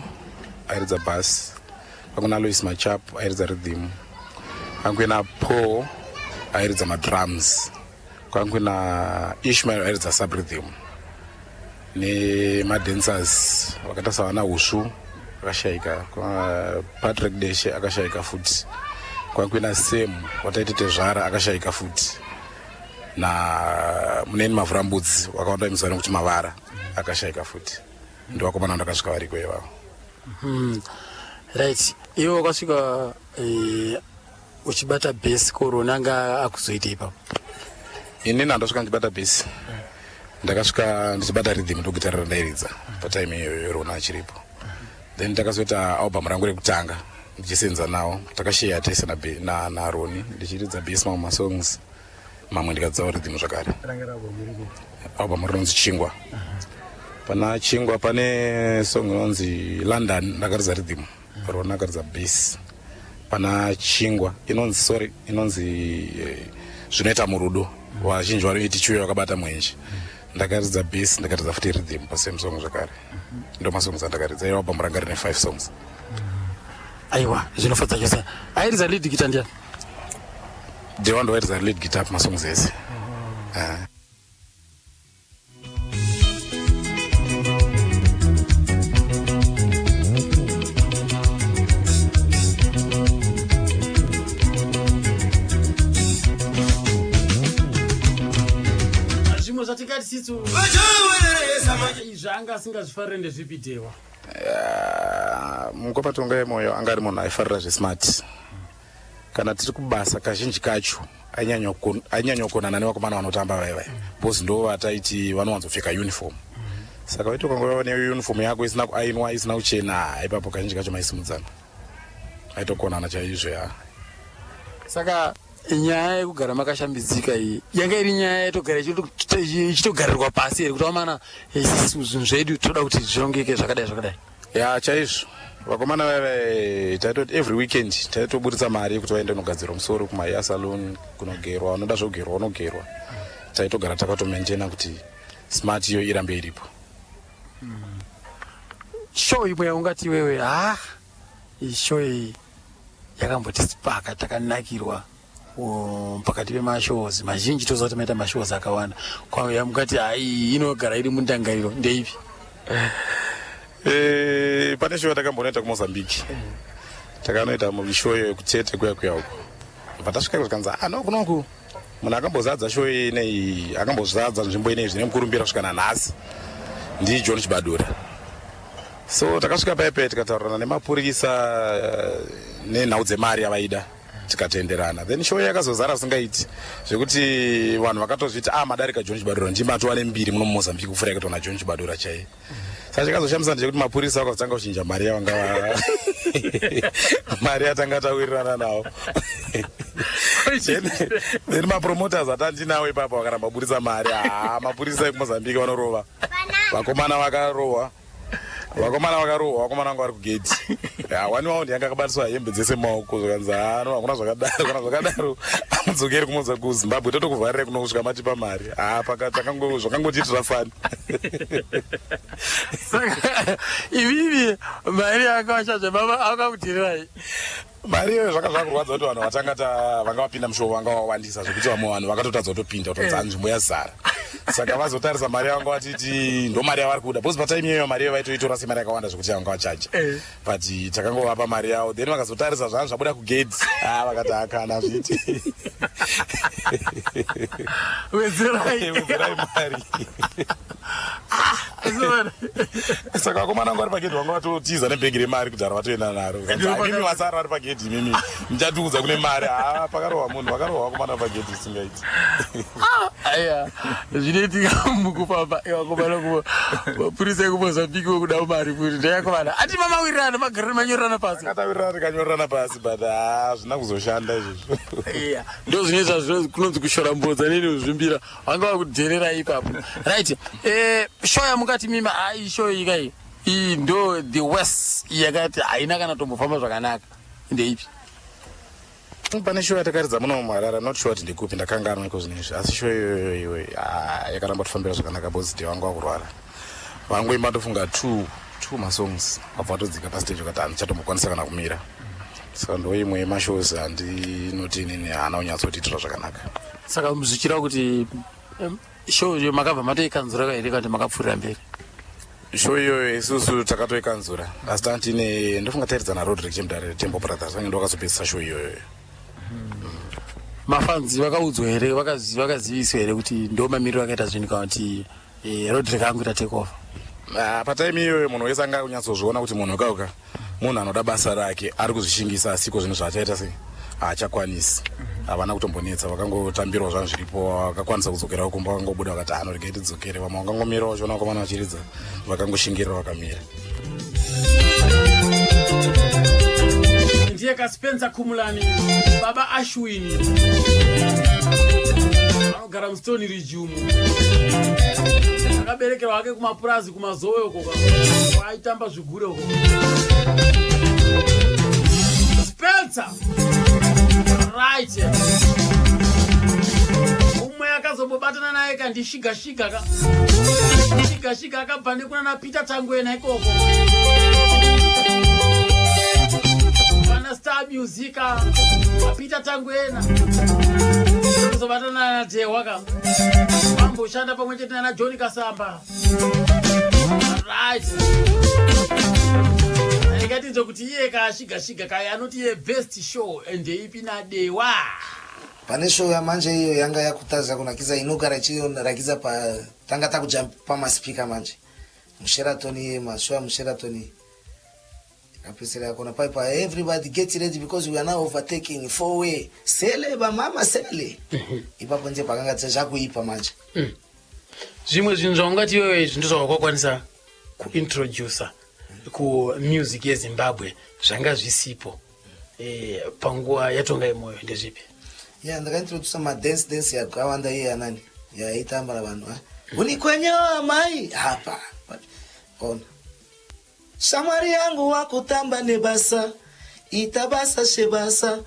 airidza bass, kwanga kuna Louis Machap airidza rhythm, kwanga kuina Paul airidza madrums, kwanga kuina Ishmael airidza sub rhythm, nemadancers vakaita savana Usvu akashayika, Patrick Deshe akashayika futi, kwanga kuina Sam wataiti Tezvara akashayika futi, na Muneni Mavhurambudzi wakawanda imuzana nekuti Mavara akashayika futi. Ndovakomana ndakasvika variko ivavo. Right, iwe wakasvika uchibata bass, korona anga akuzoita ipapo? Inini handasvika ndichibata bass, ndakasvika ndichibata rhythm, ndogitara randairidza patime iyoyo Rona achiripo. Then takazoita album rangu rekutanga ndichisenza nawo, takasheya tese naRoni, ndichiridza bass mamwe masongs, mamwe ndikadzawo rhythm zvakare. Album rinonzi Chingwa. Pana Chingwa pane song inonzi London, ndakaridza rhythm, Rona akaridza bass. Pana Chingwa inonzi, sorry, inonzi Zvinoita Murudo, vazhinji vanoiti Chiuya Wakabata Mwenje, ndakaridza bass, ndakaridza futi rhythm pasame song zvakare. Ndo masongs andakaridza. Iyo album ranga rine five songs. Aiwa, zvinofadza chose. Airidza lead guitar ndiani? Dewa ndo vairidza lead guitar pamasongs ese. Zvimwe zvatingati sisu izvi anga asingazvifarire ndezvipi, Dewa? Mukoma Tongai Moyo anga ari munhu aifarira zvesmart. Kana tiri kubasa, kazhinji kacho ainyanya kukonana nevakomana vanotamba vai vai, because ndo vataiti vanowanzopfeka uniform. Saka vaiti ukangova neuniform yako isina kuainwa, isina kuchena, ipapo kazhinji kacho maisimudzana, aitokonana chaizvo, ya. Saka nyaya yekugara makashambidzika iyi yanga iri nyaya yetogara ichitogarirwa pasi here, kuti vamana, isusu zvinhu zvedu toda kuti zvirongeke zvakadai zvakadai? Ya, chaizvo. Vakomana vaiva taitoti every weekend taitoburitsa mari yekuti vaende kunogadzirwa musoro kumahair salon, kunogerwa, vanoda zvogerwa vanogerwa. Taitogara takatomaintaina kuti smart iyo irambe iripo. Show imwe yaungati iwewe, ha, iyi show iyi yakambotisipaka, takanakirwa pakati pemashows mazhinji, toziva kuti maita mashows akawanda, yamukati hai inogara iri mundangariro ndeipi? Pane show yatakambonoita kuMozambique. Takanoita show yekutete kuya kuya uko. Bva tasvika zvikanzi, ah, no, kunoku munhu akambozadza show ineyi, akambozadza nzvimbo ineyi zvine mukurumbira kusvika nanhasi ndiJohn Chibadura. So takasvika paipe, tikataurirana nemapurisa nenhau dzemari yavaida, tikatenderana. Then show yakazozara zvisingaiti, zvekuti vanhu vakatozviti, ah, madarika John Chibadura, ndimatova nembiri muno muMozambique kupfuura yakatona John Chibadura chaiye. Saka chakazoshamisa ndechekuti mapurisa vakazotanga kuchinja mari yavanga, mari yatanga tawirirana nawo. Then mapromoters atandinawo ipapo vakaramba kuburitsa mari. Haa, mapurisa ekuMozambique vanorova vakomana, vakarohwa vakomana, vakarohwa vakomana vanga vari kugate. Wani wavo ndiyanga akabatiswa hembe dzese mumaoko, zvakanzi, haa, no, hakuna zvakadaro, kana zvakadaro amudzokeri kumoza kuZimbabwe, totokuvharira kuno kusvika matipa mari. Haa, zvakangotiitira funny. Saka ivivi mari yakawachazve baba akakudhirirai? Mari iyoyo zvanga zvakurwadza kuti vanhu vatanga ta vanga vapinda mushow vanga vawandisa, zvekuti vamwe vanhu vakatotadza kutopinda, kutonzi nzvimbo yazara. Saka vazotarisa mari yavanga vatiti ndo mari yavari kuda, because patime iyoyo mari iyo vaitoitora semari yakawanda zvekuti vanga vachaja. But takangovapa mari yavo, then vakazotarisa zvanga zvabuda kugate, ah, vakati akana zviti Wedzerai. Wedzerai mari. Saka vakomana vangu vari pagedhi vanga vatotiza nebhegi remari kudhara, vatoenda naro. Imimi vasara vari pagedhi, imimi muchatiudza kune mari. Ha, pakarohwa munhu, vakarohwa vakomana pagedhi isingaiti. Aya, zvinoitika mukufamba, vakomana mapurisa ekuMozambique wekuda mari futi ndeyakomana. Ati mamawirirana, magarira, manyorerana pasi? Akatawirirana, tikanyorerana pasi, but ha, hazvina kuzoshanda izvozvo. Iya, ndo zvinoita kunonzi kushora mbodza neni kuzvimbira. Vanga vakudherera ipapo. Right, show yamukati mima, ai, show iyi kai iyi ndo the worst yakati haina kana tombofamba zvakanaka, ndeipi? Pane show yatakaridza muno muHarare, not sure kuti ndekupi, ndakanganwa iko zvinezvi, asi show iyoyo iwe yakaramba kufambira zvakanaka because de vanga vakurwara, vangoimba ndofunga two masongs, vabva vatodzika pastage vakati handichatombokwanisa kana kumira. Saka ndo imwe yemashows handinoti inini haana kunyatsotiitira zvakanaka. Saka zvichireva kuti show iyo makabva matoikanzura here kana kuti makapfuurira mberi? Show iyoyo isusu takatoikanzura, asi tantine ndofunga tairidza naRodrick Chemdare, Temple Brothers vange ndovakazopedzisa show iyoyo. Mafans vakaudzwa here, vakaziviswa here kuti ndo mamiriro akaita zvinhu, kana kuti Rodrick angoita take over? Ah, patime iyoyo munhu wese anga kunyatsozviona kuti munhu ukauka munhu anoda basa rake, ari kuzvishingisa, asiko zvinhu zvaachaita sei, haachakwanisi. Havana kutombonetsa, vakangotambirawo zvanhu zviripo, vakakwanisa kudzokerawo kumba, vakangobuda vakati hano regai tidzokere. Vamwe vakangomirawo vachiona vakomana vachiridza, vakangoshingirira vakamira. Ndiye kaSpencer Kumulani, baba Ashwini, anogara muStone Ridge umu. Akaberekerwa hake kumapurazi kuMazowe uko kwaitamba zvigure uko. Spencer, right. Umwe akazombobatana naye kandishiga shiga ka shiga shiga, akabva nekuna naPeter Tangwena ikoko, vana Star Musica, Peter Tangwena, kuzobatana naDhewa ka, vamboshanda pamwe chete nana John Kasamba. Right, ndingatinzwe kuti iye kashiga shiga kaya anoti iye best show ndeipi naDewa? Pane show yamanje iyo yanga yakutaza kunakisa, inogara ichirakidza pa tanga takuja pamaspeaker manje muSheraton, iye mashow yamuSheraton yakapedzisira yakona paipa, "Everybody get ready because we are now overtaking four way, sele vamama sele." Ipapo nje pakanga zvakuipa manje. Zvimwe zvinhu zvaungati iwewe izvi ndozvawakakwanisa kuintroduca kumusic yeZimbabwe zvanga zvisipo panguva yaTongai Moyo ndezvipi? Ya, ndakaintrodusa madance dance yakawanda, iye yanani yaitamba navanhu unikwenyewo amai apa ona shamwari yangu wakutamba nebasa, ita basa shebasa,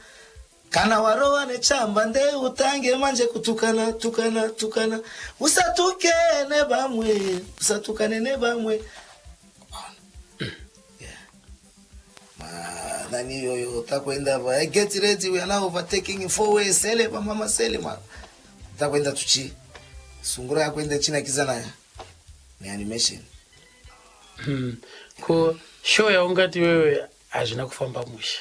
kana warova nechamba ndeutange manje kutukana tukana tukana, usatuke nevamwe, usatukane nevamwe. Yeah. Nani iyoyo takuenda pa, "Hey, get ready, we are now overtaking four way, sele pamama sele ma," takuenda tuchi sungura yakuenda ichinakisa nayo neanimation. Ko show yaungati wewe hazvina kufamba mushe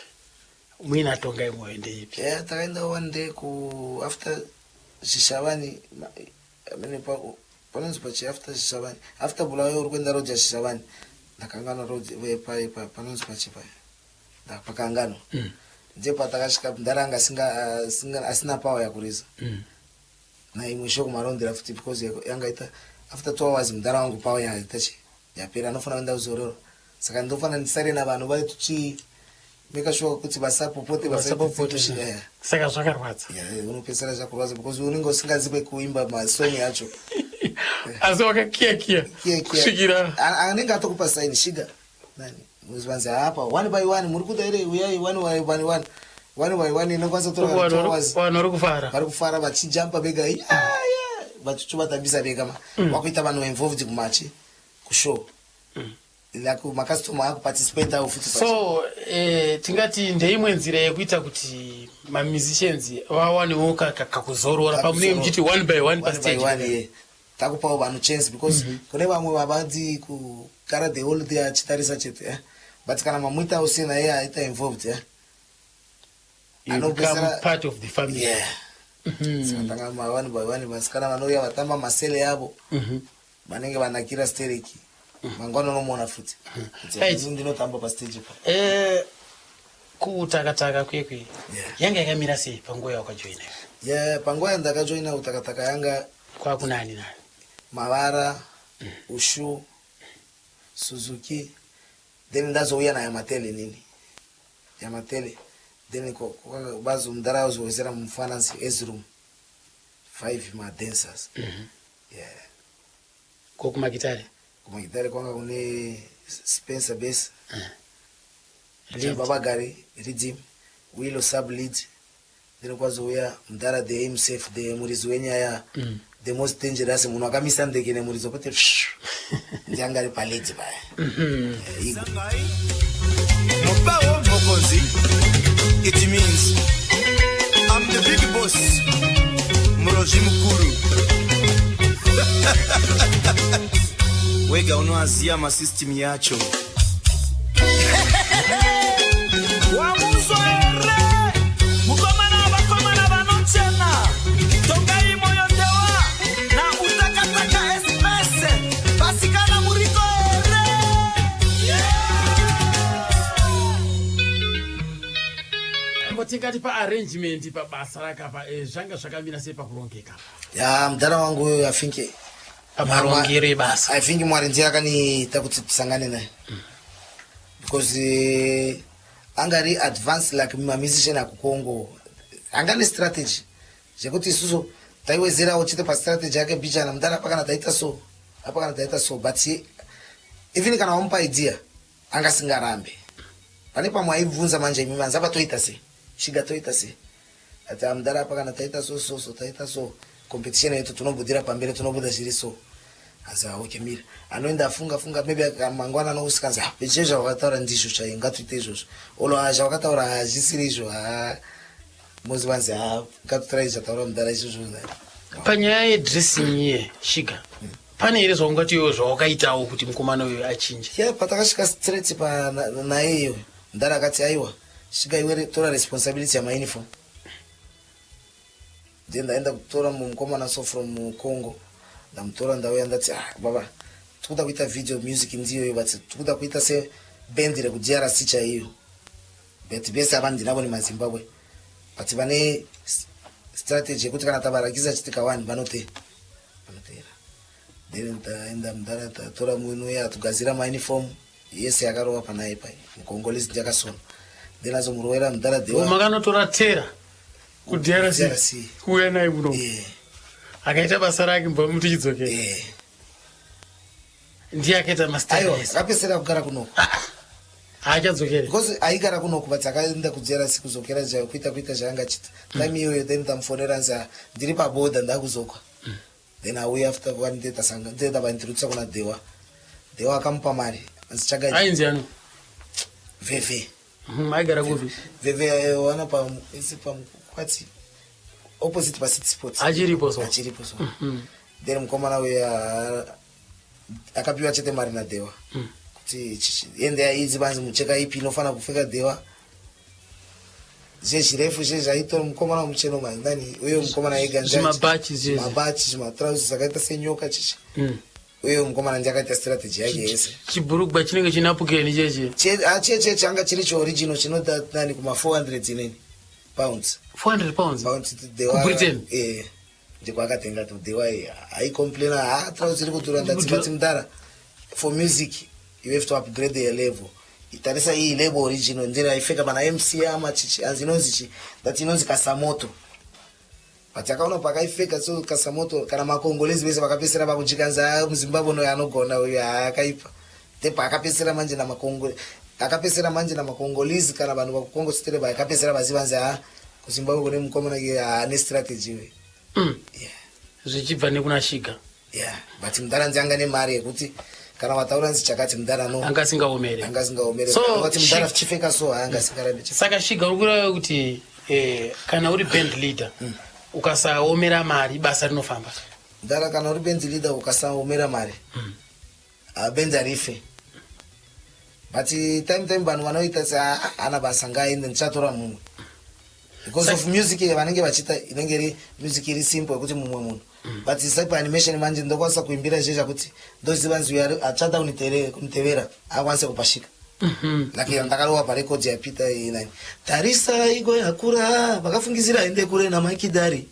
muina Tongai Moyo ndeipi? Yeah, takaenda one day ku after Zvishavani, amene panonzi pachi after Zvishavani, after Bulawayo uri kuenda road yaZvishavani, ndakanganwa road panonzi pachi paya, pakanganwa. Ndiye patakasvika ndaranga asina power yakurisa naimwe show kumarondera futi, because yanga ita after 2 hours mudhara wangu power yaita chi yapera, anofanira kuenda kuzorora, saka ndofanira ndisare navanhu vayo tuchi make sure kuti vasapopote. Vasapopote. Saka zvakarwadza? Unopedzisira zvakurwadza because unenge usingazive kuimba masong yacho. Asi wakakiyakiya kusvikira Anenge atokupa sign, shiga nani vanzi apa one by one, muri kuda here, uyai one by one, one one by one, inokwanisa kutora Vanhu 2 hours. Vanhu vari kufara. Vari kufara vachijampa vega, yeah, vachichovatambisa vega ma wakuita vanhu involved kumachi kushow, like macustomer akuparticipate futi. So tingati ndeimwe nzira yekuita kuti mamusicians vawanewo kakuzorora pamunenge muchiti one by one One by pastage. one, yeah. Takupawo vanhu chance because kune vamwe vavadi kugara the whole day achitarisa chete, eh? But kana mamuita usina iye aita involved, eh? You become part of the family. Yeah. Saka tanga ma one by one, vasikana vanouya vatamba masele yavo, vanenge vanakira stereki. Mangwana unomuona futi. Kuti Right. ini ndinotamba pastage pa. Kuutakataka kwekwe yanga yakamira sei panguva yawakajoina? Yeah, panguva yandakajoina utakataka yanga Kwakunani nani? Mavara, Ushu, Suzuki, then ndazouya naYamatele nini. Yamatele. Then bazo mudhara azowedzera mufanansi Ezroom. Five madancers. Yeah. Kokumagitare? Kumagitare kwanga kune Spencer bass. Lead. Baba Gari rhythm, Willow sub lead. Then kwazouya mudhara the himself, the muridzi wenyaya, the most dangerous munhu akamisa ndege nemuridzo kuti ndianga ari palead paya. Mopao Mokonzi, it means I'm the big boss. Muroji Mukuru. Wega unoazia masystem yacho. Wamuzo here, mukomana, vakomana vanochena, Tongai Moyo Ndewa na Utakataka Express, vasikana muriko here? Ngo tingati paarrangement pabasa rakapa, zvanga zvakamira sei pakurongeka? Ya, mudhara wangu uyo, I think Pamarongero ebasa. I think Mwari ndiye akaniita kuti tisangane naye because angari advance like mamusician akuCongo, anga nestrategy zvekuti isusu taiwedzerawo chete pastrategy yake bichana. Mudhara apa kana taita so, apa kana taita so, but even kana wamupa idea angasingarambe. Pane pamwe aibvunza manje, imi manzi apa toita sei, shiga toita sei? Ati, "Ah, mudhara, apa kana taita so so so, taita so, competition yetu tinobudira pamberi, tinobuda zviri so." Anzi, "Ah, okay, mira." Anoenda afunga funga, maybe mangwana anousika anzi, "Ah, zve zvawakataura ndizvo chai, ngatuite izvozvo." Olo, "Ah, zvawakataura hazvisiri izvo." Ha, mozi vanzi, "Ah, ngatutorai zvataura mudhara izvozvo." Panyaya yedressing iye shiga, pane here zvaungati iwe zvawakaitawo kuti mukomana uyu achinje? Yeah, patakasvika straight pa naye iyo, mudhara akati, "Aiwa svika iwe, tora responsibility yamauniform." Then ndaenda kutora mukomana so from Congo, ndamutora, ndauya, ndati, "Ah, baba, tikuda kuita video music ndiyoyo, but tikuda kuita sebhendi rekuDRC chaiyo, but vese ava ndinavo nemaZimbabwe, but vane strategy yekuti kana tavarakisa chitika one vanoteera." Then taenda, mudhara tatora munhu uya, atugadzira mauniform yese, yakarova panaye pai muCongolese ndiakasona, then azomurovera mudhara Dewa. Makanotora tera kuDRC? DRC. Kuuya naye muno, akaita basa rake, mbva mutichidzokera, ndiye akaita Aiwa. mastyle? Akapesera kugara kunoko. Haachadzokere? Because aigara kunoko, but akaenda kuDRC kuzokera kuita zvaanga achita time iyoyo. Then tamufonera, nzi, "Ah, ndiri paborder, ndakuzoka." Then auya after one day, tasanga, then tavaintrodusa kuna Dewa. Dewa akamupa mari, anzi, "Chagai." Ainzi ano? Veve. Aigara kupi? Veve, wana pa isi paMukwati, opposite pa City Sports. Achiripo so? Achiripo so. Then mukomana uya akapiwa chete mari naDewa kuti ende idzi vanzi mucheka ipi inofana kupfeka Dewa, zvezvirefu zvezvaitora mukomana mucheno manani uye mukomana ega. Zvimabhachi zvezvi. Zvimabhachi, zvimatrausi zvakaita senyoka chichi. Uye mukomana ndiye akaita strategy yake yese. Chibhurugwa chinenge chinapukeni cheche? Cheche changa chiri chioriginal, chinoda nani kuma 400 ineni pounds. 400 pounds? Pounds. Dewa. KuBritain? Eh, ndiko akatenga to. Dewa aicomplaina, "Ha, trausi iri kudhura." Ndati, "But mudhara, for music you have to upgrade your level. Tarisa iyi label original, ndira aifeka pana MC ama chichi." Anzi, "Inonzi chi?" Ndati, "Inonzi Kasamoto." But akaona pakaipfeka so Kasamoto, kana maCongolese vese vakapesera vakuchikanzi, "Ah, muZimbabwe unoyo anogona uyu, akaipa." Tepa akapesera manje namaCongo, akapesera manje namaCongolese, kana vanhu vakuCongo sitere vakapesera vazivanzi, "Ha, kuZimbabwe kune mukomana ke ane strategy we." Zvichibva nekuna Shiga. Yeah, but mudhara nzi anga nemari yekuti kana wataura nzi chakati, mudhara no. Anga asingaomere. Anga asingaomere. So, Wati, "Mudhara, chifeka so," anga asingarambi. Saka Shiga, uri kureva kuti kana uri band leader ukasaomera mari, basa rinofamba? Mudhara, kana uri band leader ukasaomera mari, band harife. But time vanhu vanoita se, "Ah, ana basa, ngaaende, ndichatora mumwe," because of music vanenge vachiita inenge iri music iri simple yekuti mumwe munhu But isai paanimation manje ndokwanisa kuimbira izvo zvakuti ndoziva nzi uyo achada kunitevera akwanise kupashika. Like ndakarowa parekodhi yaPeter inani tarisa igo yakura vakafungizira ende kure namaikidhari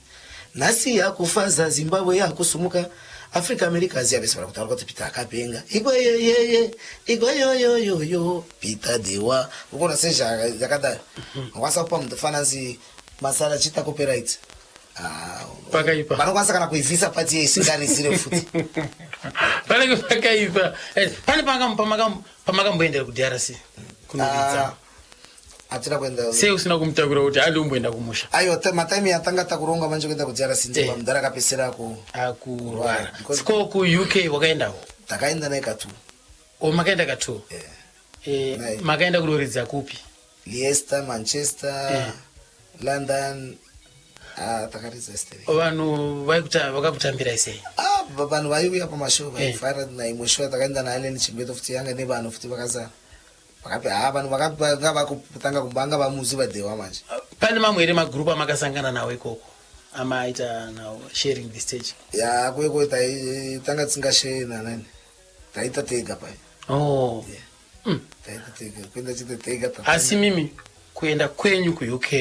nhasi yakufaza Zimbabwe yakusumuka Africa America Asia vese vari kutaura kuti Peter akapenga igwe yeyeye igwe yoyoyoyo Peter Dewa ukuona sei zvakadaro wakwanisa kupa mufananzi masara achiita copyright. Ah, Pakaipa. Vanokwanisa kana kuivhisa pati ye isingarisire futi. Panenge pakaipa. Pane pamakamboendera kuDRC kunoridza? Ah, hatina kuenda. Sei usina kumutakura kuti handi umboenda kumusha? Aiwa, matime yatanga takuronga manje kuenda kuDRC ndiko mudhara akapesera ku akurwara. Siko kuUK wakaendawo? Takaenda naye katu. O, makaenda katu? Makaenda kunoridza kupi? Leicester, Manchester, London. Ah, takaridza steri. Vanhu vakakutambirai sei? Ah, vanhu vaiuya pamashow vaifara. Naimwe show takaenda naAllen Chimbeto futi yanga nevanhu futi vakazara. Vakapi ha vanhu vakanga vakutanga kumbanga vamuziva Dhewa manje. Pane mamwe here magrupu amakasangana nawo ikoko amaita nawo sharing the stage? Ya, kweko tanga tisingashare nanani, taita tega pai. Oh. Taita tega, kuenda chete tega. Asi mimi kuenda kwenyu kuUK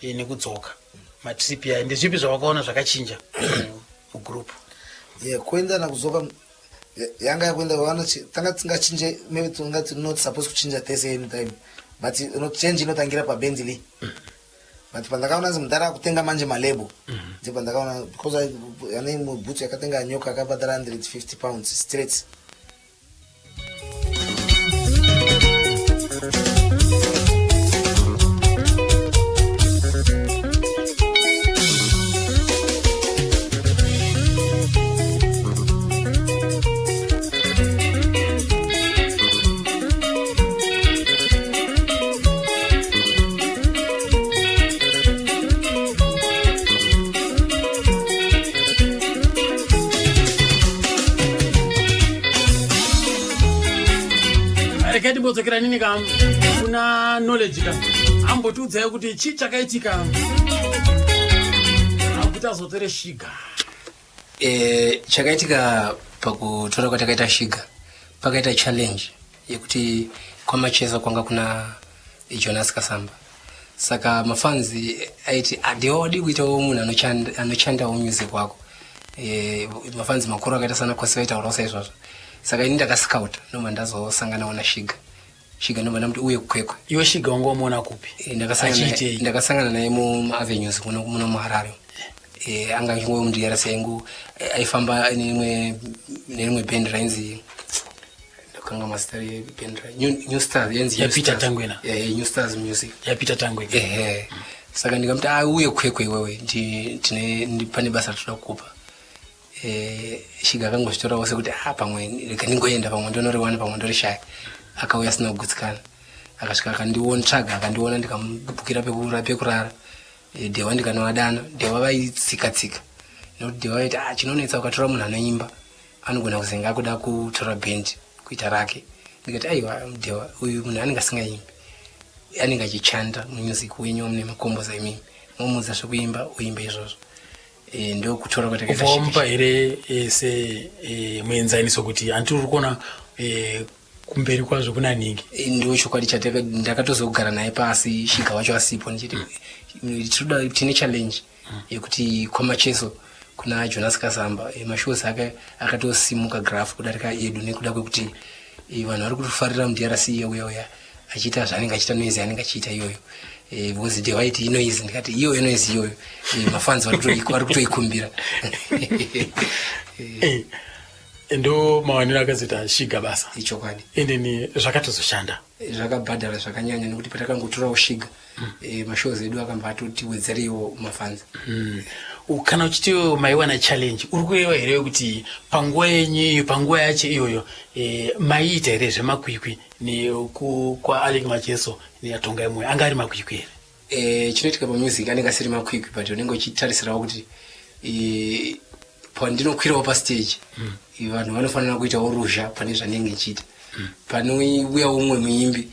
nekudzoka matrip aya, ndezvipi zvawakaona zvakachinja mugroup? Yeah, kuenda nakudzoka yanga yakuenda wana tanga tisingachinje, maybe tinga not supposed kuchinja tese anytime, but change inotangira pabhendi li, but pandakaona zi mudhara akutenga manje malabel, ndipo pandakaona because ane imwe bhutsu yakatenga nyoka akabhadhara £150 straight. Regai timbodzokera nini ka kuna Knowledge ka, ambotiudzai kuti chii chakaitika akuti azotore Shiga. Chakaitika pakutora kwatakaita Shiga, pakaita challenge yekuti kwaMacheza kwanga kuna Jonas Kasamba, saka mafanzi aiti adiwadi kuitawo munhu anochandawo music wako. Mafanzi makuru akaita sana Kosi vaitaurawo saizvozvo. Saka ini ndakascouta, ndobva ndazosanganawo naShiga. Shiga ndobva ndamuti uye kuKwekwe. Iwe Shiga wanga wamuona kupi? Achiitei? Ndakasangana naye mumaAvenues muno muHarare. Anga achingo muDRC, aingu aifamba nerimwe band rainzi, ndakanga mazita reband New Stars yainzi New YaPeter Stars. Tangwena. Yeah, New Stars Music. YaPeter Tangwena. Ehe, saka ndikamuti auye Kwekwe iwewe, pane basa ratoda kukupa. Shiga akangozvitorawo sekuti a pamwe rega ndingoenda, pamwe ndonoriwana, pamwe ndorishaya. Akauya asina kugutsikana, akasvika akandiona tsvaga, akandiona, ndikamubhukira pekurara. Dhewa ndikanovadana, Dhewa vaitsika tsika nekuti Dhewa vaiti ah, chinonetsa ukatora munhu anoimba anogona kuzenge akuda kutora bhendi kuita rake. Ndikati aiwa Dhewa, uyu munhu anenge asingaimbi, anenge achichanda mumusic wenyu mune makomboza, imimi momuudza zvekuimba, uimbe izvozvo. Ndokutora kwatakaita. Ubva wamupa here se muenzaniso kuti hanti uri kuona kumberi kwazvo kuna ningi? Ndo chokwadi ndakatozogara naye pasi Shiga wacho asipo, ndichiti tinoda, tine challenge yekuti kwaMacheso kuna Jonas Kasamba, mashows ake akatosimuka graph kudarika edu nekuda kwekuti vanhu vari kutofarira muDRC uya uya achiita zvaanenge achiita, noise yaanenge achiita iyoyo. Because de vaiti inoise, ndikati iyoyo noise iyoyo, mafans vari kutoikumbira. Ndo mawaniro akazoita Shiga basa. Ichokwadi. Ende ni zvakatozoshanda. Zvakabhadhara zvakanyanya nekuti patakangotorawo Shiga, mashows edu akamba atotiwedzereiwo mafans. Kana uchiti maiwana challenge, uri kureva here kuti panguva yenyu iyo, panguva yacho iyoyo, maiita here zvemakwikwi kwaAlec Macheso neaTongai Moyo? Anga ari makwikwi here? Chinoitika pamusic anenge asiri makwikwi, but unenge uchitarisirawo kuti pandinokwirawo pastage vanhu vanofanira kuitawo ruzha pane zvanenge ichiita. Panouya umwe muimbi,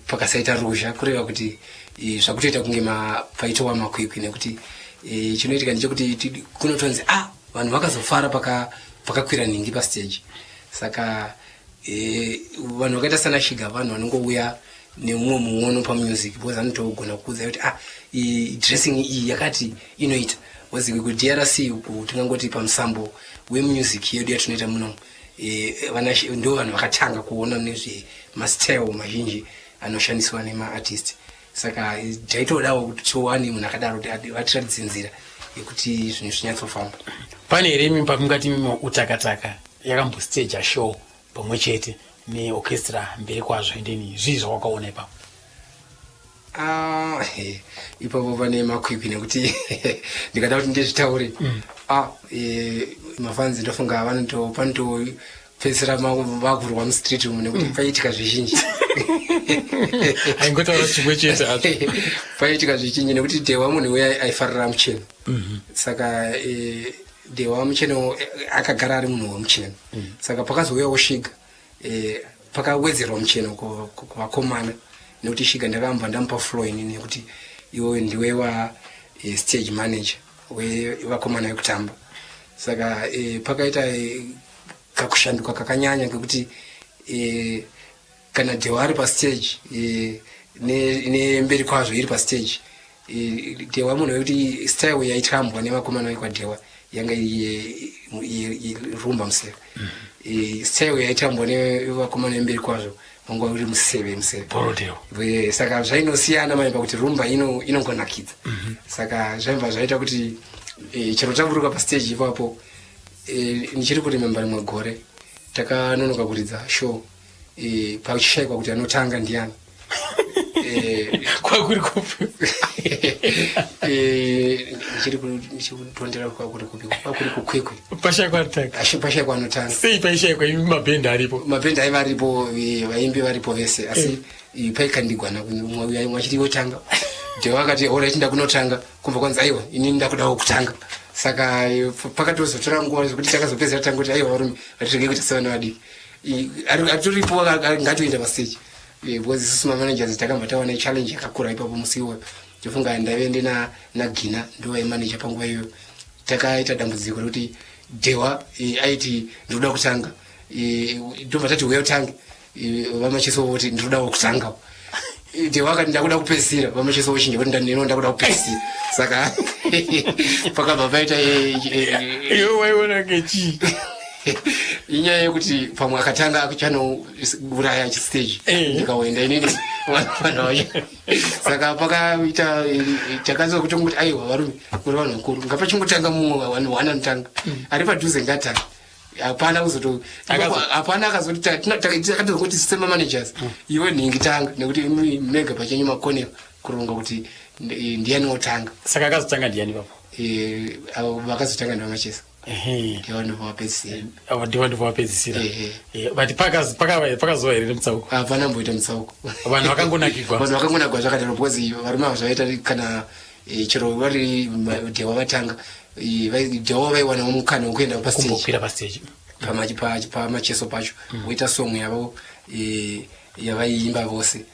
pakasaita ruzha, kureva kuti zvakutoita kunge paitowa makwikwi nekuti Chinoitika ndechekuti kunotonzi ah, vanhu vakazofara pakakwira nhingi pastage. Saka vanhu vakaita sana Shiga, vanhu vanongouya nemumwe muono pamusic, because anotogona kuudza kuti ah, dressing iyi yakati inoita, because kuDRC uku tingangoti pamusambo wemusic yedu yatinoita munomu, ndo vanhu vakatanga kuona nezvemastyle mazhinji anoshandiswa nemaartist. Saka taitodawo kuti tiwane munhu akadaro kuti vatiratidze nzira yekuti zvinhu zvinyatsofamba. Pane here imi pamungati mimo Utakataka yakambostaja show pamwe chete neorchestra mberi kwazvo, endeni zvii zvawakaona ipapo? Ah, ipapo pane makwikwi, nekuti ndikada kuti ndizvitaure, ah, mafanzi ndofunga panotopedzisira vakurwa mustreet umu, nekuti paiitika zvizhinji. Aingotaura chimwe chete hacho. Paiitika zvizhinji, nekuti Dhewa munhu uya aifarira mucheno. Saka Dhewa mucheno, akagara ari munhu wemucheno. Saka pakazouyawo Shiga, pakawedzerwa mucheno kuvakomana, nekuti Shiga ndakambva ndamupa floor inini nekuti iwe ndiwe wa stage manager wevakomana vekutamba. Saka pakaita kakushanduka kakanyanya, ngekuti kana Dhewa ari pastage, nemberi kwazvo iri pastage, Dhewa munhu wekuti style yaitambwa nevakomana vekwaDhewa yanga iri rumba museve. Style yaitambwa nevakomana vemberi kwazvo vanga uri museve museve. Borrowdale. Saka zvainosiyana manje pakuti rumba inongonakidza. Saka zvaibva zvaita kuti chero taburuka pastage ipapo, ndichiri kurememba rimwe gore takanonoka kuridza show, pachishayikwa kuti anotanga ndiani. Kwakuri kupi? Ndichiri kutondera kwakuri kupi, kwakuri kuKwekwe. Pashayikwa anotanga? Pashayikwa anotanga. Sei paishayikwa imi mabhendi aripo? Mabhendi aiva aripo, vaimbi varipo vese, asi paikandigwana, umwe achiti iwe tanga. Dhewa akati, "Alright, ndakunotanga." Kubva kwanzi, "Aiwa, inini ndakudawo kutanga." Saka pakatozotora nguva zvekuti takazopedzera tangoti, "Aiwa varume, vatirege kuita sevana vadiki. Atoripo ngatoenda pastage." Because isusu mamanagers takambva tawana challenge yakakura ipapo musi iwoyo. Ndofunga ndaive ndina naGina, ndo vaimanager panguva iyoyo. Takaita dambudziko rekuti Dhewa aiti, "Ndinoda kutanga." Ndobva tati, "Uya utange." VaMacheso voti, "Ndinodawo kutanga." Dhewa akati, "Ndakuda kupedzisira." VaMacheso vochinja kuti, "Ndino ndakuda kupedzisira." Saka pakabva paita Iwe waiona ngechii? Inyaya yekuti pamwe akatanga achanouraya chistage, ndikaoenda inini vanhu vacho. Saka pakaita takazokutonguti, "Aiwa varume, kuri vanhu vakuru, ngapachingotanga mumwe wana anotanga ari padhuze, ngatanga." Hapana kuzoto hapana akazoti takatozongoti semamanagers, "Iwe nhingi tanga," nekuti imi mega pachenyu makonewa kuronga kuti ndiani wotanga. Saka akazotanga ndiani papo? Avo vakazotanga ndivamachesa, ndivo ndovapedzisira. Avo ndivo ndovapedzisira. But pakazova here nemutsauko? Hapana mboita mutsauko. Vanhu vakangonakigwa. Vanhu vakangonakigwa zvakadaro, because varume ava zvavaita kana chero vari Dhewa vatanga, Dhewa vaiwanawo mukana wekuenda pastage. Kumbokwira pastage. PaMacheso pacho voita song yavo yavaiimba vose,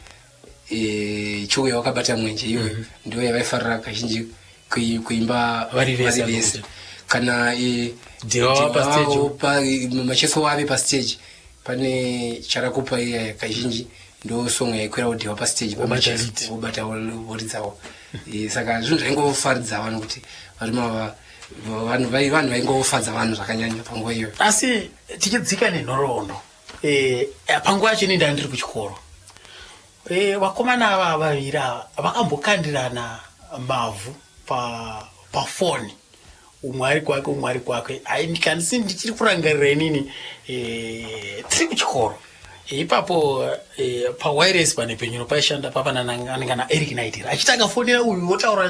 "Chiuya Wakabata Mwenje." Iyoyo ndo yavaifarira kazhinji kuimba. Vari vese. Vese kana Dhewa Dhewa pastage. Macheso wave pastage, pane "Charakupa" iya, kazhinji ndo song yaikwira Dhewa pastage. Wobata paMacheso, lead. Wobata woridzawo. Saka zvinhu zvaingofaridza vanhu, kuti varume ava vanhu vaingofadza vanhu zvakanyanya panguva iyoyo. Asi tichidzika nenhoroondo, panguva yacho ini ndanga ndiri kuchikoro. Vakomana ava vaviri ava vakambokandirana mavhu pafoni, umwe ari kwake, umwe ari kwake. Ai, kanisi ndichiri kurangarira inini, tiri kuchikoro ipapo, pawireless pane penyuro paishanda papa anenge ana Eric Naitira, achiti akafonera uyu wotaura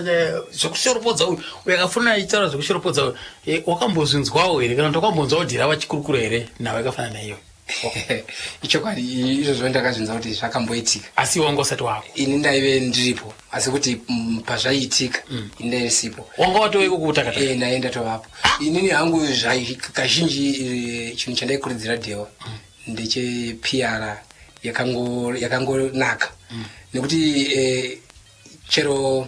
zvekushoropodza uyu, uyu akafonera achitaura zvekushoropodza uyu. Wakambozvinzwawo here, kana kuti wakambonzwawo dhira vachikurukura here nhau yakafanana naiyoyo? Ichokwadi izvozvo, ndakazvinzwa kuti zvakamboitika. Asi wanga usati wako? Ini ndaive ndiripo, asi kuti pazvaiitika ini ndaive sipo. Wanga watove kuutakataka? Ndaive ndatovapo inini hangu. Kazhinji chinhu chandaikurudzira Dhewa ndechePR yakangonaka, nekuti chero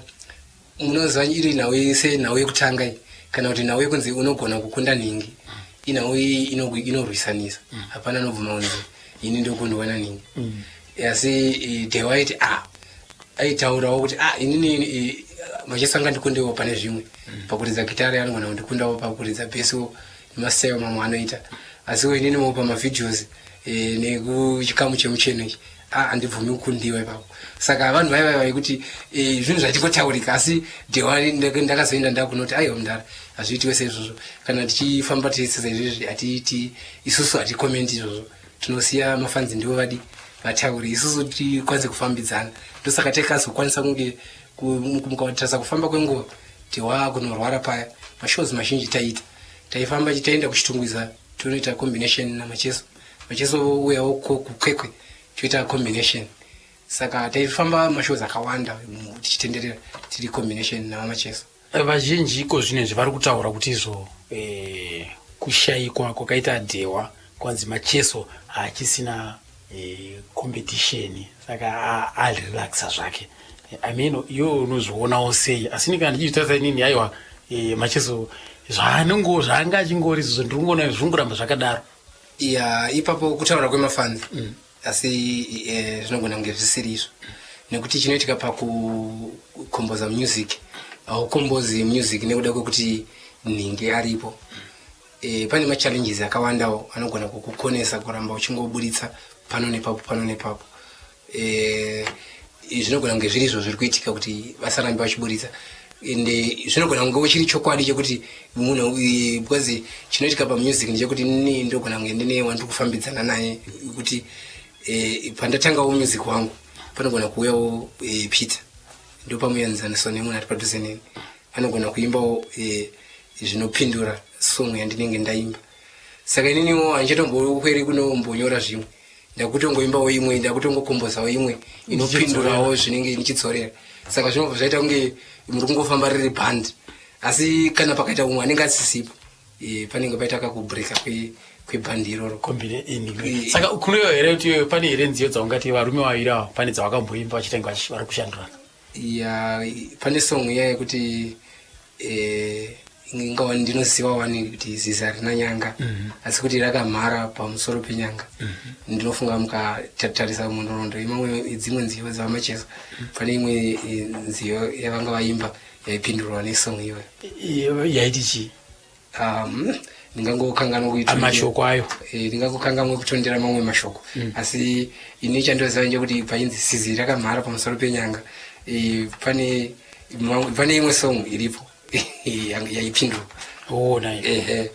Munoziva iri nhau senhau yekutanga iyi kana kuti nhau yekunzi unogona kukunda nhingi, inhau iyi inorwisanisa. Hapana anobvuma kunzi ini ndokundwa nanhingi. Asi Dhewa aiti a aitaurawo kuti a inini Macheso angandikundewo pane zvimwe, pakuridza gitare anogona kundikundawo, pakuridza bhesiwo nemastyle mamwe anoita, asiwo ininiwo pamavideos nekuchikamu chemucheno ichi a handibvumi kukundiwa ipapo. Saka vanhu vaiva vaikuti zvinhu zvachingotaurika, asi Dhewa ndakazoenda ndakunoti aiwa mudhara, hazviitiwe seizvozvo. Kana tichifamba tese saizvizvi hatiiti isusu, hatikomenti izvozvo, tinosiya mafanzi ndivo vadi vatauri, isusu tikwanise kufambidzana. Ndosaka takazokwanisa kunge mukatarisa kufamba kwenguva, Dhewa kunorwara paya, mashows mazhinji taiita taifamba taenda kuChitungwiza tonoita combination naMacheso, Macheso uyawo kuKwekwe toita combination. Saka taifamba mashows akawanda tichitenderera tiri combination navaMacheso. Vazhinji iko zvinezvi vari kutaura kuti izvo kushayikwa kwakaita Dhewa, kwanzi Macheso haachisina competition, saka arelaxa zvake. I mean, iwe unozvionawo sei? Asi ni kana ndichizvitarisa inini, aiwa, Macheso zvaanongo zvaanga achingori izvozvo, ndiri kungoona zvingoramba zvakadaro. Ya, ipapo kutaura kwemafanzi, asi zvinogona kunge zvisiri izvo, nekuti chinoitika pakukomboza music, haukombozi music nekuda kwekuti nhingi aripo. Pane machallenges akawandawo anogona kukukonesa kuramba uchingoburitsa pano nepapo, pano nepapo. Zvinogona kunge zviri izvo zviri kuitika kuti vasarambe vachiburitsa, ende zvinogona kungewo chiri chokwadi chekuti munhu because chinoitika pamusic ndechekuti inini ndogona kunge ndine wandiri kufambidzana naye, kuti pandatangawo music wangu panogona kuuyawo Peter, ndopamuyanzaniso nemunhu ari padhuze neni, anogona kuimbawo zvinopindura song yandinenge ndaimba. Saka ininiwo handichatombokweri kunombonyora zvimwe, ndakutongoimbawo imwe, ndakutongokombozawo imwe inopindurawo zvinenge ndichidzorera. Saka zvinobva zvaita kunge muri kungofamba riri band, asi kana pakaita umwe anenge asisipo, panenge paita kakubreaka kwebhandi iroro. Saka kunoyo here kuti pane here nziyo dzaungati varume vaviri ava pane dzavakamboimba vachitanga vari kushandurana? Ya, pane song iya yekuti ingawa ndinoziva wani kuti zizi harina nyanga, asi kuti rakamhara pamusoro penyanga. Ndinofunga mukatarisa munhoroondo imamwe dzimwe nziyo dzavaMacheso, pane imwe nziyo yavanga vaimba yaipindurwa nesong iyoyo. Yaiti chii? Ndingangokanganwa kuita mashoko ayo. Ndingangokanganwa kutondera mamwe mashoko, asi ini chandoziva ndechekuti painzi sizi rakamhara pamusoro penyanga, pane imwe song iripo yaipindurwa. Oh, nice. Ehe.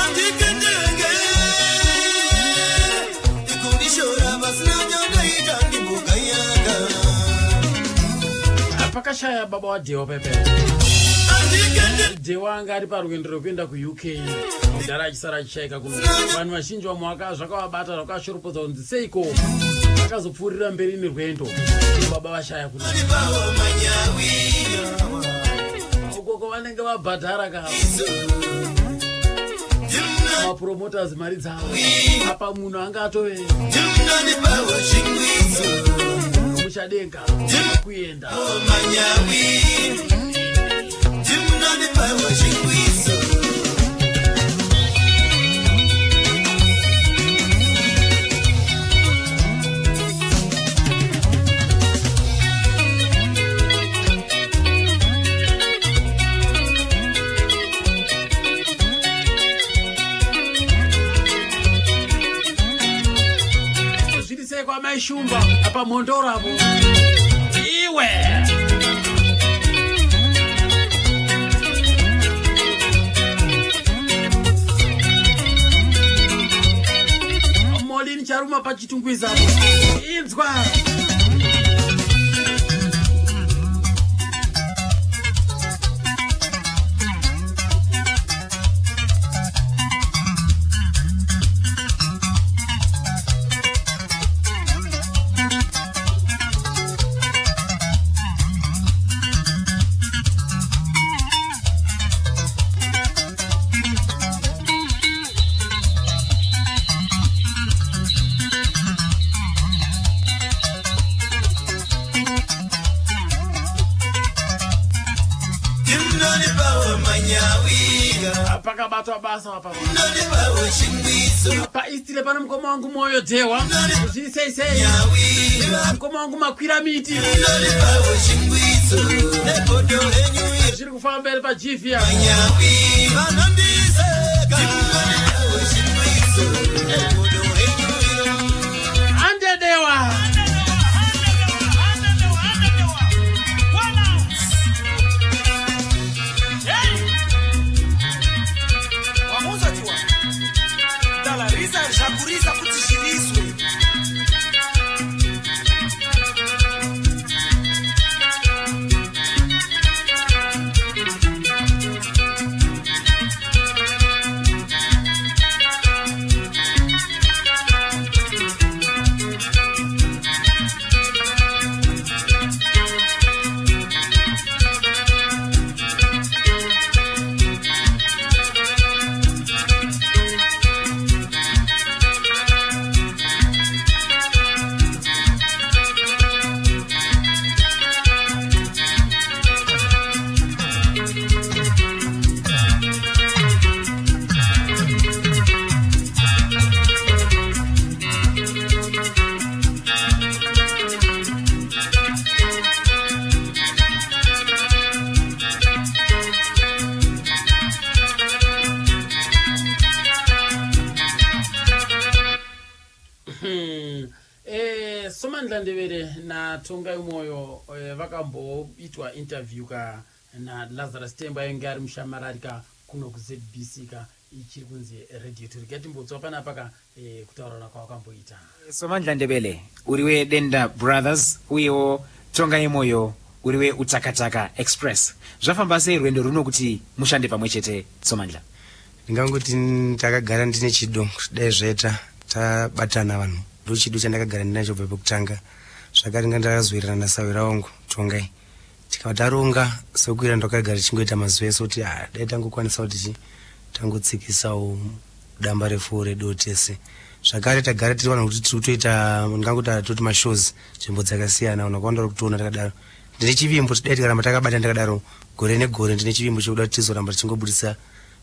Andikendenge ikundishora vasina chandaita ndibugayaka. Pakashaya baba waDhewa pepe, Dhewa anga ari parwendo rwekuenda kuUK, mudhara achisara achishaika kuno. Vanhu vazhinji vamwe zvakavabata, zvakashoropodza kunzi seiko akazopfuurira mberi nerwendo baba vashaya kuno, ukoko vanenge vabhadhara ka mapromoters mari dzavo, apa munhu anga atove muchadenga kuenda. Manyawi ndimnanipawa chingwizo. Zviri sei kwamaishumba apa mhondoro apo iwe? Molini Charuma paChitungwiza apo, inzwa. Pakabatwa basa apa paistile pano mukoma wangu Moyo Dhewa, zviri sei sei mukoma wangu Makwira Miti, zviri kufamba mberi pagv. Andedewa. Wamuzatiwa talariza zvakuriza kuti zvirizwe. Somandla Ndebele naTongai Moyo vakamboitwa interview ka naLazarus Tembo, ainge ari mushamarari ka kuno kuZBC ka, ichiri kunzi Radio 2. Regai panapa ka kutaurana kwavakamboita. Somandla Ndebele, uri weDenda Brothers, uyewo Tongai Moyo, uri weUtakataka Express. Zvafamba sei rwendo runo kuti mushande pamwe chete, Somandla? Ndingangoti ndakagara ndine chido kuti dai zvaita tabatana vanhu. Ndo chido chandakagara ndinacho kubva pekutanga. Zvakare nga ndakazowirirana nasawira wangu Tongai, tikava taronga sekuira ndakagara tichingoita mazuva ese kuti ah, dai tangokwanisa kuti chi tangotsikisawo damba refu redu tese. Zvakare tagara tiri vanhu kuti tiri kutoita, ndingangoti toti mashows nzvimbo dzakasiyana, vanhu vakawanda vari kutoona takadaro. Ndine chivimbo kuti dai tikaramba takabatana takadaro gore negore, ndine chivimbo chekuda kuti tizoramba tichingobudisa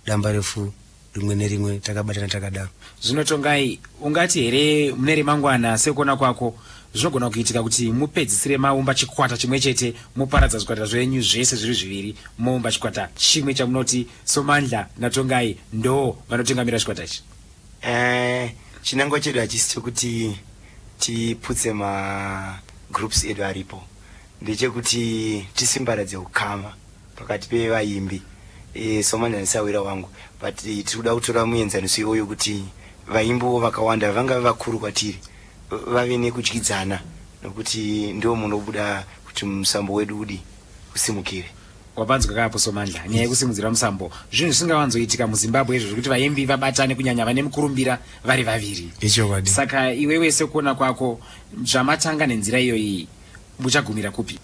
damba refu rimwe nerimwe takabatana takadaro. Zvino Tongai, ungati here mune remangwana, sekuona kwako, zvinogona kuitika kuti mupedzisire maumba chikwata chimwe chete, moparadza zvikwata zvenyu zvese zviri zviviri, moumba chikwata chimwe chamunoti Somandla naTongai ndo vanotungamira chikwata ichi? Chinangwa chedu hachisi chekuti tiputse magroups edu aripo, ndechekuti tisimbaradze ukama pakati pevaimbi. Somandla ndisahwira wangu, but tiri kuda kutora muenzaniso iwoyo kuti vaimbiwo vakawanda vangave vakuru kwatiri vave nekudyidzana, nokuti ndo munobuda kuti musambo wedu udi usimukire. Wapanzwa kapo Somandla, nyaya yekusimudzira musambo, zvinhu zvisingawanzoitika muZimbabwe izvo zvekuti vaimbi vabatane, kunyanya vane mukurumbira vari vaviri. Ichokwadi. Saka iwewe sekuona kwako, zvamatanga nenzira iyoyi, muchagumira kupi?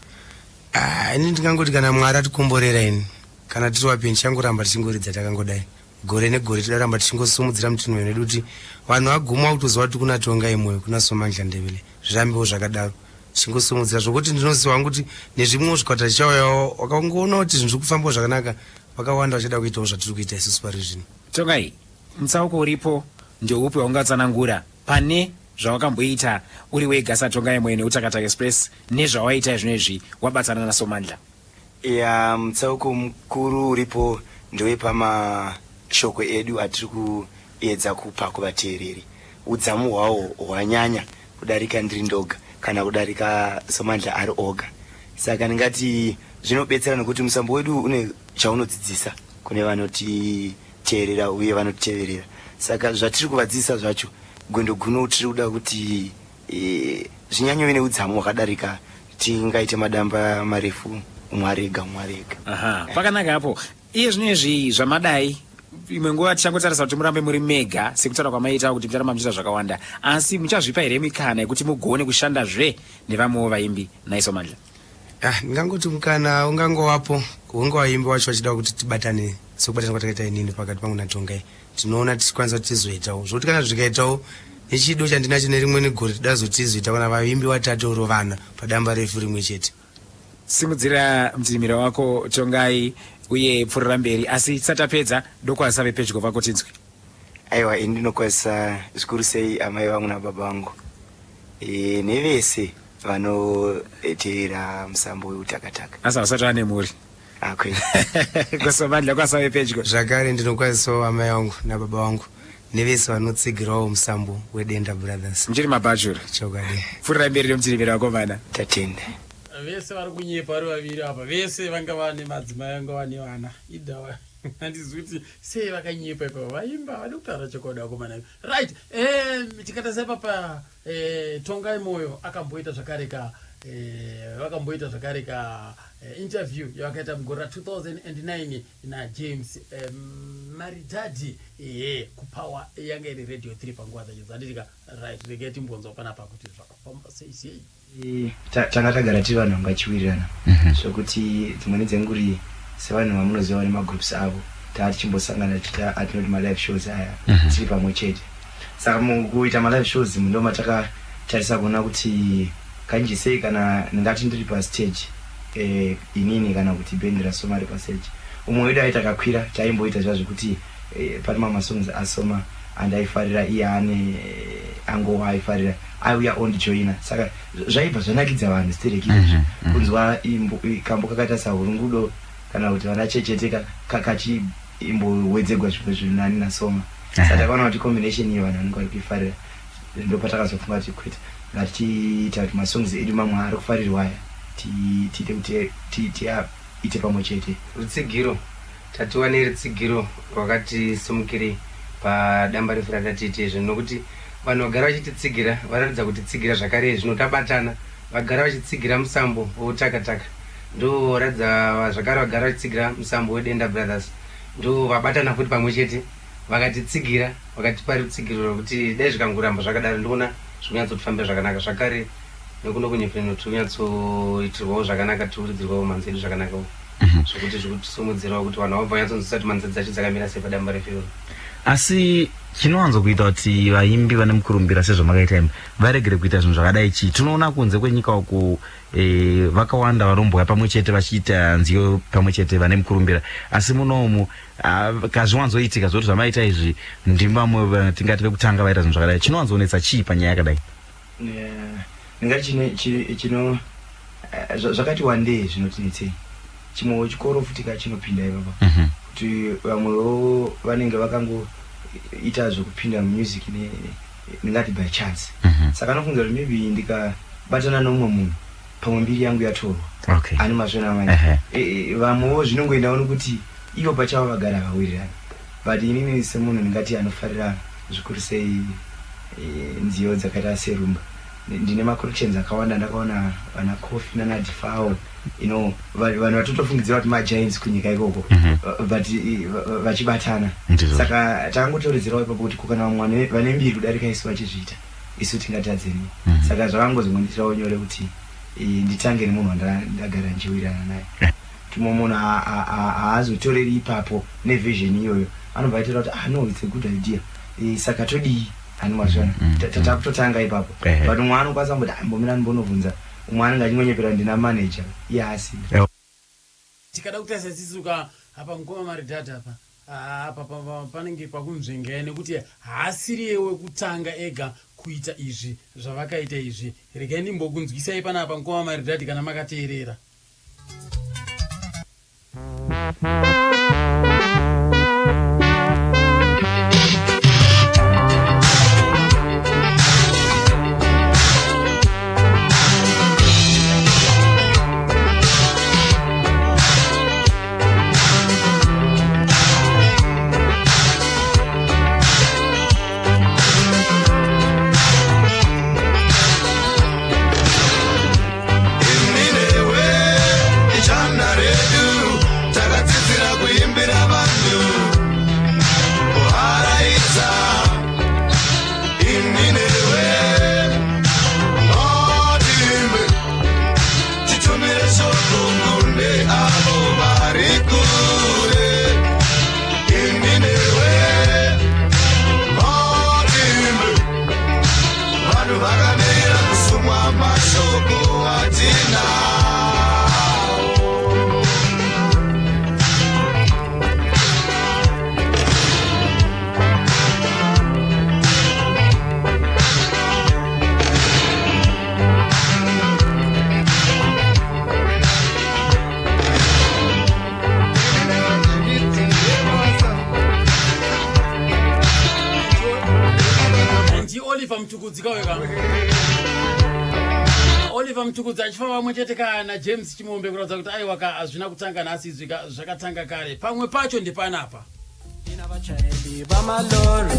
Ah, ini ndingangoti kana Mwari atikomborera, ini kana tiri wapenyu tichangoramba tichingoridza takangodai gore negore. Tidaramba tichingosimudzira mutinhu wedu kuti vanhu vaguma kutoziva kuti kuna Tongai Moyo, kuna Somandla Ndebele. Zvirambewo zvakadaro, tichingosimudzira, zvokuti ndinoziva hangu kuti nezvimwewo zvikwata zvichauyawo wakangoona kuti zvinhu zviri kufambawo zvakanaka, vakawanda vachada kuitawo zvatiri kuita isusu pari zvino. Tongai, mutsauko uripo ndeupi waungatsanangura pane zvawakamboita uri wega saTongai Moyo neUtakataka Express nezvawaita izvino wabatsana naSomandla? Ya, mutsauko mukuru uripo ndewepamashoko edu atiri kuedza kupa kuvateereri. Udzamu hwawo hwanyanya kudarika ndiri ndoga kana kudarika Somandla ari oga. Saka ndingati zvinobetsera nokuti musambo wedu une chaunodzidzisa kune vanotiteerera uye vanotiteverera. Saka zvatiri kuvadzidzisa zvacho gwendo guno tiri kuda kuti zvinyanyove neudzamu hwakadarika tingaite madamba marefu umwe ari ega, umwe ari ega. Aha, pakanaka apo. Iye zvino izvi zvamadai, imwe nguva tichangotarisa kuti murambe muri mega sekutaura kwamaita kuti mucharamba muchiita zvakawanda, asi muchazvipa here mikana yekuti mugone kushandazve nevamwewo vaimbi naiSomandla? Ah, ndingangoti mukana ungangovapo hunge vaimbi wacho vachida kuti tibatane sekubatana kwatakaita inini pakati pangu naTongai. Tinoona tichikwanisa kuti tizoitawo zvokuti kana zvikaitawo nechido chandinacho nerimwe negore tida zotizoita kana vaimbi vatatu oro vana padamba refu rimwe chete. Simudzira mutinhimira wako Tongai uye pfurira mberi asi tisati tapedza dokwazisa vepedyo vako tinzwe. Aiwa ini ndinokwazisa zvikuru sei amai vangu nababa vangu e, nevese vanoteera musambo weutakataka. Asi hausati wane mhuri? Akwete. Kosomandla kwasave pedyo. Zvakare ndinokwazisawo amai vangu nababa vangu nevese vanotsigirawo musambo weDenda Brothers. Muchiri mabhachura? Chokwadi. Pfuurirai mberi nemutinhimira vakomana. Tatenda. Vese vari kunyepa vari vaviri apa vese vanga vane madzimai vanga vane vana idawa handizivi kuti sei vakanyepa ipapa vaimba vadi kutaura chokwadi vakomana right eh, tikatarisa ipapa eh, Tongai Moyo akamboita zvakare ka eh, vakamboita zvakare ka eh, interview yavakaita mugore ra 2009 naJames eh, Maridadi ehe kuPower yanga iri Radio 3 panguva dzacho dzanditika right regai timbonzwa panapa kuti zvakafamba sei sei. Tanga tagara tiri vanhu vanga vachiwirirana zvokuti dzimweni dzenguri sevanhu vamunoziva vane magroups avo taa tichimbosangana tichiita atinoti malive shows aya tiri pamwe chete. Saka mukuita malive shows ndo matakatarisa kuona kuti kazhinji sei kana ndingati ndiri pastage eh, inini kana kuti bhendi raSoma ri pastage umwe wedu aiti akakwira taimboita zviya zvekuti eh, pane mamwe masongs aSoma andaifarira iye ane angowo aifarira aiuya ondijoina saka zvaibva zvanakidza vanhu stereki izvozvo kunzwa kambo kakaita sahurungudo kana kuti vana chechete kachiimbowedzegwa zvimwe zvinhu nani naSoma. Saka takaona kuti combination iyo vanhu vanenge vari kuifarira ndopatakazofunga kuti kwete ngatichiita kuti masongs edu mamwe ari kufarirwa aya tiite kuti tiaite pamwe chete. Rutsigiro Tatiwanei rutsigiro rwakati simukirei padambarefu ratatiite izvi nokuti vanhu vagara vachititsigira varatidza kutitsigira zvakare zvino tabatana. Vagara vachitsigira musambo weutakataka ndoratidza zvakare vagara vachitsigira musambo weDenda Brothers ndovabatana futi pamwe chete vakatitsigira vakatipa rutsigiro rwekuti dai zvikangoramba zvakadaro ndoona zvikunyatsotifambira zvakanaka zvakare nekuno kuNyefeno tiri kunyatsoitirwawo zvakanaka tiri kuridzirwawo mhanzi yedu zvakanakawo. Zvekuti zvikutisumudzirawo kuti vanhu vabva vanyatsonzwisisa kuti mhanzi dzacho dzakamira sei padamba refiroro. Asi chinowanzokuita kuti vaimbi vane mukurumbira sezvamakaita imi varegere kuita zvinhu zvakadai chii? Tinoona kunze kwenyika uku e, vakawanda vanombouya pamwe chete vachiita nziyo pamwe chete vane mukurumbira, asi munomu kazviwanzoitika zvoti zvamaita izvi ndimi vamwe tingati vekutanga vaita zvinhu zvakadai. Chinowanzonetsa chii panyaya yakadai? Ndingati chino zvakati wandei zvinotinetsei chimwewo chikoro futi ka chinopinda ipapa kuti vamwewo vanenge vakangoita zvekupinda mumusic ndingati by chance. Saka anofunga kuti maybe ndikabatana neumwe munhu pamwe mbiri yangu yatorwa. Ani mazvona manje vamwewo zvinongoendawo nekuti ivo pachavo vagara havawirirani but inini semunhu ndingati anofarira zvikuru sei nziyo dzakaita serumba ndine maconnections akawanda ndakaona vana Coffee nana Defao you know vanhu vatotofungidzira kuti magiants kunyika ikoko but vachibatana. Saka takangotoredzerawo ipapo kuti ko kana vamwe vane mbiri kudarika isu vachizviita isu tingatadzeni. Saka zvakangozongonditirawo nyore kuti nditange nemunhu wandagara ndichiwirirana naye kuti mumwe munhu haazotoreri ipapo nevision iyoyo anobva aitora kuti ah no it's a good idea saka todii ani mazviona takutotanga ipapo. But umwe anokwanisa kumboti ah mbomira ndimbonobvunza umwe anenge achingonyepera ndina manager iye asina. Tikada kutarisa isusu ka apa mukoma Maridhadha apa apa panenge pakunzvengai nekuti haasiriye wekutanga ega kuita izvi zvavakaita izvi. Regai ndimbokunzwisai panapa mukoma Maridhadhi kana makateerera. Ininewe ichana redu takadzidzira kuimbira vanhu. Mutukudzi kaweka. Oliver Mutukudzi achifamba pamwe chete kana James Chimombe kuratidza kuti aiwa ka hazvina kutanga nhasi izvi ka zvakatanga kare. Pamwe pacho ndepanapa. Bamalori.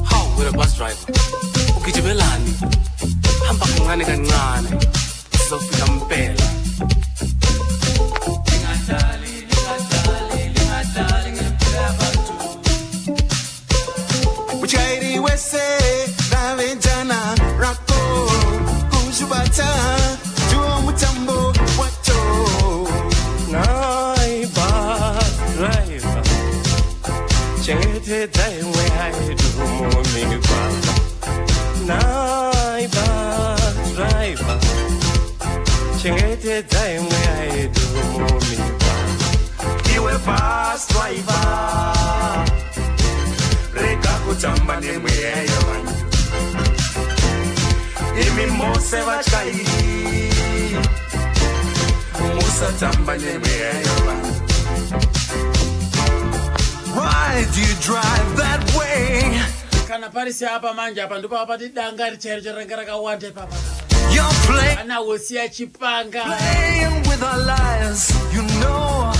Hawu wena bus driver, ugijimelani? Hamba kancane kancane, sizofika mpela. Mutyairi wese ravejana rako kuzvibata ndiwo mutambo wacho. Nai bus driver, chengetedza imwe yedu mumigwagwa. Nai bus driver, chengetedza imwe yedu mumigwagwa. Iwe bus driver, rega kutamba nemweya yevanhu. Imi mose vatyairi, musatamba nemweya yevanhu. Why do you drive that way? Kana pari seapa manje apa ndipo pati danga richairo charanga rakawanda ipapa. Ana Hosiya Chipanga. Playing with our lives, you know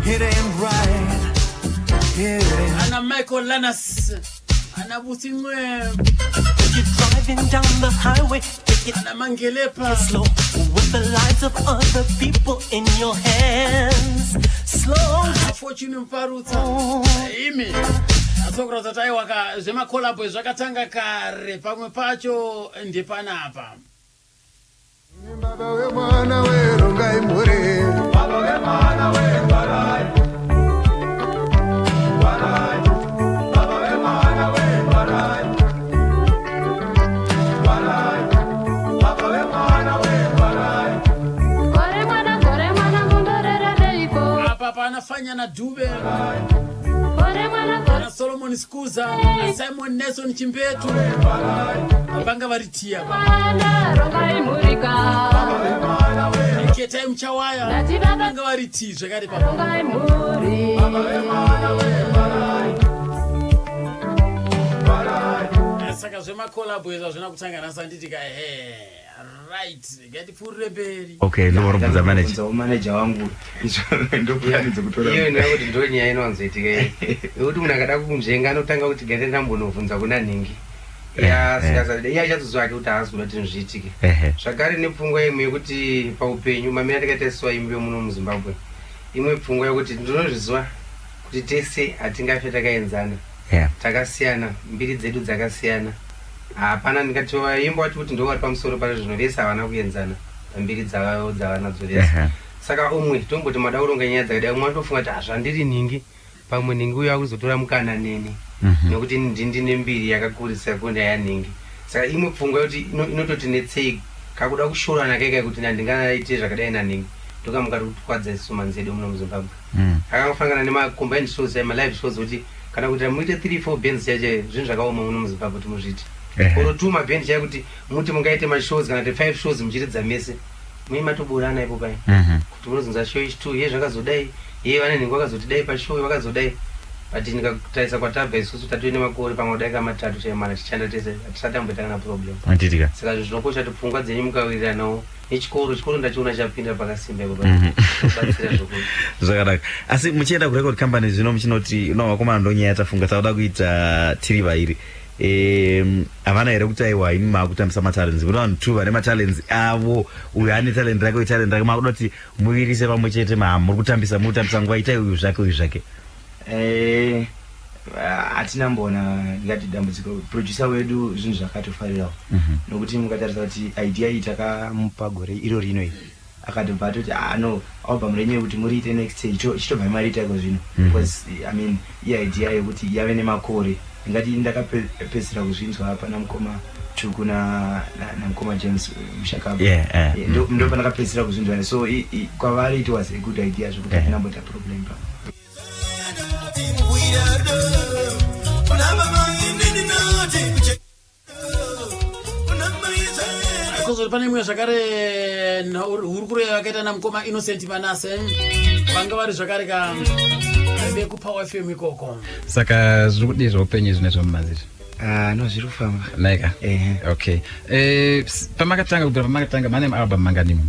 it ain't right. It ain't. Ana Michael Lanas. Ana Busi Ncwebe. Driving down the highway, take it Ana Mangelepa. Slow with the lives of other people in your hands. Slow. Fortune Mparutsa. Imi. Asokuratidza kuti aiwa ka zvemakolabho zvakatanga kare pamwe pacho ndepanapa. Baba wemwana werongai mhuri. Baba wemwana wengwarai. Ngwarai. Baba wemwana wengwarai. Ngwarai. Baba wemwana wengwarai. Gore mwana, gore mwana, mundorerereiko? Apa pana Fanyana Dube. Gore mwana, gore. Ana Solomon Skuza, Simon Nelson Chimbetu. Vanga vari tiya. Mwana, rongai mhurika. Ketai Muchawaya. Ndati baba- Vanga vari tii zvakare papa. Rongai mhuri. Saka zvemakolabho izvo hazvina kutanga nhasi handiti ka he. Right, ngatipfuurire mberi. Okay, ndobva manager. Manager wangu ndokuyanidza kutora. Iyo inoya kuti ndo nyaya inowanzoitika iyi yekuti munhu akada kunzvenga anotanga kuti gare ndambonobvunza kuna nhingi yasingasade iye achatoziva ake kuti haasi kuda kuti zvinhu zviitike. Zvakare nepfungwa imwe yekuti paupenyu mamira takaita isu vaimbi vemuno muZimbabwe, imwe pfungwa yekuti ndinozviziva kuti tese hatingafe takaenzana. Takasiyana, mbiri dzedu dzakasiyana. Hapana ndingati vaimba vati kuti ndo vari pamusoro pari zvino, vese havana kuenzana pambiri dzavo dzavanadzo vese. Saka umwe tomboti mada kuronga nyaya dzakadai, umwe anotofunga kuti hazvandiri nhingi, pamwe nhingi uyo akuzotora mukana neni nekuti ini ndine mbiri yakakurisa kunda yanhingi. Saka imwe pfungwa yekuti inototi netsei kakuda kushorana kaikai kuti nandingaite zvakadai nanhingi, ndokamukati kutikwadza isu manzi edu muno muZimbabwe. Akangofanana nemacombined shows aya, malive shows, kuti kana kuita muite 3 4 bands chaicho, zvinhu zvakaoma muno muZimbabwe kuti muzviite. Oro two maband chaiyo kuti muti mungaite mashows kana kuti five shows muchiridza mese, mui matoburana ipo pai kuti munozonza show ichi two ye zvakazodai, ye vane nhingi vakazoti dai pashow vakazodai. But ndikatarisa kwatabva isusu, tatove nemakore pamwe kudarika matatu chaiyo mana tichishanda tese, hatisati tamboita kana problem. Handitika. Saka zvinhu zvinokosha kuti pfungwa dzenyu mukawiriranawo nechikoro, chikoro ndachiona chapinda pakasimba ipo, batsira zvokuti. Zvakanaka. Asi muchienda kurecord company zvino muchinoti no vakomana, ndonyaya tafunga tauda kuita tiri vairi, havana here kuti aiwa imi maakutambisa matalents? Kune vanhu two vane matalents avo, uyu ane talent rake, uyu talent rake, makuda kuti muvirise pamwe chete, muri kutambisa, muri kutambisa nguva, itai uyu zvake, uyu zvake. Hatina mbona ndingati dambudziko. Producer wedu zvinhu zvakatofarirawo nokuti mukatarisa kuti idea iyi takamupa gore iro rino iri, akatobva atoti, "Ah, no, album renyu yekuti muriite next year, chitobva mariita iko zvino." Because I mean, iidea yekuti yave nemakore, ndingati ndakapedzisira kuzvinzwa pana mukoma Tuku namukoma James Mushakabva. Ndo pandakapedzisira kuzvinzwa. So kwavari it was a good idea zvekuti hatinamboita problem pa. Kozoti pane imwe zvakare hurukuro yavakaita namukoma Innocent Manase, vanga vari zvakare ka vekuPower FM ikoko. Saka zviri kudii zveupenyu izvi nezvemumhanzi izvi? Ah, no zviri kufamba. Naika. Okay. Eh, pamakatanga kubvira pamakatanga mane maalbum manganimo?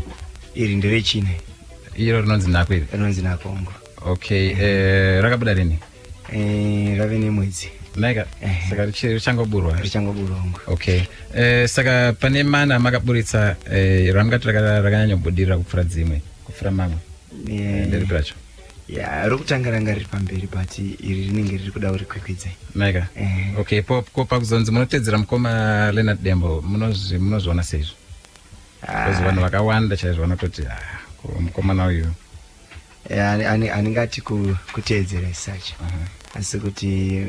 Iri nderechina. Iro rinonzi Nako iri? Rinonzi Nako hongu. Okay, eh, rakabuda rini? Eh, rave nemwedzi. Naika. Saka richangoburwa. Richangoburwa hongu. Okay. Eh, saka pane mana makaburitsa eh, ramungati rakanyanyobudirira kupfuura dzimwe, kupfuura mamwe. Eh, Nderipi racho? Ya, rokutanga ranga riri pamberi but iri rinenge riri kuda kurikwikwidza. Naika. Okay, po pakuzonzi munotedzera mukoma Leonard Dembo, munozviona seizvo? Because vanhu vakawanda chaizvo vanototi ah, ko mukomana uyu. Handingati kuteedzera as such. Asi kuti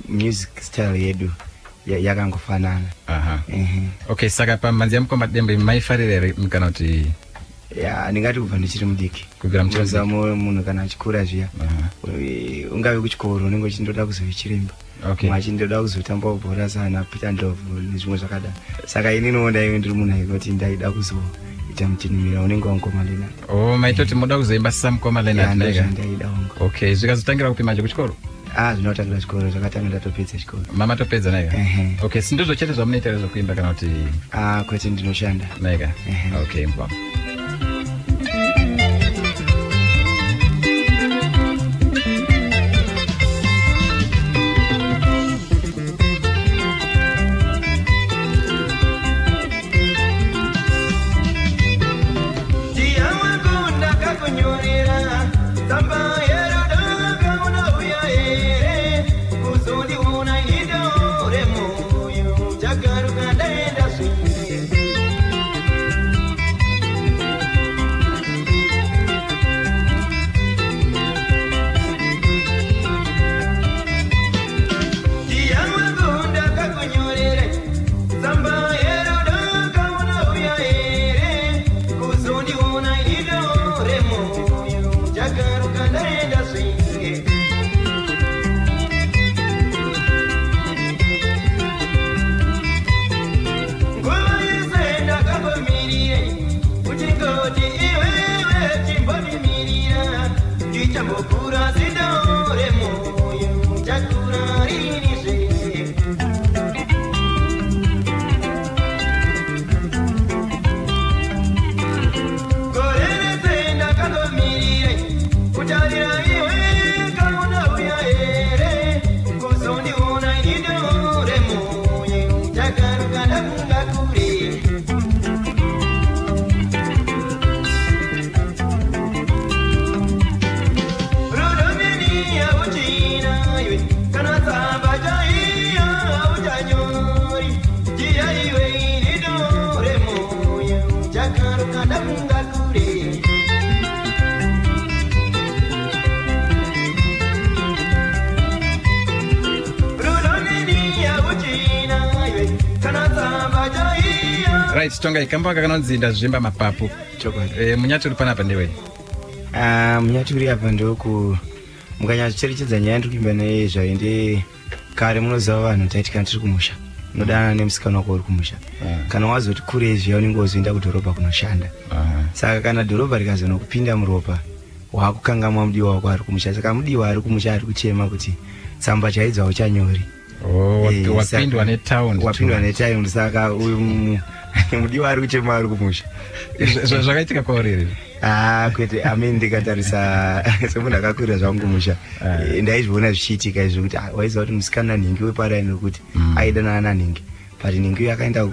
music style yedu yakangofanana. Aha. Okay, saka pamhanzi yamukoma Dembo imi maifarira here kana kuti Ya, handingati kubva ndichiri mudiki. Kubvira muchiri Unoziva munhu kana achikura zviya, ungave kuchikoro unenge uchindoda kuzove chiremba. Okay. Mumwe achindoda kuzotambawo bhora sana Peter Ndlovu nezvimwe zvakadaro. Saka ininiwo ndaive ndiri munhu aingoti ndaida kuzoita mutinhimira unenge wamukoma Leonard. Oh, maitoti moda kuzoimba samukoma Leonard Ya, naika? ndozvandaida hongu. Okay, zvikazotangira kupi manje kuchikoro? Ah, zvinotangira chikoro, zvakatanga ndatopedza chikoro. Mama topedza naika? Okay, si ndizvo chete zvamunoita here zvokuimba kana kuti Ah, kwete ndinoshanda. Naika? Okay, mukoma. Ndiya wangu ndakakunyorera tsamba yerudo kaunouya here kuzondiona indore moyo chagaruka ndaenda zvimwe. Ndiya wangu ndakakunyorera tsamba yerudo kaunouya here kuzondiona indore moyo chagaruka ndaenda zvimwe. Nguva yese ndakakumirire uchingoti iwewe chimbondimirira ndichambokura zindore moyo chakura rini zvese. Gore rese ndakangomirire kutarira iwe kaunauya here kuzondiona indore moyo chakaruka ndafunga kure. Rudomini hauchina iwe kana tsamba chaiyo hauchanyori jiya iwe indore moyo chakaruka ndafunga kure. Rudomini hauchina iwe kana tsamba chaiyo Right, Tongai, kamba kanonzi ndazvimba mapapu. Chokwadi. Eh, munyati uri panapa ndewei? Ah, munyati uri apa ndoku mukanyatsocherechedza nyaya ndiri kuimba naye zvayo nde kare munoziva vanhu taiti kana tiri kumusha unodanana nemusikana wako uri kumusha kana wazoti kure zviya unenge wozoenda kudhorobha kunoshanda. Saka kana dhorobha rikazonokupinda muropa wakukangamwa mudiwa wako ari kumusha. Saka mudiwa ari kumusha ari kuchema kuti tsamba chaidzo hauchanyori. Oh, wapindwa netown. Wapindwa netown, saka uyu mudiwa ari kuchema ari kumusha. Zvakaitika kwauri here? Ah, kwete. I mean, ndikatarisa semunhu akakurira zvangu kumusha, ndaizviona zvichiitika izvo kuti waiziva kuti musikana nhingi weparaini wekuti aidanana nanhingi, but nhingi uyu akaenda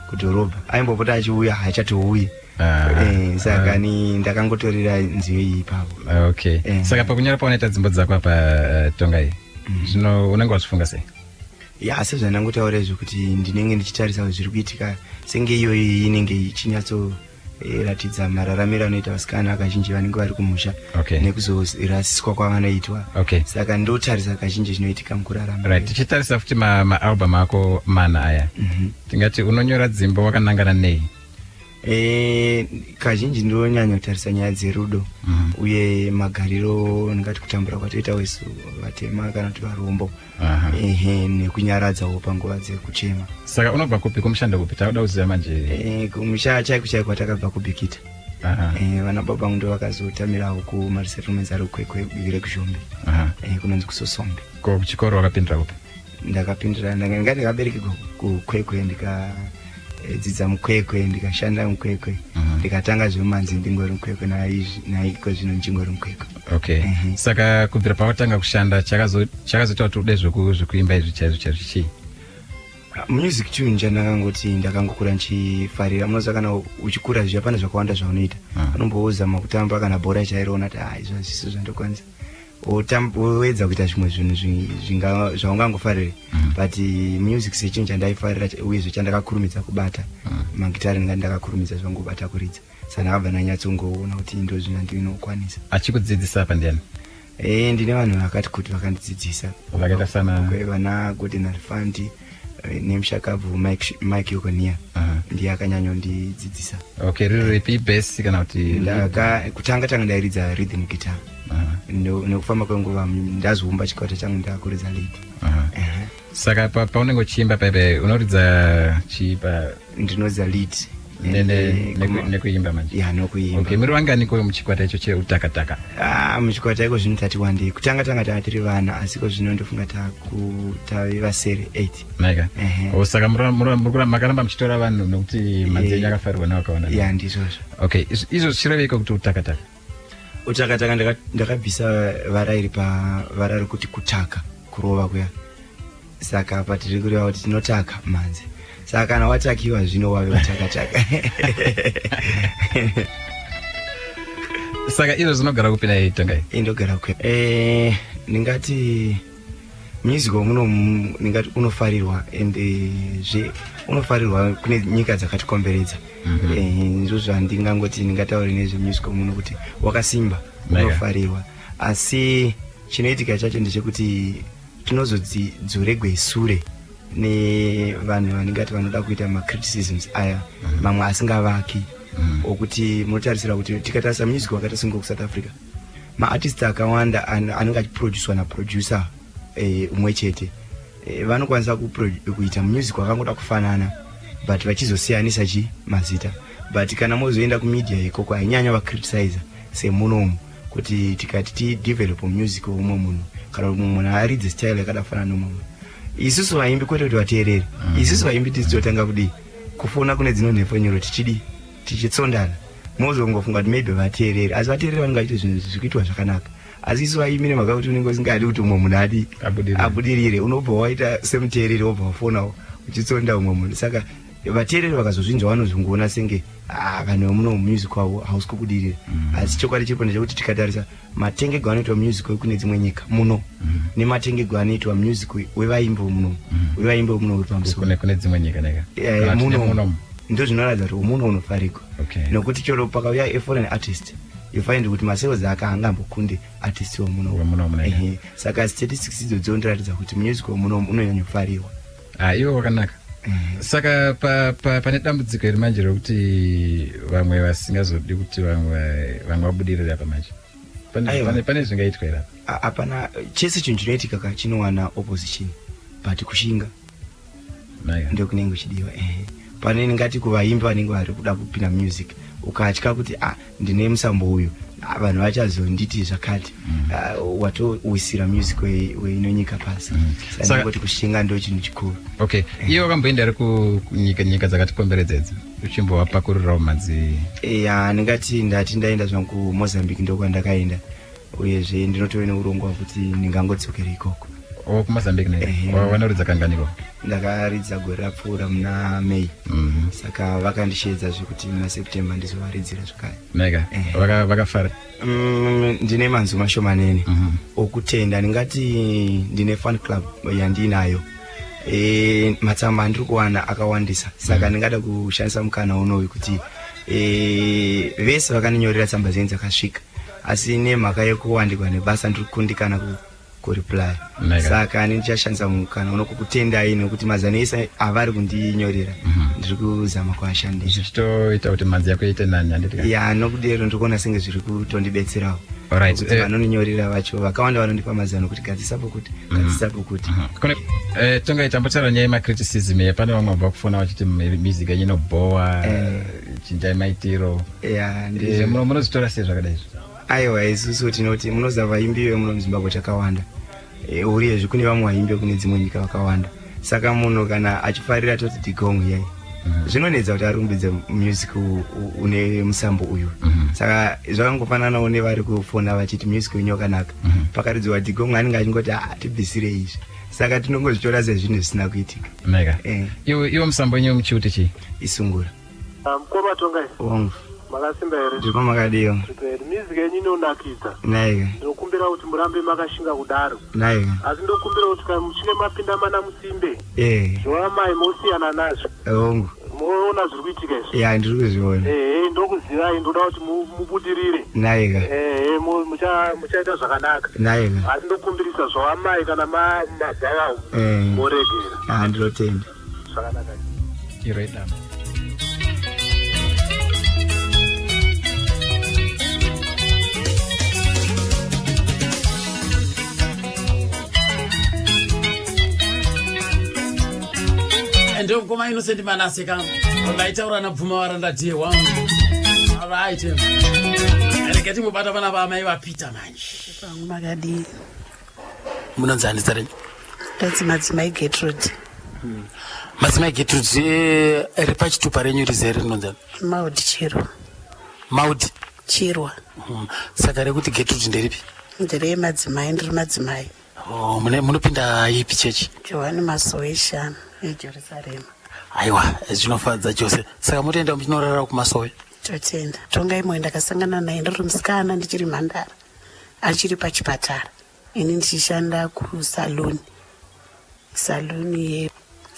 kudhorobha aimbopota achiuya haachatouyi. Saka ni ndakangotorera nziyo iyi ipapo. Okay. Saka pakunyora paunoita dzimbo dzako apa Tongai, zvino unenge wazvifunga sei? Ya, sezvandangotaura izvo kuti ndinenge ndichitarisa zviri kuitika senge iyoyi inenge ichinyatso ratidza mararamiro anoita vasikana kazhinji vanenge vari kumusha nekuzorasiswa kwavanoitwa. Saka ndotarisa kazhinji zvinoitika mukurarama. Right, tichitarisa futi maalbum ako mana aya, tingati unonyora dzimbo wakanangana nei? Kazhinji ndinonyanya kutarisa nyaya dzerudo uye magariro, ndingati kutambura kwatoita wesu vatema kana kuti varombo. Ehe, nekunyaradzawo panguva dzekuchema. Saka unobva kupi, kumushando kupi? Takuda kuziva manje. Kumusha chaiko chaiko kwatakabva kuBikita. Vana baba vangu ndo vakazotamirawo kumaresettlements ari kuKwekwe, divi rekuZhombe. Kunonzi kuSosombe. Ko kuchikoro wakapindira kupi? Ndakapindira, ndanga ndakaberekerwa kuKwekwe, ndikadzidza muKwekwe, ndikashanda muKwekwe, ndikatanga zvemumanzi ndingori muKwekwe, naiko zvino ndingori muKwekwe. Okay, saka kubvira pawatanga kushanda, chakazoita kuti ude zvekuimba izvi chaizvo chaizvo chii? Music chinhu chandakangoti ndakangokura ndichifarira. Munoziva, kana uchikura zviya, pane zvakawanda zvaunoita. Unombouzama kutamba kana bhora chairo, ona kuti ah, izvo hazvisi zvandokwanisa. Woedza kuita zvimwe zvinhu zvaungangofariri, but music sechinhu chandaifarira, uyezve chandakakurumidza kubata. Magitari ndinga ndakakurumidza zvangobata kuridza, saka ndakabva ndanyatsongoona kuti ndo zvinhu ndinokwanisa. Achikudzidzisa apa ndiani? Ndine vanhu vakati kuti vakandidzidzisa. Vakaita sana? Vana Golden Alfanti nemushakabvu Mike Yokonia, ndiye akanyanyondidzidzisa. Okay, riri ripi, bass kana kuti? Kutanga tanga ndairidza rhythm guitar. Nekufamba kwenguva ndazoumba chikwata changu, ndakuridza lead. Saka paunenge uchiimba paipai unoridza chii pa? Ndinoridza lead. Nekuimba manje? Ya, nokuimba. Okay, muri vanganiko muchikwata icho cheutakataka? Ah, muchikwata iko zvino tati wandei. Kutanga tanga tava tiri vana, asi iko zvino ndofunga tave vasere, 8. Naika. Oh, saka makaramba muchitora vanhu nekuti mhanzi yenyu akafarirwa nevakawanda? Ya, ndizvozvo. Okay, izvo zvichireveiko kuti utakataka? Utakataka, ndakabvisa vara iri pavara rekuti kutaka, kurova kuya. Saka apa tiri kureva kuti tinotaka mhanzi. Saka kana watakiwa zvino wave utakataka. Saka izvo zvinogara kupi naye, Tongai? Indogara kupi? Ndingati music wamuno ndingati unofarirwa, ende zve unofarirwa kune nyika dzakatikomberedza. Ndizvo zvandingangoti ndingataure nezvemusic wamuno, kuti wakasimba, unofarirwa. Asi chinoitika chacho ndechekuti tinozodzidzorerwe sure nevanhu vaningati vanoda kuita macriticisms aya, mamwe asingavaki, okuti munotarisira kuti tikatarisa music wakaita senge kuSouth Africa, maartist akawanda anenge achiproducwa naproducer umwe chete, vanokwanisa kuita music wakangoda kufanana, but vachizosiyanisa chi mazita. But kana mozoenda kumedia ikoko, hainyanya vacriticiza semunomu, kuti tikati tidevelop music weumwe munhu, kana kuti mumwe munhu aridze style yakada kufanana nomumwe munhu, isusu vaimbi, kwete kuti vateereri, isusu vaimbi tizotanga kudii? Kufona kune dzino nhepfenyuro, tichidii? Tichitsondana. Mozongofunga kuti maybe vateereri, asi vateereri vanenge vachiita zvinhu zviri kuitwa zvakanaka. Asi isu vaimbi, nemhaka kuti unenge usingadi kuti umwe munhu adi abudirire, unobva waita semuteereri, wobva wafonawo uchitsonda umwe munhu. Saka vateereri vakazozvinzwa vanozongoona senge, ah, vanhu vemuno music wavo hausi kubudirira. Asi chokwadi chiripo ndechekuti tikatarisa matengego anoitwa music wekune dzimwe nyika muno nematengego anoitwa music wevaimbi vemuno, wevaimbi vemuno uri pamusoro. Kune dzimwe nyika neka? Eh, Kana kuti muno nemunomu? Ndo zvinoratidza kuti muno unofarikwa, nokuti chero pakauya a foreign artist, you find kuti masales ake haangambokunde artist wemuno. Wemunomu, neka. Ehe. Saka statistics idzodzo dzinondiratidza kuti music wemunomu unonyanyofarirwa. Ah, iwo wakanaka. Saka pane dambudziko iri manje rekuti vamwe vasingazodi kuti vamwe vabudirire apa manje. Aiwa. Pane zvingaitwa here apa? Hapana. Chese chinhu chinoitika ka chinowana opposition, but kushinga ndokunenge kuchidiwa. Ehe, pane ndingati kuvaimbi vanenge vari kuda kupinda music, ukatya kuti, ah, ndine musambo uyu, ah, vanhu vachazonditi zvakati, ah, watowisira music weino nyika pasi. Saka ndingoti kushinga ndo chinhu chikuru. Okay, iye wakamboenda ri kunyika nyika dzakatikomberedza idzi uchimbovapakurirawo mhanzi? Ya, ndingati ndati ndaenda zvangu kuMozambique, ndokwandakaenda, uyezve ndinotove neurongwa hwekuti ndingangodzokera ikoko. O, kuMozambique ne? Ehe. Wanoridza kanganiko? Ndakaridza gore rapfuura muna May, saka vakandishedza zvekuti muna September ndizovaridzira zvakare. Neka. Vakafara? Ndine manzwi mashomanene okutenda. Ndingati ndine fan club yandinayo. Matsamba andiri kuwana akawandisa, saka ndingada kushandisa mukana unoyu kuti vese vakandinyorera tsamba dzenyu dzakasvika, asi nemhaka yekuwandikwa nebasa ndiri kukundikana kureply. Mega. Saka ndichashandisa mukana uno kukutendai nekuti mazano ese avari kundinyorera ndiri kuzama kuashandisa. Zvichitoita kuti mhanzi yako iite nani, handiti? Ya, nokudero ndiri kuona senge zviri kutondibetserawo. Nokuti vanondinyorera vacho vakawanda, vanondipa mazano kuti gadzisapo kuti, gadzisapo kuti. Kune Tongai, tambotaura nyaya yemacriticism. Pane vamwe vabva kufona vachiti music yenyu inobhowa, chinjai maitiro. Ya, Munozvitora sei zvakadai izvi? Aiwa, isusu tinoti, munoziva, vaimbi vemuno muZimbabwe takawanda. Uyezve kune vamwe vaimbi kune dzimwe nyika vakawanda. Saka munhu kana achifarira toti dhigong iyai, zvinonetsa kuti arumbidze music une musambo uyu. Saka zvakangofananawo nevari kufona vachiti music wenyu wakanaka, pakaridzwa dhigong anenge achingoti, "Ah, tibvisirei izvi." Saka tinongozvitora sezvinhu zvisina kuitika. Mega. Eh. Iwe musambo wenyu muchiuti chii? Isungura. Mukoma Tongai. Wangu. Makasimba here? Ndiripo, makadiwa? Ndiperi. Music yenyu inonakidza. Naika. Ndinokumbira kuti murambe makashinga kudaro. Naika. Asi ndokumbira kuti kana muchinge mapinda mana musimbe, zvovamai mosiyana nazvo. Hongu. Moona zviri kuitika izvi. Ya, ndiri kuzviona. Ehe, ndokuzivai, ndoda kuti mubudirire. Naika. Ehe, muchaita zvakanaka. Naika. Asi ndokumbirisa zvavamai kana mabva vawo, moregera. Ah, ndinotenda. Zvakanaka. Iro idama. Ndio mukoma Innocent Manase ka vaitaura nabvuma varandadhiwa. Alright, rege timbobata vana vamai vaPeter manje. Pangu makadii? Munonzi ani zita renyu? Ndonzi Madzimai Gertrude. Madzimai Gertrude, ripachitupa renyu rizere rinonzi ani? Maudi Chirwa. Maudi Chirwa. Saka rekuti Gertrude nderipi? Nderemadzimai, ndiri madzimai. Oh, munopinda ipi chechi? Johani Masowe Shanu eJerusarema. Aiwa, zvinofadza chose. Saka mutoenda muchinorara kumasowe? Totenda. Tongai Moyo ndakasangana naye ndiri musikana, ndichiri mhandara, achiri pachipatara, ini ndichishanda kusaluni, saluni ye.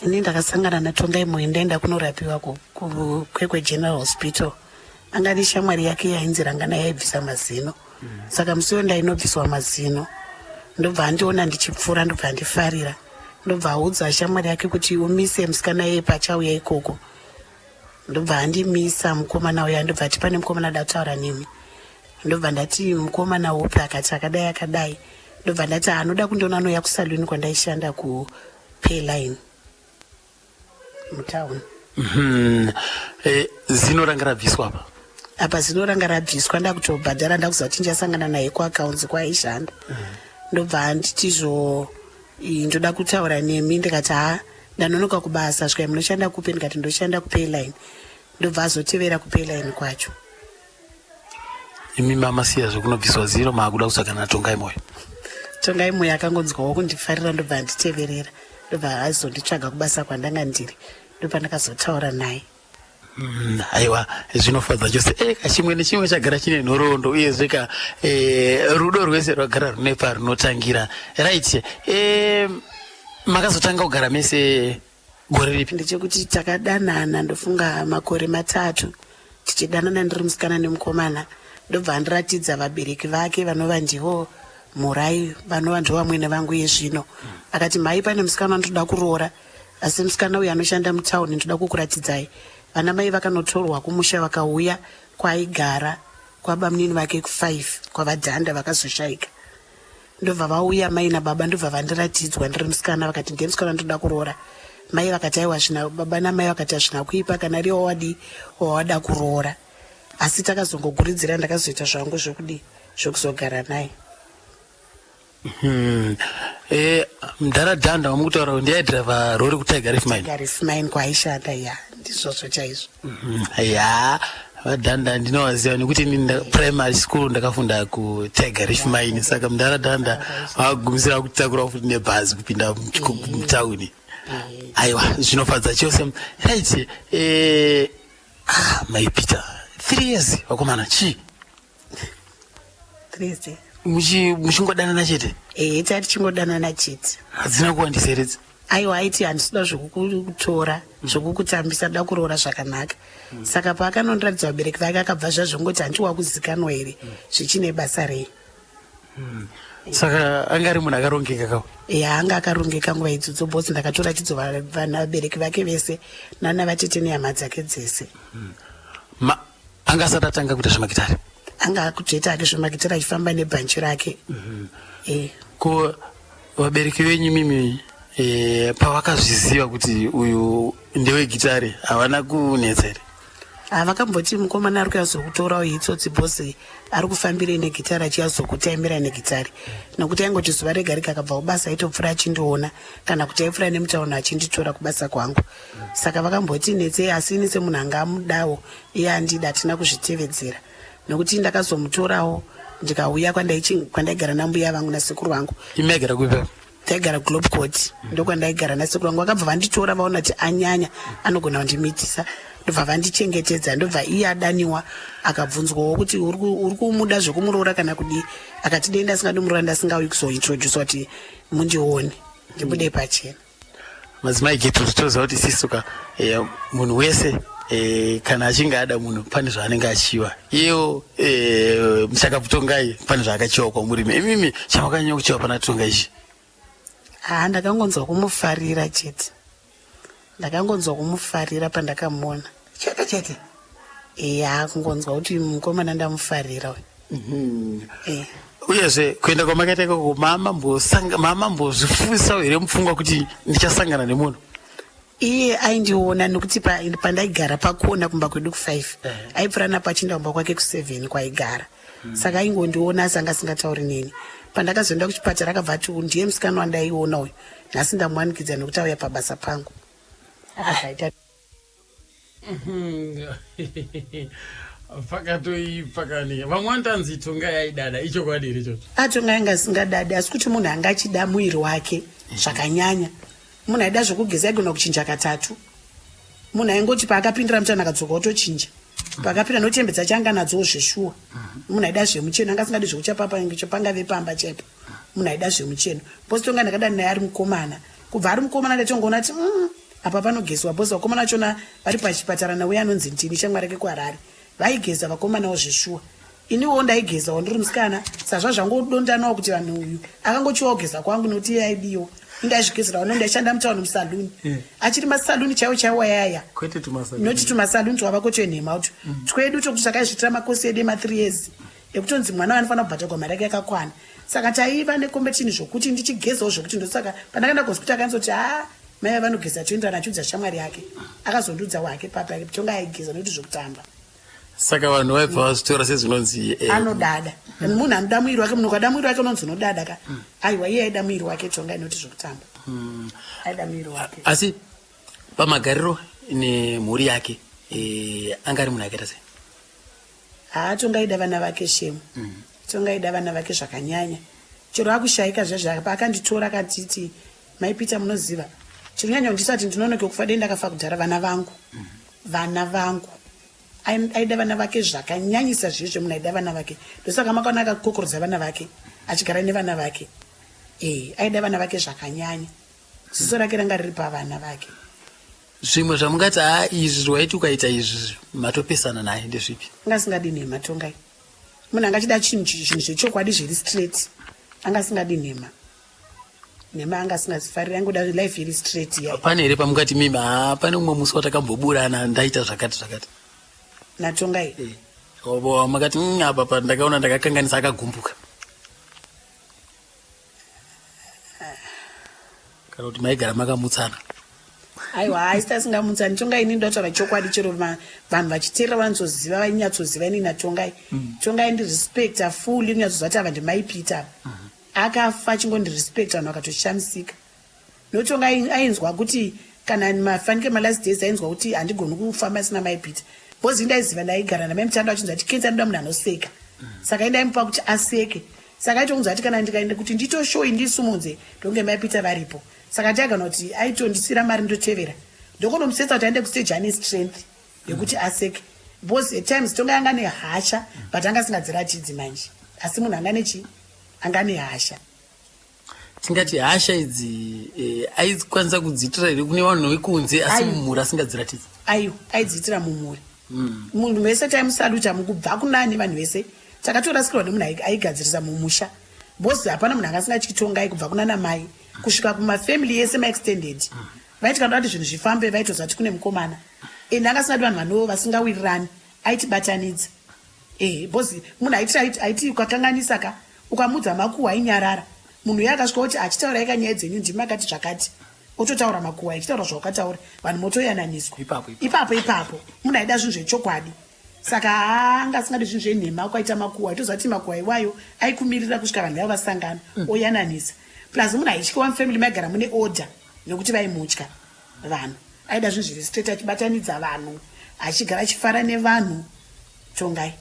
Ini ndakasangana naTongai Moyo ndaenda kunorapiwa kuKwekwe General Hospital. Anga shamwari yake yainzi Rangana yaibvisa mazino. Saka musi uyo ndainobviswa mazino, ndobva andiona ndichipfuura, ndobva andifarira, ndobva audza shamwari yake kuti umise musikana iye pachauya ikoko. Ndobva andimisa mukomana uya, ndobva ati pane mukomana ada kutaura nemi. Ndobva ndati mukomana upi? Akati akadai akadai. Ndobva ndati anoda kundiona anouya kusaluni kwandaishanda kuPayline mutauni. Zino ranga rabviswa apa? Apa zino ranga rabviswa, ndakutobhadhara, ndakuziva kuti ndichasangana naye kuaccounts kwaaishanda. Ndobva anditizvo ndoda kutaura nemi. Ndikati ha, ndanonoka kubasa. Svikai munoshanda kupi? Ndikati ndoshanda kuPayline. Ndobva azotevera kuPayline kwacho. Imi mamasiya zvekunobviswa zino, maakuda kutsvagana naTongai Moyo? Tongai Moyo akangonzwawo kundifarira, ndobva anditeverera, ndobva azonditsvaga kubasa kwandanga ndiri, ndobva ndakazotaura naye. Aiwa, zvinofadza chose. Kachimwe nechimwe chagara chine nhoroondo, uyezve ka rudo rwese rwagara rune parunotangira. Right, makazotanga kugara mese gore ripi? Ndechekuti takadanana, ndofunga makore 3 tichidanana, ndiri musikana nemukomana. Ndobva andiratidza vabereki vake, vanova ndivo Murai, vanova ndivo vamwene vangu yezvino. Akati, "Mhai, pane musikana wandoda kuroora, asi musikana uyu anoshanda mutauni, ndoda kukuratidzai." Vana mai vakanotorwa kumusha, vakauya kwaaigara kwabamunini vake ku5 kwavadhanda vakazoshayika. Ndobva vauya mai nababa, ndobva vandiratidzwa ndiri musikana. Vakati ndiye musikana ndoda kuroora. Mai vakati aiwa zvina, baba namai vakati hazvina kuipa kana riwo wadi wawada kuroora. Asi takazongoguridzira, ndakazoita zvangu zvokudi zvokuzogara naye. Mudhara Dhanda wamukutaura kuti ndiaidhiraivha rori kuTiger Reef Mine? Tiger Reef Mine kwaaishanda, ya, ndizvozvo chaizvo. Ya, vadhanda ndinovaziva nekuti ini primary school ndakafunda kuTiger Reef Mine. Saka mudhara Dhanda vagumisira kutakura futi nebhazi kupinda mutauni. Aiwa, zvinofadza chose. Right, mai Peter, 3 years vakomana, chii? 3 years. Muchingodanana chete? Ehe, tati tichingodanana chete. Hadzina kuwandisa here idzi? Aiwa, aiti handisida zvokukutora, zvokukutambisa, ndoda kuroora zvakanaka. Saka paakanondiratidza vabereki vake, akabva zvazvongoti handiwa kuzikanwa here, zvichine basa rei? Saka anga ari munhu akarongeka kawo? Ya, anga akarongeka nguva idzodzo, boss. Ndakatoratidzwa vana vabereki vake vese nana vatete nehama dzake dzese. Anga asati atanga kuita zvemagitari? Anga akutoita ake zvemagitari, achifamba nebhanchi rake. Ko vabereki venyu mimi, pavakazviziva kuti uyu ndewegitari, havana kunetsa here? Havakamboti mukomana ari kuyazokutorawo itsotsi bhosi ari kufambirei negitari achiyazokutaimira negitari, nokuti aingoti zuva rega rega akabva kubasa aitopfuura achindiona kana kuti aipfuura nemutauni achinditora kubasa kwangu. Saka vakamboti netsei, asi ini semunhu anga amudawo iye andida hatina kuzvitevedzera, nokuti ndakazomutorawo ndikauya kwandaigara nambuya vangu nasekuru vangu. Imi maigara kupi? Taigara Globe Court, ndokwandaigara nasekuru vangu. Vakabva vanditora vaona kuti anyanya anogona kundimitisa, ndobva vandichengetedza. Ndobva iye adaniwa akabvunzwawo kuti uri kumuda zvekumuroora kana kudii, akati dei ndasingadi muroora ndasingauyi kuzointrodusa kuti mundione ndibude pachena. Madzimai Getrude, toziva kuti isisu ka munhu wese kana achinge ada munhu pane zvaanenge achiwa. Iyewo muchakabvu Tongai pane zvaakachiwa kwamurimi. Imimi chamakanyanya kuchiwa pana Tongai ichi? Haa, ndakangonzwa kumufarira chete, ndakangonzwa kumufarira pandakamuona. Chete chete? Eya, kungonzwa kuti mukomana ndamufarira uyu. Uyezve kuenda kwamakaita ikoko, mamambozvifuisawo here mupfungwa kuti ndichasangana nemunhu? Iye aindiona nokuti pandaigara pakona kumba kwedu ku5, aipfuura napo achienda kumba kwake ku7 kwaigara. Saka aingondiona asi anga asingatauri neni. Pandakazoenda kuchipatara akabva ati, "Ndiye musikana wandaiona uyu, nhasi ndamuwanikidza nekuti auya pabasa pangu." Akaita Pakatoipa kani. Vamwe vanotanzi Tongai aidada, ichokwadi here ichocho? Atonga anga asingadadi, asi kuti munhu anga achida muviri wake zvakanyanya. Munhu aida zvokugeza, aigona kuchinja katatu. Munhu aingoti paakapindira mutano akadzoka otochinja, paakapinda nokuti hembe dzacho anga nadzowo zveshuwa. Munhu aida zvemucheno, anga asingadi zvekuchapa pangave pamba chaipo. Munhu aida zvemucheno bhosi Tonga ndakadani naye ari mukomana. Kubva ari mukomana ndatongoona kuti apa panogezwa, bhosi vakomana vachona vari pachipatara nauye anonzi Ndini, shamwari yake kuHarare, vaigeza vakomanawo zveshuwa. Iniwo ndaigezawo ndiri musikana, sazva zvangodondanawo kuti vanhu uyu akangochiwawo kugeza kwangu nokuti iye aidiwa, indaizvigezerawo no ndaishanda mutauni musaluni. Achiri masaluni chaiwo chaiwo ayaya. Kwete tumasaluni. Noti tumasaluni twavako twenhema utu. Twedu tokuti takaizviitira makosi edu ema3 years ekutonzi mwana anofanira kubhadharwa mari yake yakakwana. Saka taiva nekombetini zvokuti ndichigezawo zvokuti ndosaka pandakaenda kuhospitari akanzoti, haa, mai vanogeza toenderana, achiudza shamwari yake. Akazondiudza wake papa Tonga aigeza nokuti zvokutamba. Saka vanhu vaibva vazvitora sezvinonzi anodada. Munhu anoda muiri wake, munhu ukada muiri wake unonzi unodada ka. Aiwa, iye aida muiri wake Tonga inoti zvokutamba. Aida muiri wake. Asi pamagariro nemhuri yake anga ari munhu akaita sei? Haa, Tonga aida vana vake shemu. Tonga aida vana vake zvakanyanya, chero akushayika zvezve paakanditora akatiti, "Mai Peter, munoziva chinonyanya kundisati ndinonoke kufa, dei ndakafa kudhara, vana vangu, vana vangu." Aida vana vake zvakanyanyisa zvezve. Munhu aida vana vake, ndosaka makaona akakokorodza vana vake achigara nevana vake. Aida vana vake zvakanyanya, ziso rake ranga riri pavana vake. Zvimwe zvamungati haa, izvi waiti ukaita izvi matopesana naye, ndezvipi? Anga asingadi nhema Tongai. Munhu anga achida chinhu zvinhu zvechokwadi zviri straight. Anga asingadi nhema, nhema anga asingazifariri, aingoda life iri straight iya. Pane here pamungati mimi, haa, pane umwe musi watakamboburana ndaita zvakati zvakati? NaTongai? Obo makati, apa pa ndakaona ndakakanganisa, akagumbuka," kana kuti maigara makamutsana? Aiwa, haisi tasingamutsani. Tongai ini ndotaura chokwadi, chero vanhu vachiteerera vanozoziva, vainyatsoziva ini naTongai. Tongai ndirespecta fully, kunyatsoziva kuti ava ndiMai Peter ava. Akafa achingondirespecta, vanhu vakatoshamisika nokuti Tongai ainzwa kuti kana mafanike malast days ainzwa kuti handigoni kufamba sina Mai Peter, because indaiziva ndaigara namai Mutando achinzwa kuti kenza anoda munhu anoseka. Saka indaimupa kuti aseke, saka aitokunzwa kuti kana ndikaenda kuti nditoshoi ndisumudze ndonge Mai Peter varipo. Saka taigana kuti aitondisira mari ndotevera ndokonomusetsa kuti aende kustage ane strength yekuti aseke, because at times Tonga anga nehasha, but anga asingadziratidzi manje, asi munhu anga nechi anga nehasha. Tingati hasha idzi aikwanisa kudziitira here kune vanhu vekunze, asi mumhuri asingadziratidzi? Aiwa, aidziitira mumhuri. Munhu wese taimusaluta mukubva kunani, vanhu vese takatorasikirwa nemunhu aigadzirisa mumusha, because hapana munhu anga asingatyi Tongai, kubva kunana mai kusvika kumafamily yese maextended. Vaiti kana kuti zvinhu zvifambe vaitoziva kuti kune mukomana, ende anga asingadi vanhu vanoo vasingawirirani, aitibatanidza. Ehe, because munhu aiti ukakanganisa ka, ukamudza makuhwa ainyarara. Munhu uye akasvika kuti achitaurai kanyaya dzenyu, ndimi akati zvakati. Ototaura makuhwa echitaura zvawakataura vanhu motoyananiswa ipapo ipapo. Munhu aida zvinhu zvechokwadi saka anga asingadi zvinhu zvenhema kwaita makuhwa itoziva kuti makuhwa iwayo aikumirira kusvika vanhu vaiva vasangana mm. oyananisa plus munhu aityiwa mufamily maigara mune order nekuti vaimutya vanhu aida zvinhu zviri straight achibatanidza vanhu achigara achifara nevanhu tongai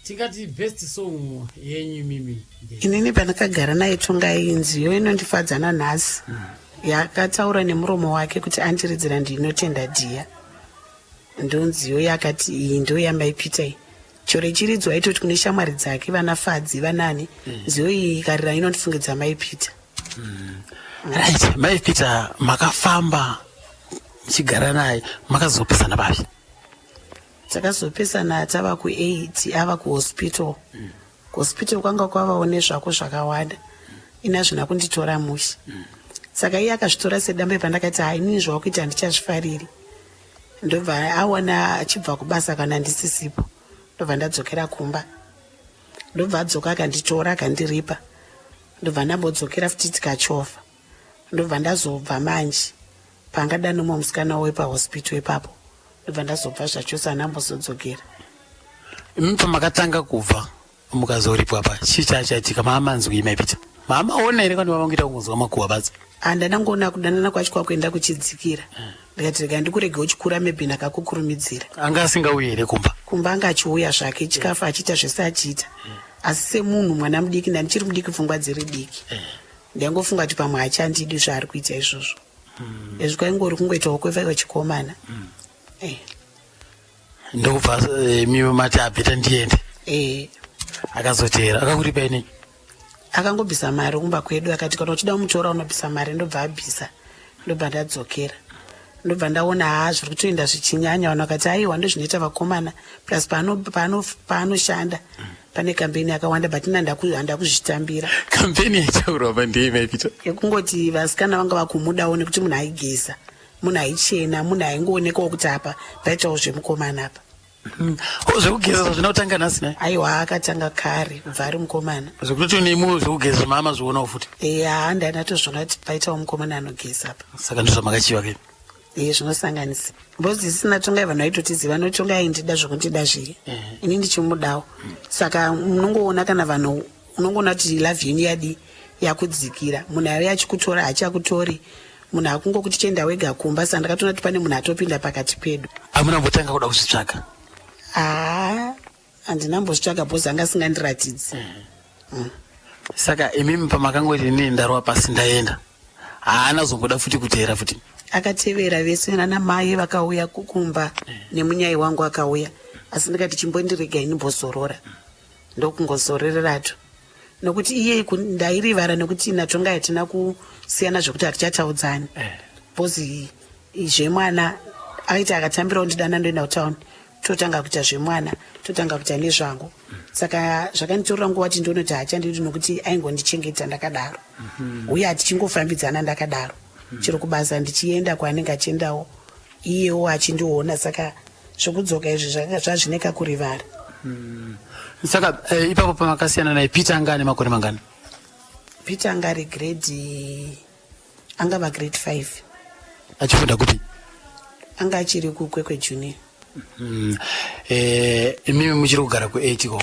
tingati best song yenyu imimi inini pandakagara naye tongai nziyo inondifadza nanhasi mm. yakataura nemuromo wake kuti andiridzira ndinotenda dhiya ndonziyo yakati iyi ndo yamai peter iyi chero ichiridzwa aitoti kune shamwari dzake vana fadzi vanani mm. nziyo iyi ikarira inondifungidza mai peter mm. right mai peter makafamba muchigara naye makazopesana papi takazopesana tava ku8 ava kuhospital mm. kuhospital kwanga kwavawo nezvako zvakawanda ini hazvina kunditora mushe mm. saka iye akazvitora sedambe pandakati hai inini zvawakuita handichazvifariri ndobva aona achibva kubasa kana ndisisipo ndobva ndadzokera kumba ndobva adzoka akanditora akandiripa ndobva ndambodzokera futi tikachovha ndobva ndazobva manje pangada nomwe musikana wepahospital ipapo ndobva ndazobva zvachose anambozodzokera imi pamakatanga kubva mukazoripwa pa chii chachaitika maamanzwi maipita maamaona here kana mavangoita kungonzwa makuhwa badzi handanangoona kudanana kwacho kwakuenda kuchidzikira ndikati rega ndikurege uchikura maybe ndakakukurumidzira anga asingauyi here kumba kumba anga achiuya zvake chikafu achiita zvese achiita asi semunhu mwana mudiki ndandichiri mudiki pfungwa dziri diki ndaingofunga kuti pamwe hachandidi zvaari kuita izvozvo hmm. izvi kwaingori kungoitawo kwevachikomana hmm. eh. ndokubva eh, mimi mati abheta ndiende eh. akazoteera akakuripa inei akangobvisa mari kumba kwedu akati kana uchida kumutora unobvisa mari ndobva abvisa ndobva ndadzokera ndobva ndaona haa zviri kutoenda zvichinyanya vanhu vakati aiwa ndozvinoita vakomana plus paanoshanda pane kambeni yakawanda but ina handakuzvitambira kambeni yaitaurwa pa ndei maipita yekungoti vasikana vanga vakumudawo nekuti munhu aigeza munhu aichena munhu aingoonekawo kuti apa paitawo zvemukomana apa hmm. oh, zvekugeza zvazvina kutanga nhasi naye aiwa akatanga kare kubva ari mukomana zvekutoti nemiwo zvekugeza mama zvionawo futi eya ndanatozviona kuti paitawo mukomana anogeza apa saka ndozvamakachiva ke iye zvinosanganisa because isina tongai vanhu vaitotiziva notongai aindida zvokundida zviye ini ndichimudawo saka munongoona kana vanhu unongoona kuti love yenyu yadii yakudzikira munhu aive achikutora hachakutori munhu akungokuti chienda wega kumba saka ndakatoona kuti pane munhu atopinda pakati pedu amuna mbotanga kuda kuzvitsvaga haa handina mbozvitsvaga bhozi anga asingandiratidzi mm. Saka imimi pamakangoti inini ndarova pasi ndaenda haana kuzomboda futi kuteera futi akatevera vese nana mai vakauya kumba nemunyai wangu akauya asi ndikati chimbondiregai ndimbozorora ndokungozorererato nokuti iye ndairivara nekuti natongai hatina kusiyana zvekuti hatichataudzani bcause zvemwana aiti akatambirawo ndidana ndoenda kutown totanga kuita zvemwana totanga kuita nezvangu saka zvakanditorera nguva kuti ndione kuti haachandidi nokuti aingondichengeta ndakadaro mhm. uye hatichingofambidzana ndakadaro mhm. chero kubasa ndichienda kwaanenge achiendawo iyewo achindiona saka zvekudzoka izvi zvakanga zvazvine kakurivara mhm. saka eh, ipapo pamakasiyana naye peter anga ane makore mangani peter anga ari grade angava grade 5 achifunda kupi anga achiri kukwekwe junior mm. eh, imimi muchiri kugara ku8 ko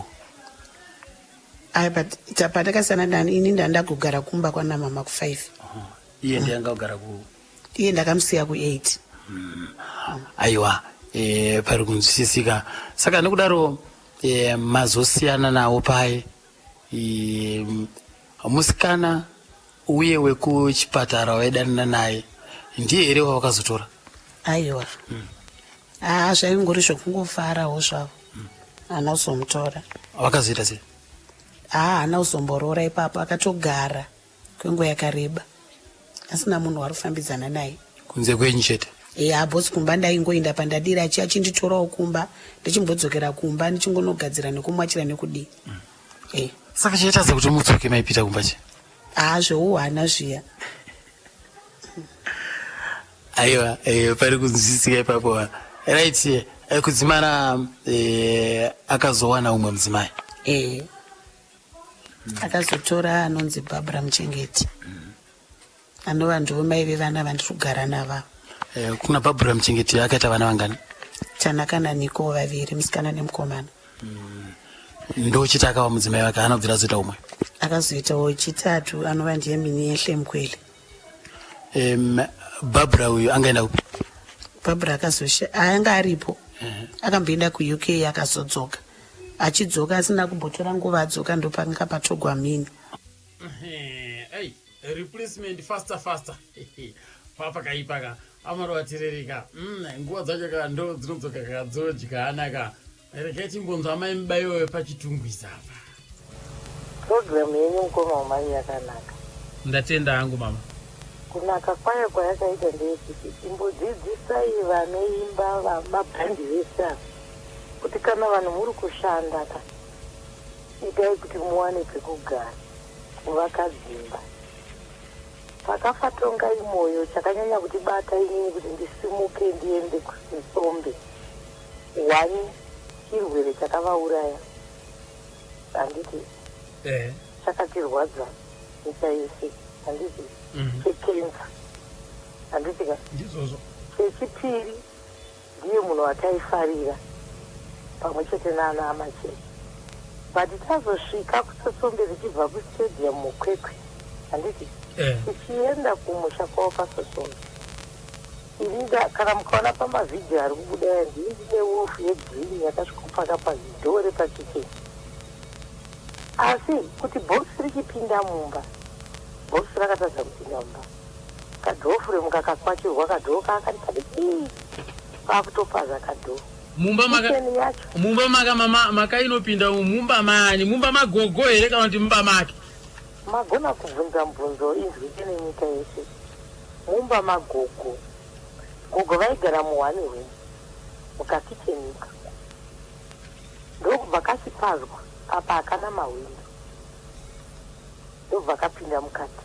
ay but patakasiyana nani ini ndanda kugara kumba kwana mama ku5 iye ndiye anga kugara ku iye ndakamusiya ku8 mm. aiwa e, pari kunzwisisika saka nekudaro e, mazosiyana nawo paye e, musikana Uye wekuchipatara waidanana naye ndiye here wawakazotora? Aiwa. Mm. Ah, zvaingori zvekungofarawo zvavo. Mm. Haana kuzomutora. Wakazoita sei? Ah, haana kuzomboroora ipapo akatogara kwenguva yakareba asina munhu wari kufambidzana naye. Kunze kwenyu chete? Ya, boss kumba ndaingoenda pandadira achi achinditorawo kumba ndichimbodzokera kumba ndichingonogadzira nekumwachira nekudii. Mm. Eh. Saka chaitadza kuti mudzoke maipita kumba che? Ah, zveuhwana zviya. Aiwa, eh, pari kunzwisisika ipapo. Right, eh, kudzimara eh, akazowana umwe mudzimai. Eh. Akazotora anonzi Barbara Muchengeti. Mm. Anova ndivo mai vevana vandiri kugara nava. Eh, kuna Barbara Muchengeti akaita vana vangani? Tanaka naNiko vaviri, musikana nemukomana. Ndochiti akava mudzimai wake haana kubvira azoita umwe. Akazoitawo chitatu anova ndiye mini yeHlemkwele. Barbara uyu angaenda kupi? Barbara akazosha anga aripo. Akamboenda kuUK akazodzoka. Achidzoka asina kumbotora nguva adzoka ndopanga patogwa mini. Hey, replacement faster faster. Papakaipa ka amarovatirereka nguva dzacho ka ndo dzinodzoka ka dzodyana ka. Regai timbonzwa mai Mubayiwa wepaChitungwiza apa. Purogiramu yenyu mukoma wamai yakanaka. Ndatenda hangu mama. Kunaka kwayo kwayakaita ndeyekuti imbodzidzisai vanoimba vamabhandi vese ava kuti kana vanhu muri kushanda ka itai kuti muwane pekugara kuvaka dzimba. Pakafa Tongai Moyo chakanyanya kutibata inini kuti ndisimuke ndiende kuSombe one chirwere chakavauraya handiti chakatirwadza nyika yese handiti chekenza handiti ka ndizvozvo. Chechipiri ndiye munhu wataifarira pamwe chete naana amachete but tazosvika kuSosombe tichibva kustadium muKwekwe handiti tichienda kumusha kwavo paSosombe ini kana mukaona pamavhidhiyo ari kubuda aya ndini ndine wolf yegreen yakasvikopaka padoor repakicheni asi kuti bhokisi richipinda mumba bhokisi rakatadza kupinda mumba kadoor frame kakakwachirwa kadoor kaakati kadiki kwakutopaza kadoor. Mumba maka Kitchen yacho mumba maka mama makainopinda mumba mani mumba magogo here kana kuti mumba make? Magona kubvunza mubvunzo inzwike nenyika yese. Mumba magogo. Gogo vaigara muone room mukakicheni ikako ndokubva kachipazwa apa hakana mahwindo ndobva kapinda mukati.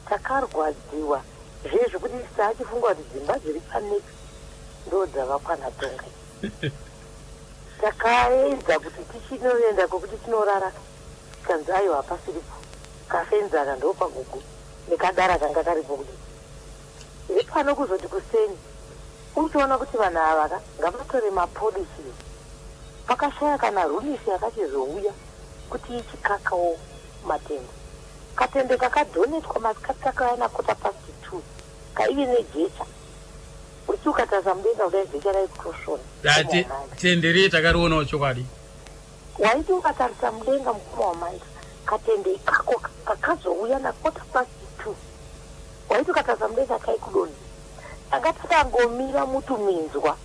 Takarwadziwa zviye zvekuti taachifunga kuti dzimba dziri panext ndo dzavakwana Tongai. Takaedza kuti tichinoenda kwekuti tinorara tikanzi aiwa hapasiripo kafenzi aka ndopagogo nekadara kanga karipo kuti ipano kuzoti kuseni uchiona kuti vanhu ava ka ngavatore mapolicies pakashaya kana runisi yakachizouya kuti ichikakawo matende katende kakadhonetwa masikati kakauya na2:15 kaive nejecha uchi ukatarisa mudenga kudai jecha raikutosvona. Tende riye takarionawo chokwadi. Waiti ukatarisa mudenga mukoma wamaita katende ikako kakazouya na2:15 waiti ukatarisa mudenga kaikudonha. Tanga takangomira mutuminzwa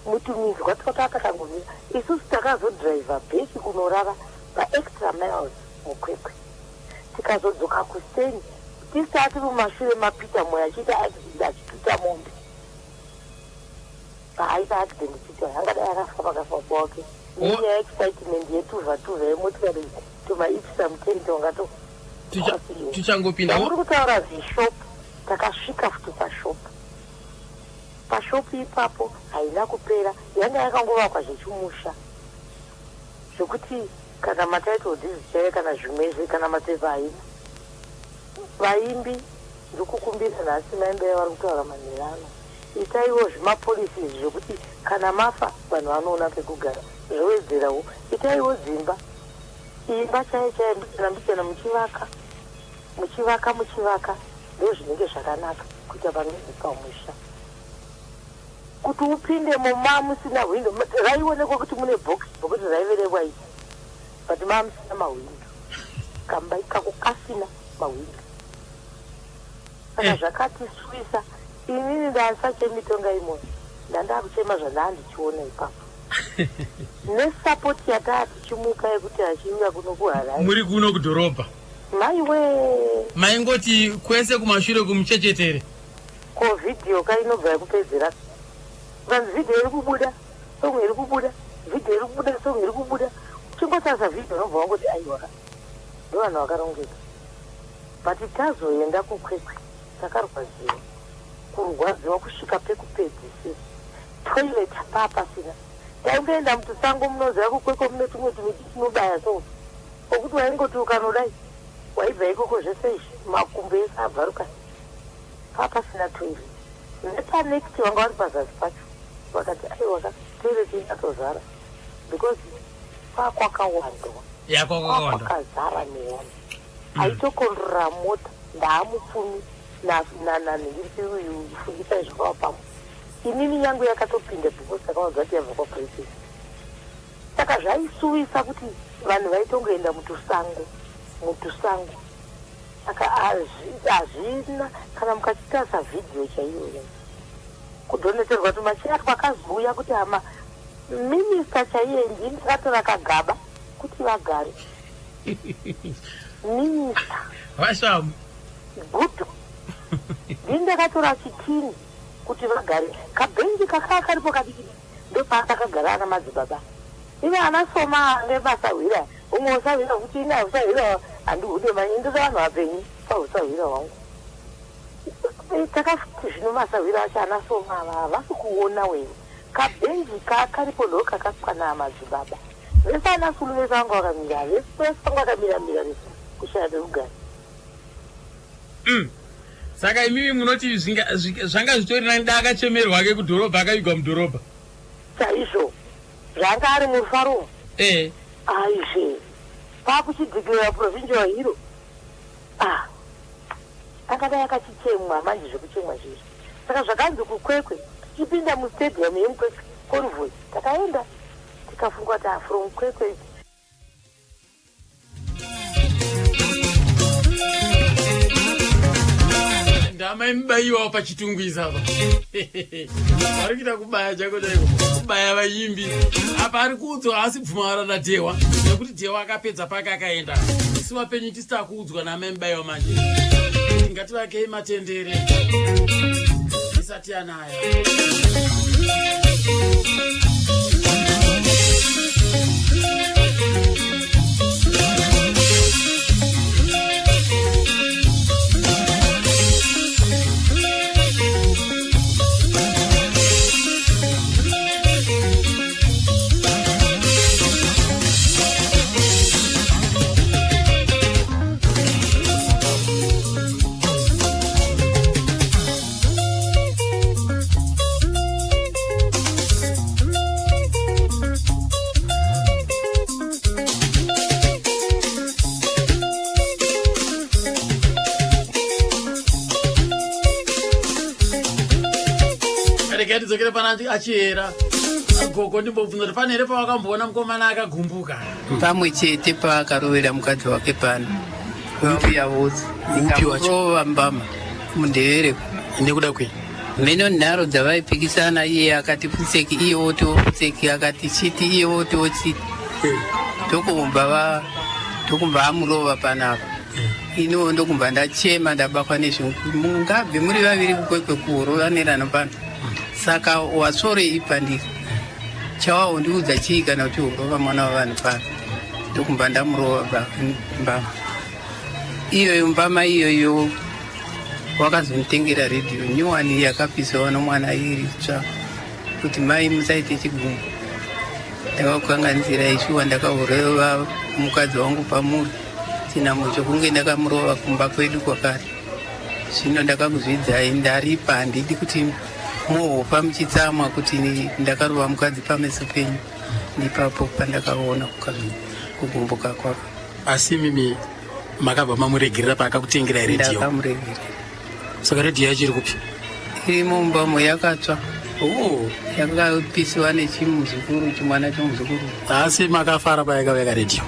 mutuminzwa twataa takangomira isusu takazodhiraivha back kunorara paextra miles muKwekwe tikazodzoka kuseni tisati mumashure maPeter Moyo achiita accident achituta mombe paaita accident Peter angadai akafa pakafa baba wake nenyaya excitement yetuvha tuvha yemotikari tumaipsam tent wangato. Tichangopinda muri kutaura zvishop takasvika futi pashop pashopu ipapo haina kupera yanga yakangovakwa zvechimusha zvekuti kana matitle deeds chaiyo kana zvimwezve kana mapepa haina. Vaimbi ndikukumbira nhasi maimbi vari kutaura manherano itaiwo zvimapolicies zvekuti kana mafa vanhu vanoona pekugara zvowedzerawo itaiwo dzimba imba chaiyo chaiyo mbichana mbichana muchivaka muchivaka muchivaka ndo zvinenge zvakanaka kuita panonzi pamusha kuti upinde muma musina hwindo raionekwa kuti mune bhokisi bhokuti raive rewhite but maa musina mahwindo kamba ikako kasina mahwindo saka zvakatiswisa inini ndasachemi Tongai Moyo ndandakuchema zvandaa ndichiona ipapo nesupport yataa tichimupa yekuti achiuya kuno kuHarare. Muri kuno kudhorobha. Maiwe. Maingoti kwese kumashure kumuchechetere. Ko vhidhiyo ka inobva yakupedzera ukanzi vhidhiyo iri kubuda song iri kubuda vhidhiyo iri kubuda song iri kubuda uchingotarisa vhidhiyo unobva wangoti aiwa ka ndo vanhu vakarongeka but tazoenda kuKwekwe takarwadziwa kurwadziwa kusvika pekupedzisira toilet hapaa pasina taingoenda mutusango munoziva kuKwekwe mune tumwe tumiti tunobaya so okuti waingoti ukanodai. Waibva ikoko zvese izvi makumbo ese abvaruka papasina toilet. Nepanext vanga vari pazasi pacho vakati aiwaka toilet inatozara because kwakwakawandwa Ya, kwakwakawandwa. Kwakwakazara nevanhu aitokondrora mota ndaamupfumi nanhingiriki uyu fungisai zvakava pamwe inini yangu yakatopinda because takavanzwa kuti yabva kwapresident saka zvaisuwisa kuti vanhu vaitongoenda mutusango mutusango saka hazvina kana mukachitarisa vhidhiyo chaiyoyo kudonetserwa tumacheya twakazouya kuti hama minista chaiye ndini ndakatora kagaba kuti vagare minista vashamu gudu ndini ndakatora chitini kuti vagare kabhenji kakaa karipo kadiki ndopaakakagara ana madzibaba ivo ana soma ange masahwira umwe usahwira kuti ina usahwira handihude manye ndoda vanhu vapenyu pausahwira hwangu takati zvino masahwira acho ana soma ava havasi kuona wewe kabhenji kakaripo ndo kakakwana madzibaba vese ana sulu vese vanga vakamira vese vese vanga vakamira mira vese kushaya pekugara Saka imimi munoti zvanga zvitori nani da akachemerwa ake kudhorobha akavigwa mudhorobha? Chaizvo zvanga ari murufaro aizve pakuchidhikirira provincial hero ah akadai akachichemwa manje zvekuchemwa zvizvi saka zvakanzi kukwekwe tichipinda mustadium yemukwekwe convoy takaenda tikafunga kuti ah, from kwekwe Ndamai mubayiwawo pachitungwiza apa vari kuita kubaya chako chaiko kubaya vaimbi apa ari kuudzwa asi bvuma rana dhewa nekuti dhewa akapedza pake akaenda isu vapenyu tisi takuudzwa namai mubayiwa manje kuti ngativakei matendere isati yanaya. Regai tidzokere pana achiyera gogo ndimbobvunza kuti pane here pawakamboona mukomana akagumbuka? Pamwe chete paakarovera mukadzi wake pano vauya vose ndikamurova mbama mundevere. Nekuda kwei? Mheno nharo dzavaipikisana, iye akati pfutseki, iye wotiwo pfutseki, akati chiti, iye wotiwo chiti, ndokumba va ndokumba amurova panapa. Iniwo ndokumba ndachema ndabatwa nezvinhu. Mungabve muri vaviri kukwekwe kuurovanirana pano, saka wasvorei pandiri? Chawaundiudza chii kana kuti urova mwana wavanhu pano? Ndokumba ndamurova mbama iyoyo. Mbama iyoyo wakazonditengera redhiyo nyowani yakapiswa nomwana iri tsva kuti mai musaite chigumbu, ndakakukanganisira ishuwa, ndakaurova mukadzi wangu pamuri chinamo chokunge ndakamurova kumba kwedu kwakare. Zvino ndakakuzvidzai, ndaripa, handidi kuti muhopa muchitsamwa kuti ndakarova mukadzi pameso penyu. Ndipapo pandakaona kugumbuka kwako. Asi mimi makabva mamuregerera paakakutengera redhiyo? Ndakamuregerera. Saka redhiyo yacho iri kupi? Iri mumbamo yakatsva. Oh. Yakapisiwa nechimuzukuru, chimwana chomuzukuru. Asi makafara payakauya karedhiyo?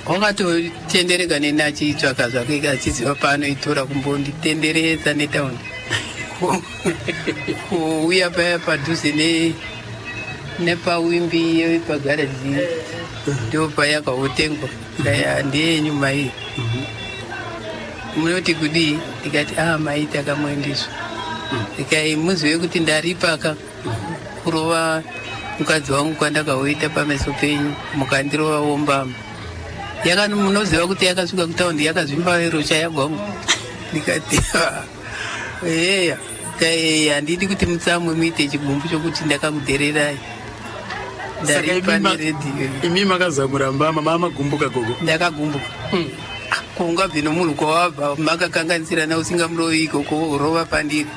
Wakatotendereka neni achiitsvaka zvake achiziva paanoitora kumbonditenderedza netaundi kuuya paya padhuze nepawimbi pagaraji ndo payakaotengwa. Ndaya ndeyenyu mai, munoti kudii? Ndikati a mai takamuendeswa ndikai muzive kuti ndaripaka kurova mukadzi wangu kwandakaoita pameso penyu mukandirovawo mbama yaka munoziva kuti yakasvika kutaundi yakazvimba rosha yagwangu. Ndikati eya kai handidi kuti mutsamwe muite chigumbu chokuti ndakakudhererai. Saka Ndaripa imi neredhiyo. Imi makazamura mbama mamagumbuka gogo? Ndakagumbuka. Ko ungabve nomunhu kwawabva makakanganisirana usingamurovi ikoko urova pandiri.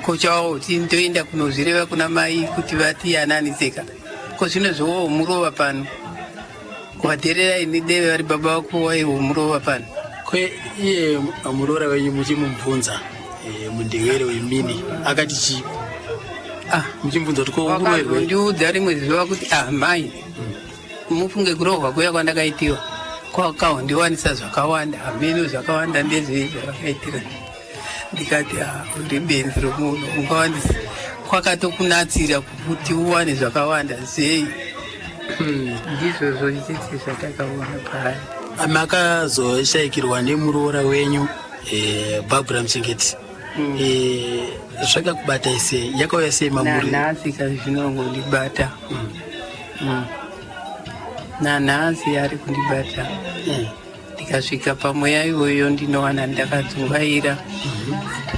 Ko chawauti ndoenda kunozvireva kuna mai kuti vatiyananiseka. Ko zvino zvowomurova pano. Wadherera ini deve vari baba vako waiwomurova pano. Kwe iye muroora wenyu muchimubvunza eh, mundewere wemini akati chii? Ah, muchimubvunza kuti ko uroerwe? Wakazondiudza rimwe zuva kuti ah mai mufunge kurohwa kuya kwandakaitiwa kwakahondiwanisa zvakawanda hameno zvakawanda ndezvei zvavakaitira ndikati ah, uri benzi romunhu ungawandisa kwakatokunatsira kuti uwane zvakawanda zvei ndizvozvo chete zvatakaona paari. Makazoshaikirwa nemuroora wenyu eh, Barbara Muchengeti Eh, zvakakubatai sei yakauya sei mamuri Nanhasi ka zvinongondibata. Nanhasi ari kundibata. Ndikasvika pamweya iwoyo ndinowana ndakadzungaira.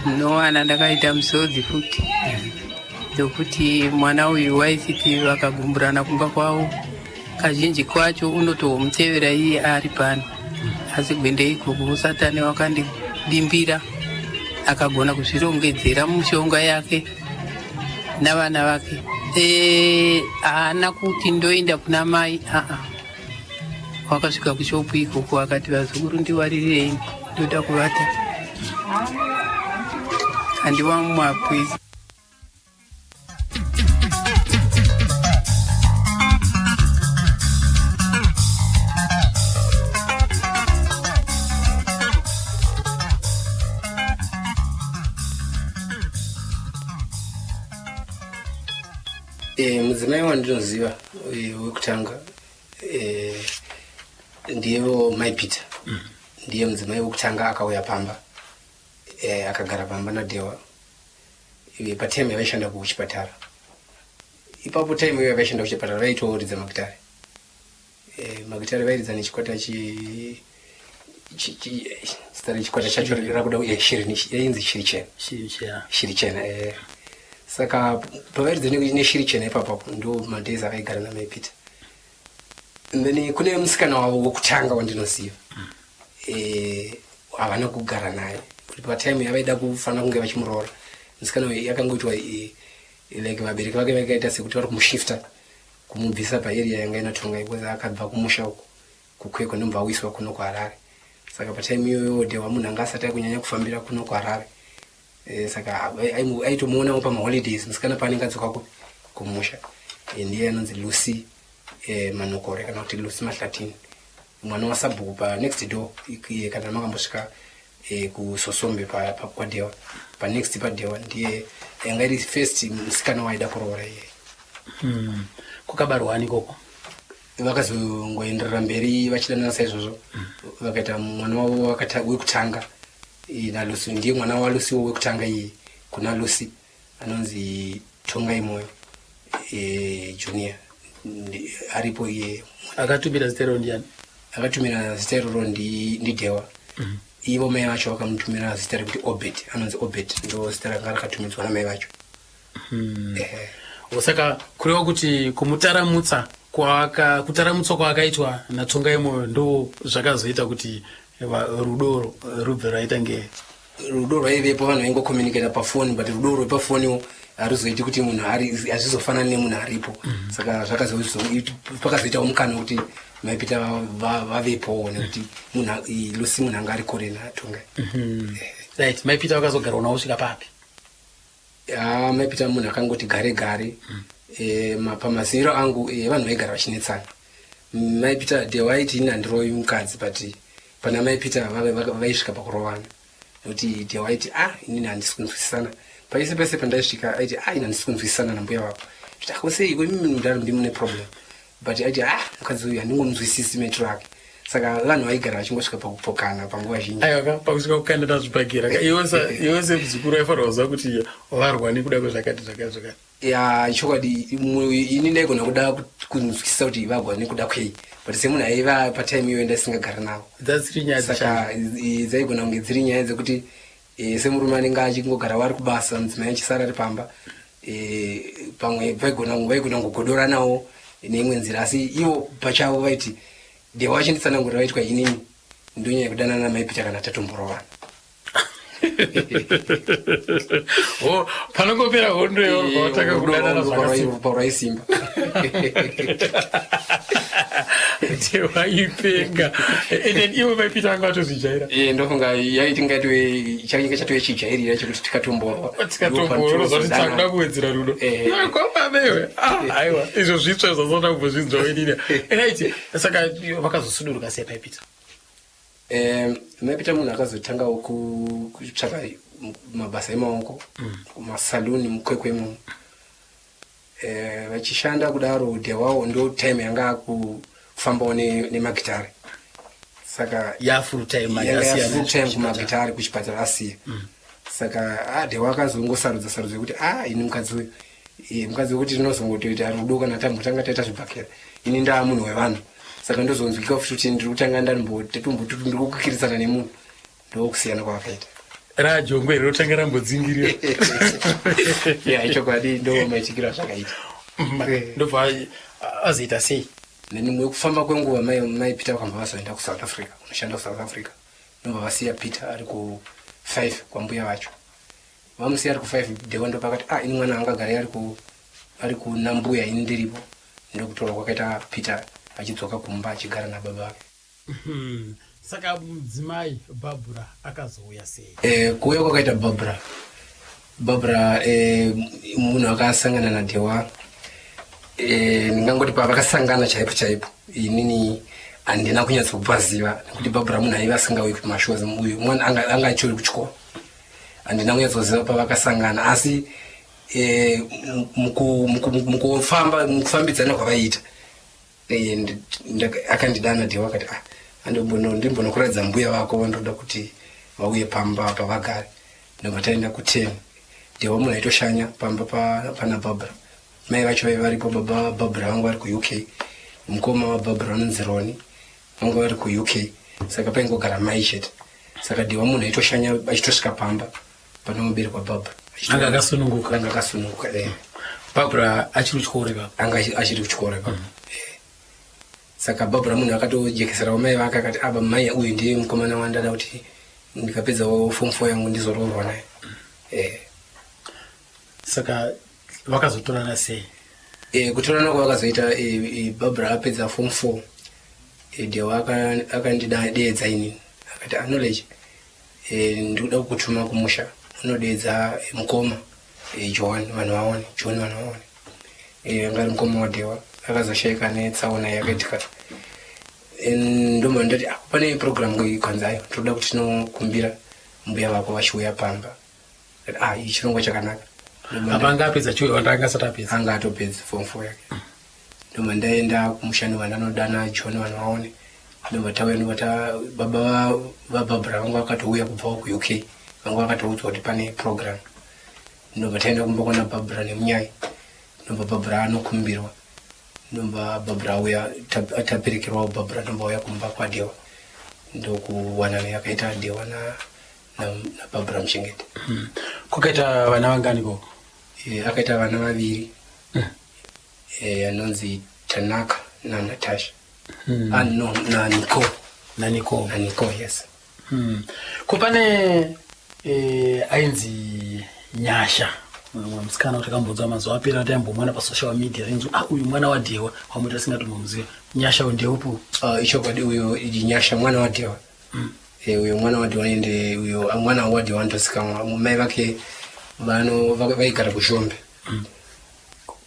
Ndinowana ndakaita misodzi futi. Ndokuti mwana uyu waisiti vakagumburana kumba kwavo. Kazhinji kwacho unotoomutevera iye ari pano. Asi gwende ikoko Satani wakandidimbira akagona kuzvirongedzera mushonga yake navana vake. Haana kuti ndoenda kuna mai aa. Wakasvika kushopu ikoko akati vazukuru ndiwaririrei ndoda kuvata. Handiwamwapwi. Mudzimai wandinoziva wekutanga ndiyevo mai Peter. Ndiye mudzimai wekutanga akauya pamba, akagara pamba naDhewa patime yavaishanda kuchipatara. Ipapo time iyo yavaishanda kuchipatara vaitoridza magitare. Magitare vairidza nechikwata chi zita rechikwata chacho rakuda shiri yainzi shiri chena. Shiri chena. Saka pavairidza neshiri chena ipapo ndo madays avaigara namai Peter. And then kune musikana wavo wekutanga wandinoziva. Havana kugara naye kuti patime yavaida kufanira kunge vachimuroora musikana uyu yakangoitwa like vabereki vake vakaita sekuti vari kumushifta kumubvisa paarea yanga ina Tongai because akabva kumusha uko kuKwekwe ndobva auyiswa kuno kuHarare. Saka patime iyoyo Dhewa munhu anga asati akunyanya kufambira kuno kuHarare. Saka aitomuonawo pamaholidays musikana paanenge adzoka kupi kumusha. Ndiye anonzi Lucy Manokore kana kuti Lucy Mahlatini, mwana wasabhuku pa next door kana makambosvika kuSosombe kwaDhewa pa next paDhewa ndiye yanga iri first musikana waida kuroora iye. Kwakabarwa ani ikoko? Vakazongoenderera mberi vachidanana saizvozvo. Vakaita mwana wavo wekutanga naLucy, ndiye mwana waLucy wekutanga iye kuna Lucy anonzi Tongai Moyo Junior aripo iye. Akatumira zita iroro ndiani? Akatumira zita iroro ndiDhewa. Ivo mai vacho vakamutumira zita rekuti Obet, anonzi Obet, ndo zita ranga rakatumidzwa namai vacho. Saka kureva kuti kumutaramutsa kutaramutswa kwaakaitwa naTongai Moyo ndo zvakazoita kuti rudo rubve rwaita nge rudo rwaivepo, vanhu vaingocommunicata pafoni, but rudo rwepafoniwo haruzoiti kuti munhu hazvizofanani nemunhu aripo. Saka pakazoitawo mukana wekuti maiPeter vavepowo nekuti Lucy munhu anga ari kure naTongai. Right, maiPeter vakazogarwa navo kusvika papi? MaiPeter munhu akangoti gare gare. Pamaziviro angu vanhu vaigara vachinetsana. MaiPeter Dhewa aiti ini handirovi mukadzi, but pana maiPeter vaisvika pakurovana nekuti Dhewa aiti inini handisi kunzwisisana paise pese pandaisvika aiti ini handisi kunzwisisana nambuya vako. Nditi akosei iko imimi mudaro ndimune problem, but aiti mukadzi uyu handingomunzwisisi maitiro ake. Saka vanhu vaigara vachingosvika pakupokana panguva zhinji. Aiwa, pakusvika kukanda tazvibhagera iwe semuzukuru aifanira kuziva kuti varwa nekuda kwezvakati zvakati zvakati. Ya, chokwadi ini ndaigona kuda kunzwisisa kuti vagwa nekuda kwei, but semunhu aiva patime iyoyo ndasingagara navo. Dzasiri nyaya. Saka dzaigona kunge dziri nyaya dzekuti semurume anenge achingogara vari kubasa, mudzimai achisara ari pamba, pamwe vaigona kungogodoranawo neimwe nzira, asi ivo pachavo vaiti Dhewa vachinditsanangurira vaitwa inini Ndonyanya kudanana namaipita kana tatomborovana. Oh, panongopera hondo yewatanga kudanana zvakasimba rwaisimba. Tewaipenga. And then iwe maipita anga atozvijaira. Eh, ndofunga yaitingati change chatove chijairira chekuti tikatomborwa. Tikatomborwa zvati takuda kuwedzera rudo. Eh. Kwababewe. Ah, aiwa. Izvo zvitsva zvazona kumbozvinzwa inini. Right. Saka vakazosuduruka sei maipita? Maipita munhu akazotangawo kutsvaka mabasa emaoko kumasaluni muKwekwe imomo. Vachishanda kudaro, Dhewawo ndo time yanga akufambawo nemagitare, saka ya full time manje, yanga asiyana full time kuchipatara. Kumagitare kuchipatara asiya. Saka Dhewa akazongosarudza sarudzo yekuti ini mukadzi uyu, mukadzi wekuti tinozongotoita rudo kana tambotanga taita zvibhakera, ini ndaa munhu wevanhu, saka ndozonzwika futi kuti ndiri kutanga ndambotatomboti ndiri kukirisana nemunhu. Ndokusiyana kwavakaita. Rajongwe rinotanga rambodzingirira. Ya, ichokwadi, ndo maitikiro azvakaita. Ndobva azoita sei? Then kufamba kwenguva mai Peter vakambva vazoenda kuSouth Africa kunoshanda kuSouth Africa. Ndobva vasiya Peter ari ku5 kwambuya vacho. Vamusiya ari ku5, Dhewa ndopakati, "Ah, ini mwana angagare ari kunambuya ini ndiripo." Ndokutorwa kwakaita Peter achidzoka kumba achigara nababa vake. Saka mudzimai Barbara akazouya sei? Kuuya kwakaita Barbara, munhu akasangana naDhewa, ndingangoti pavakasangana chaipo chaipo inini handina kunyatsokupaziva, nekuti Barbara munhu aiva asingauyi kumashows. Uyu mwana anga achiri kuchikoro. Handina kunyatsoziva pavakasangana, asi mukufamba mukufambidzana kwavaiita, akandidana Dhewa akati, "Ah, ndimbonokuratidza mbuya vako, vandoda kuti vauye pamba pavagare." Ndobva taenda ku10. Dhewa munhu aitoshanya pamba pana Barbara. Mai vacho vaiva varipo, baba Barbara vangu vari kuUK, mukoma waBarbara vanonzi Roni vanga vari kuUK, saka paingogara mai chete. Saka Dhewa munhu aitoshanya achitosvika pamba panomuberekwa Barbara. Anga akasununguka. Anga akasununguka. Barbara achiri kuchikoro ipapo? Anga achiri kuchikoro ipapo. Saka Barbara munhu akatojekeserawo mai vake akati, "Aba mai, uyu ndiye mukomana wandada kuti ndikapedzawo form 4 yangu ndizoroorwa naye." Saka vakazotorana sei? Kutorana kwavakazoita, Barbara apedza form 4, Dhewa akandideedza inini akati, "Knowledge, ndikuda kukutuma kumusha unodeedza mukoma John vanhu vaone, John vanhu vaone." Anga ari mukoma waDhewa akazoshayika netsaona yakaitika. Ndobva ndati, "Ah, pane program ikanzi ayo toda kuti tinokumbira mbuya vako vachiuya pamba." Ndati, "Ah, ichi chirongwa chakanaka." Apa anga apedza chiwe anga asati apedza? Anga atopedza form 4 yake. Ndobva ndaenda kumusha, ndobva ndanodana John vanhu vaone. Ndobva tauya, ndobva ta baba vaBarbara vanga vakatouya kubvawo kuUK, vanga vakatoudzwa kuti pane program. Ndobva taenda kumba kwana Barbara nemunyai. Ndobva Barbara anokumbirwa, ndobva Barbara auya, taperekerwawo Barbara, ndobva auya kumba kwaDhewa. Ndokuwanana yakaita Dhewa naBarbara Muchengeti. Kwakaita vana vangani koko? Akaita vana vaviri, anonzi Tanaka naNatasha. Ah, no, naNico. NaNico. NaNico, yes. Ko pane ainzi Nyasha, mumwe musikana watakambonzwa mazuva apera kuti aimbomwana pasocial media, ainzi, "Ah, uyu mwana waDhewa," wamwe tasingatombomuziva. Nyasha ndeupo? Ichokwadi, uyo Nyasha mwana waDhewa. Uyo mwana waDhewa, ende uyo mwana waDhewa anotosikamwa. Mai vake vaigara kuZhombe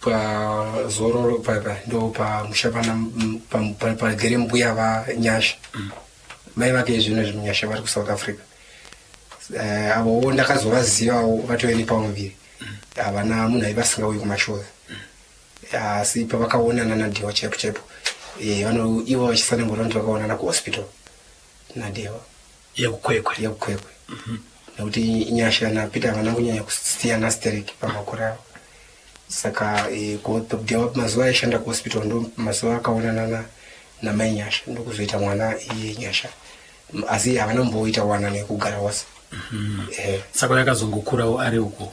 pazororo ndo pamusha pana pagere mbuya vaNyasha. Mai vake zvino Nyasha vari kuSouth Africa. Avowo ndakazovazivawo vatove nepamuviri, havana munhu aiva asingauyi kumashows, asi pavakaonana naDhewa chaipo chaipo, ivo vachisanangura kuti vakaonana kuhospital naDhewa. YekuKwekwe? YekuKwekwe, nekuti Nyasha naPeter havana kunyanya kusiyana stereki pamakore avo. Saka Dhewa mazuva aishanda kuhospital ndo mazuva akaonana namai Nyasha, ndokuzoita mwana iye Nyasha, asi havana mboita wanano yekugara wose. Saka yakazongokurawo ari uko?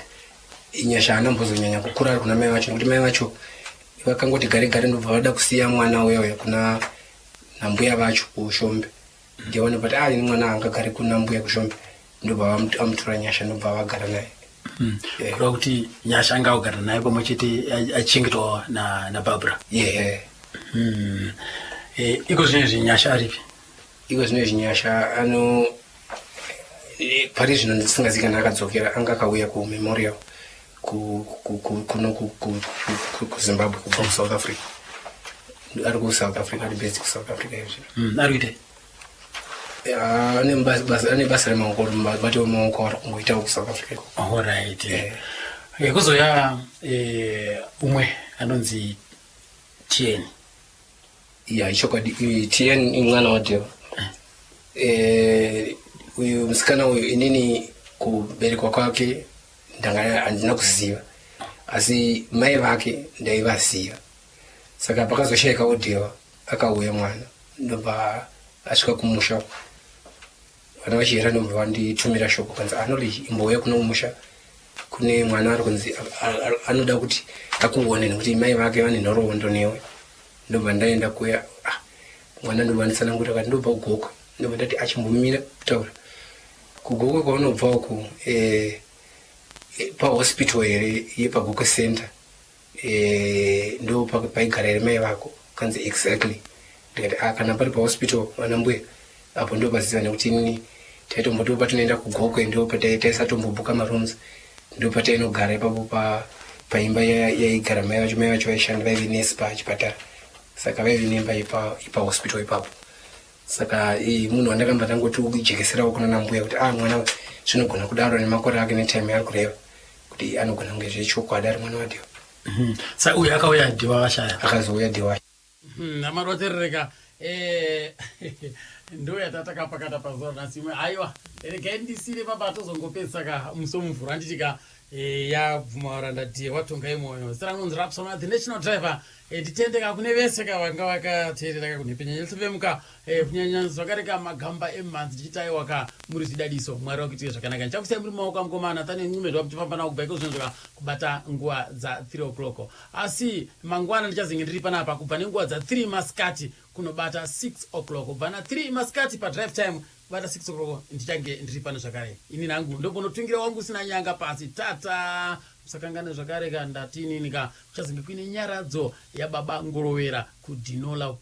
Nyasha haana mbozonyanya kukura ari kuna mai vacho, nekuti mai vacho vakangoti gare gare ndobva vada kusiya mwana uya uya kuna nambuya vacho kuShombe. Dhewa ndobva ati ah ini mwana angagare kuna mbuya kushombe. Ndobva amutora Nyasha ndobva vagara naye. Kureva kuti Nyasha anga akugara naye pamwe chete achichengetwa naBarbara. Yeah. Iko zvinezvi Nyasha aripi? Iko zvinezvi Nyasha ano pari zvino ndisingazivi kana akadzokera. Anga akauya kumemorial kuno kuZimbabwe kubva kuSouth Africa. Ari kuSouth Africa, ari based kuSouth Africa izvi. Ari kuitei? Ane basa remaoko, mabati emaoko ari kungoitawo kuSouth Africa ikoko. Alright. Kuzoya umwe anonzi Tien. Ya, ichokwadi, Tien imwana waDhewa. Uyu musikana uyu, inini kuberekwa kwake ndanga handina kuziva, asi mai vake ndaivaziva. Saka pakazoshayikawo Dhewa, akauya mwana ndobva asvika kumusha. Vana vachihera ndobva vanditumira shoko kanzi, "Knowledge, imbouya kuno kumusha, kune mwana ari kunzi anoda kuti akuone nekuti mai vake vane nhoroondo newe." Ndobva ndaenda kuya. Ah, mwana ndobva nditsanangurira kati ndobva kuGokwe. Ndobva ndati achimbomira kutaura kuGokwe kwaunobva uku, pahospital here yepaGokwe Center, ndo paigara here mai vako? Kanzi, "Exactly." Ndikati, "Ah, kana pari pahospital, vana mbuya apo ndo paziva, nekuti inini taitombotiwo patinoenda kuGokwe ndo taisatombobhuka marooms, ndo patainogara ipapo paimba yaigara mai vacho. Mai vacho vaishanda, vaive nesi pachipatara, saka vaive nemba ipahospital ipapo." Saka munhu wandakamba ndangoti ujekeserawo kuna nambuya kuti ah, mwana zvinogona kudaro nemakore ake netime yaari kureva kuti anogona kunge zvechokwadi ari mwana waDhewa. Saka uyu akauya Dhewa vashaya? Akazouya Dhewa. Amarwaterereka ndo yatatakapakata pazuva ranhasi. Imwe aiwa, regai ndisire papa, tozongopedzisa ka musi womuvhuro, handitika? Yabvuma varanda Dhewa Tongai Moyo, zita rangu nonzi Rapsona the National Driver. Nditendeka kune vese ka vanga vakateerera ka kunhepenya yelifemuka, kunyanya zvakare ka magamba emhanzi, ndichiti aiwa ka muri zvidadiso. Mwari wakuitire zvakanaka. Ndichakusiyai muri mumaoko amukomana Tane Ncume, ndwamuchifamba nawo kubva iko zvinozvoka kubata nguva dza3 o'clock. Asi mangwana ndichazenge ndiri panapa kubva nenguva dza3 masikati kunobata 6 o'clock. Kubva na3 masikati padrive time kubata 6 o'clock ndichange ndiri pano zvakare. Ini nangu ndombonotungira wangu usina nyanga pasi. Tata, musakangane zvakare ka ndatinini ka kuchazenge kuine nyaradzo yababa Ngorovera kudhinolika.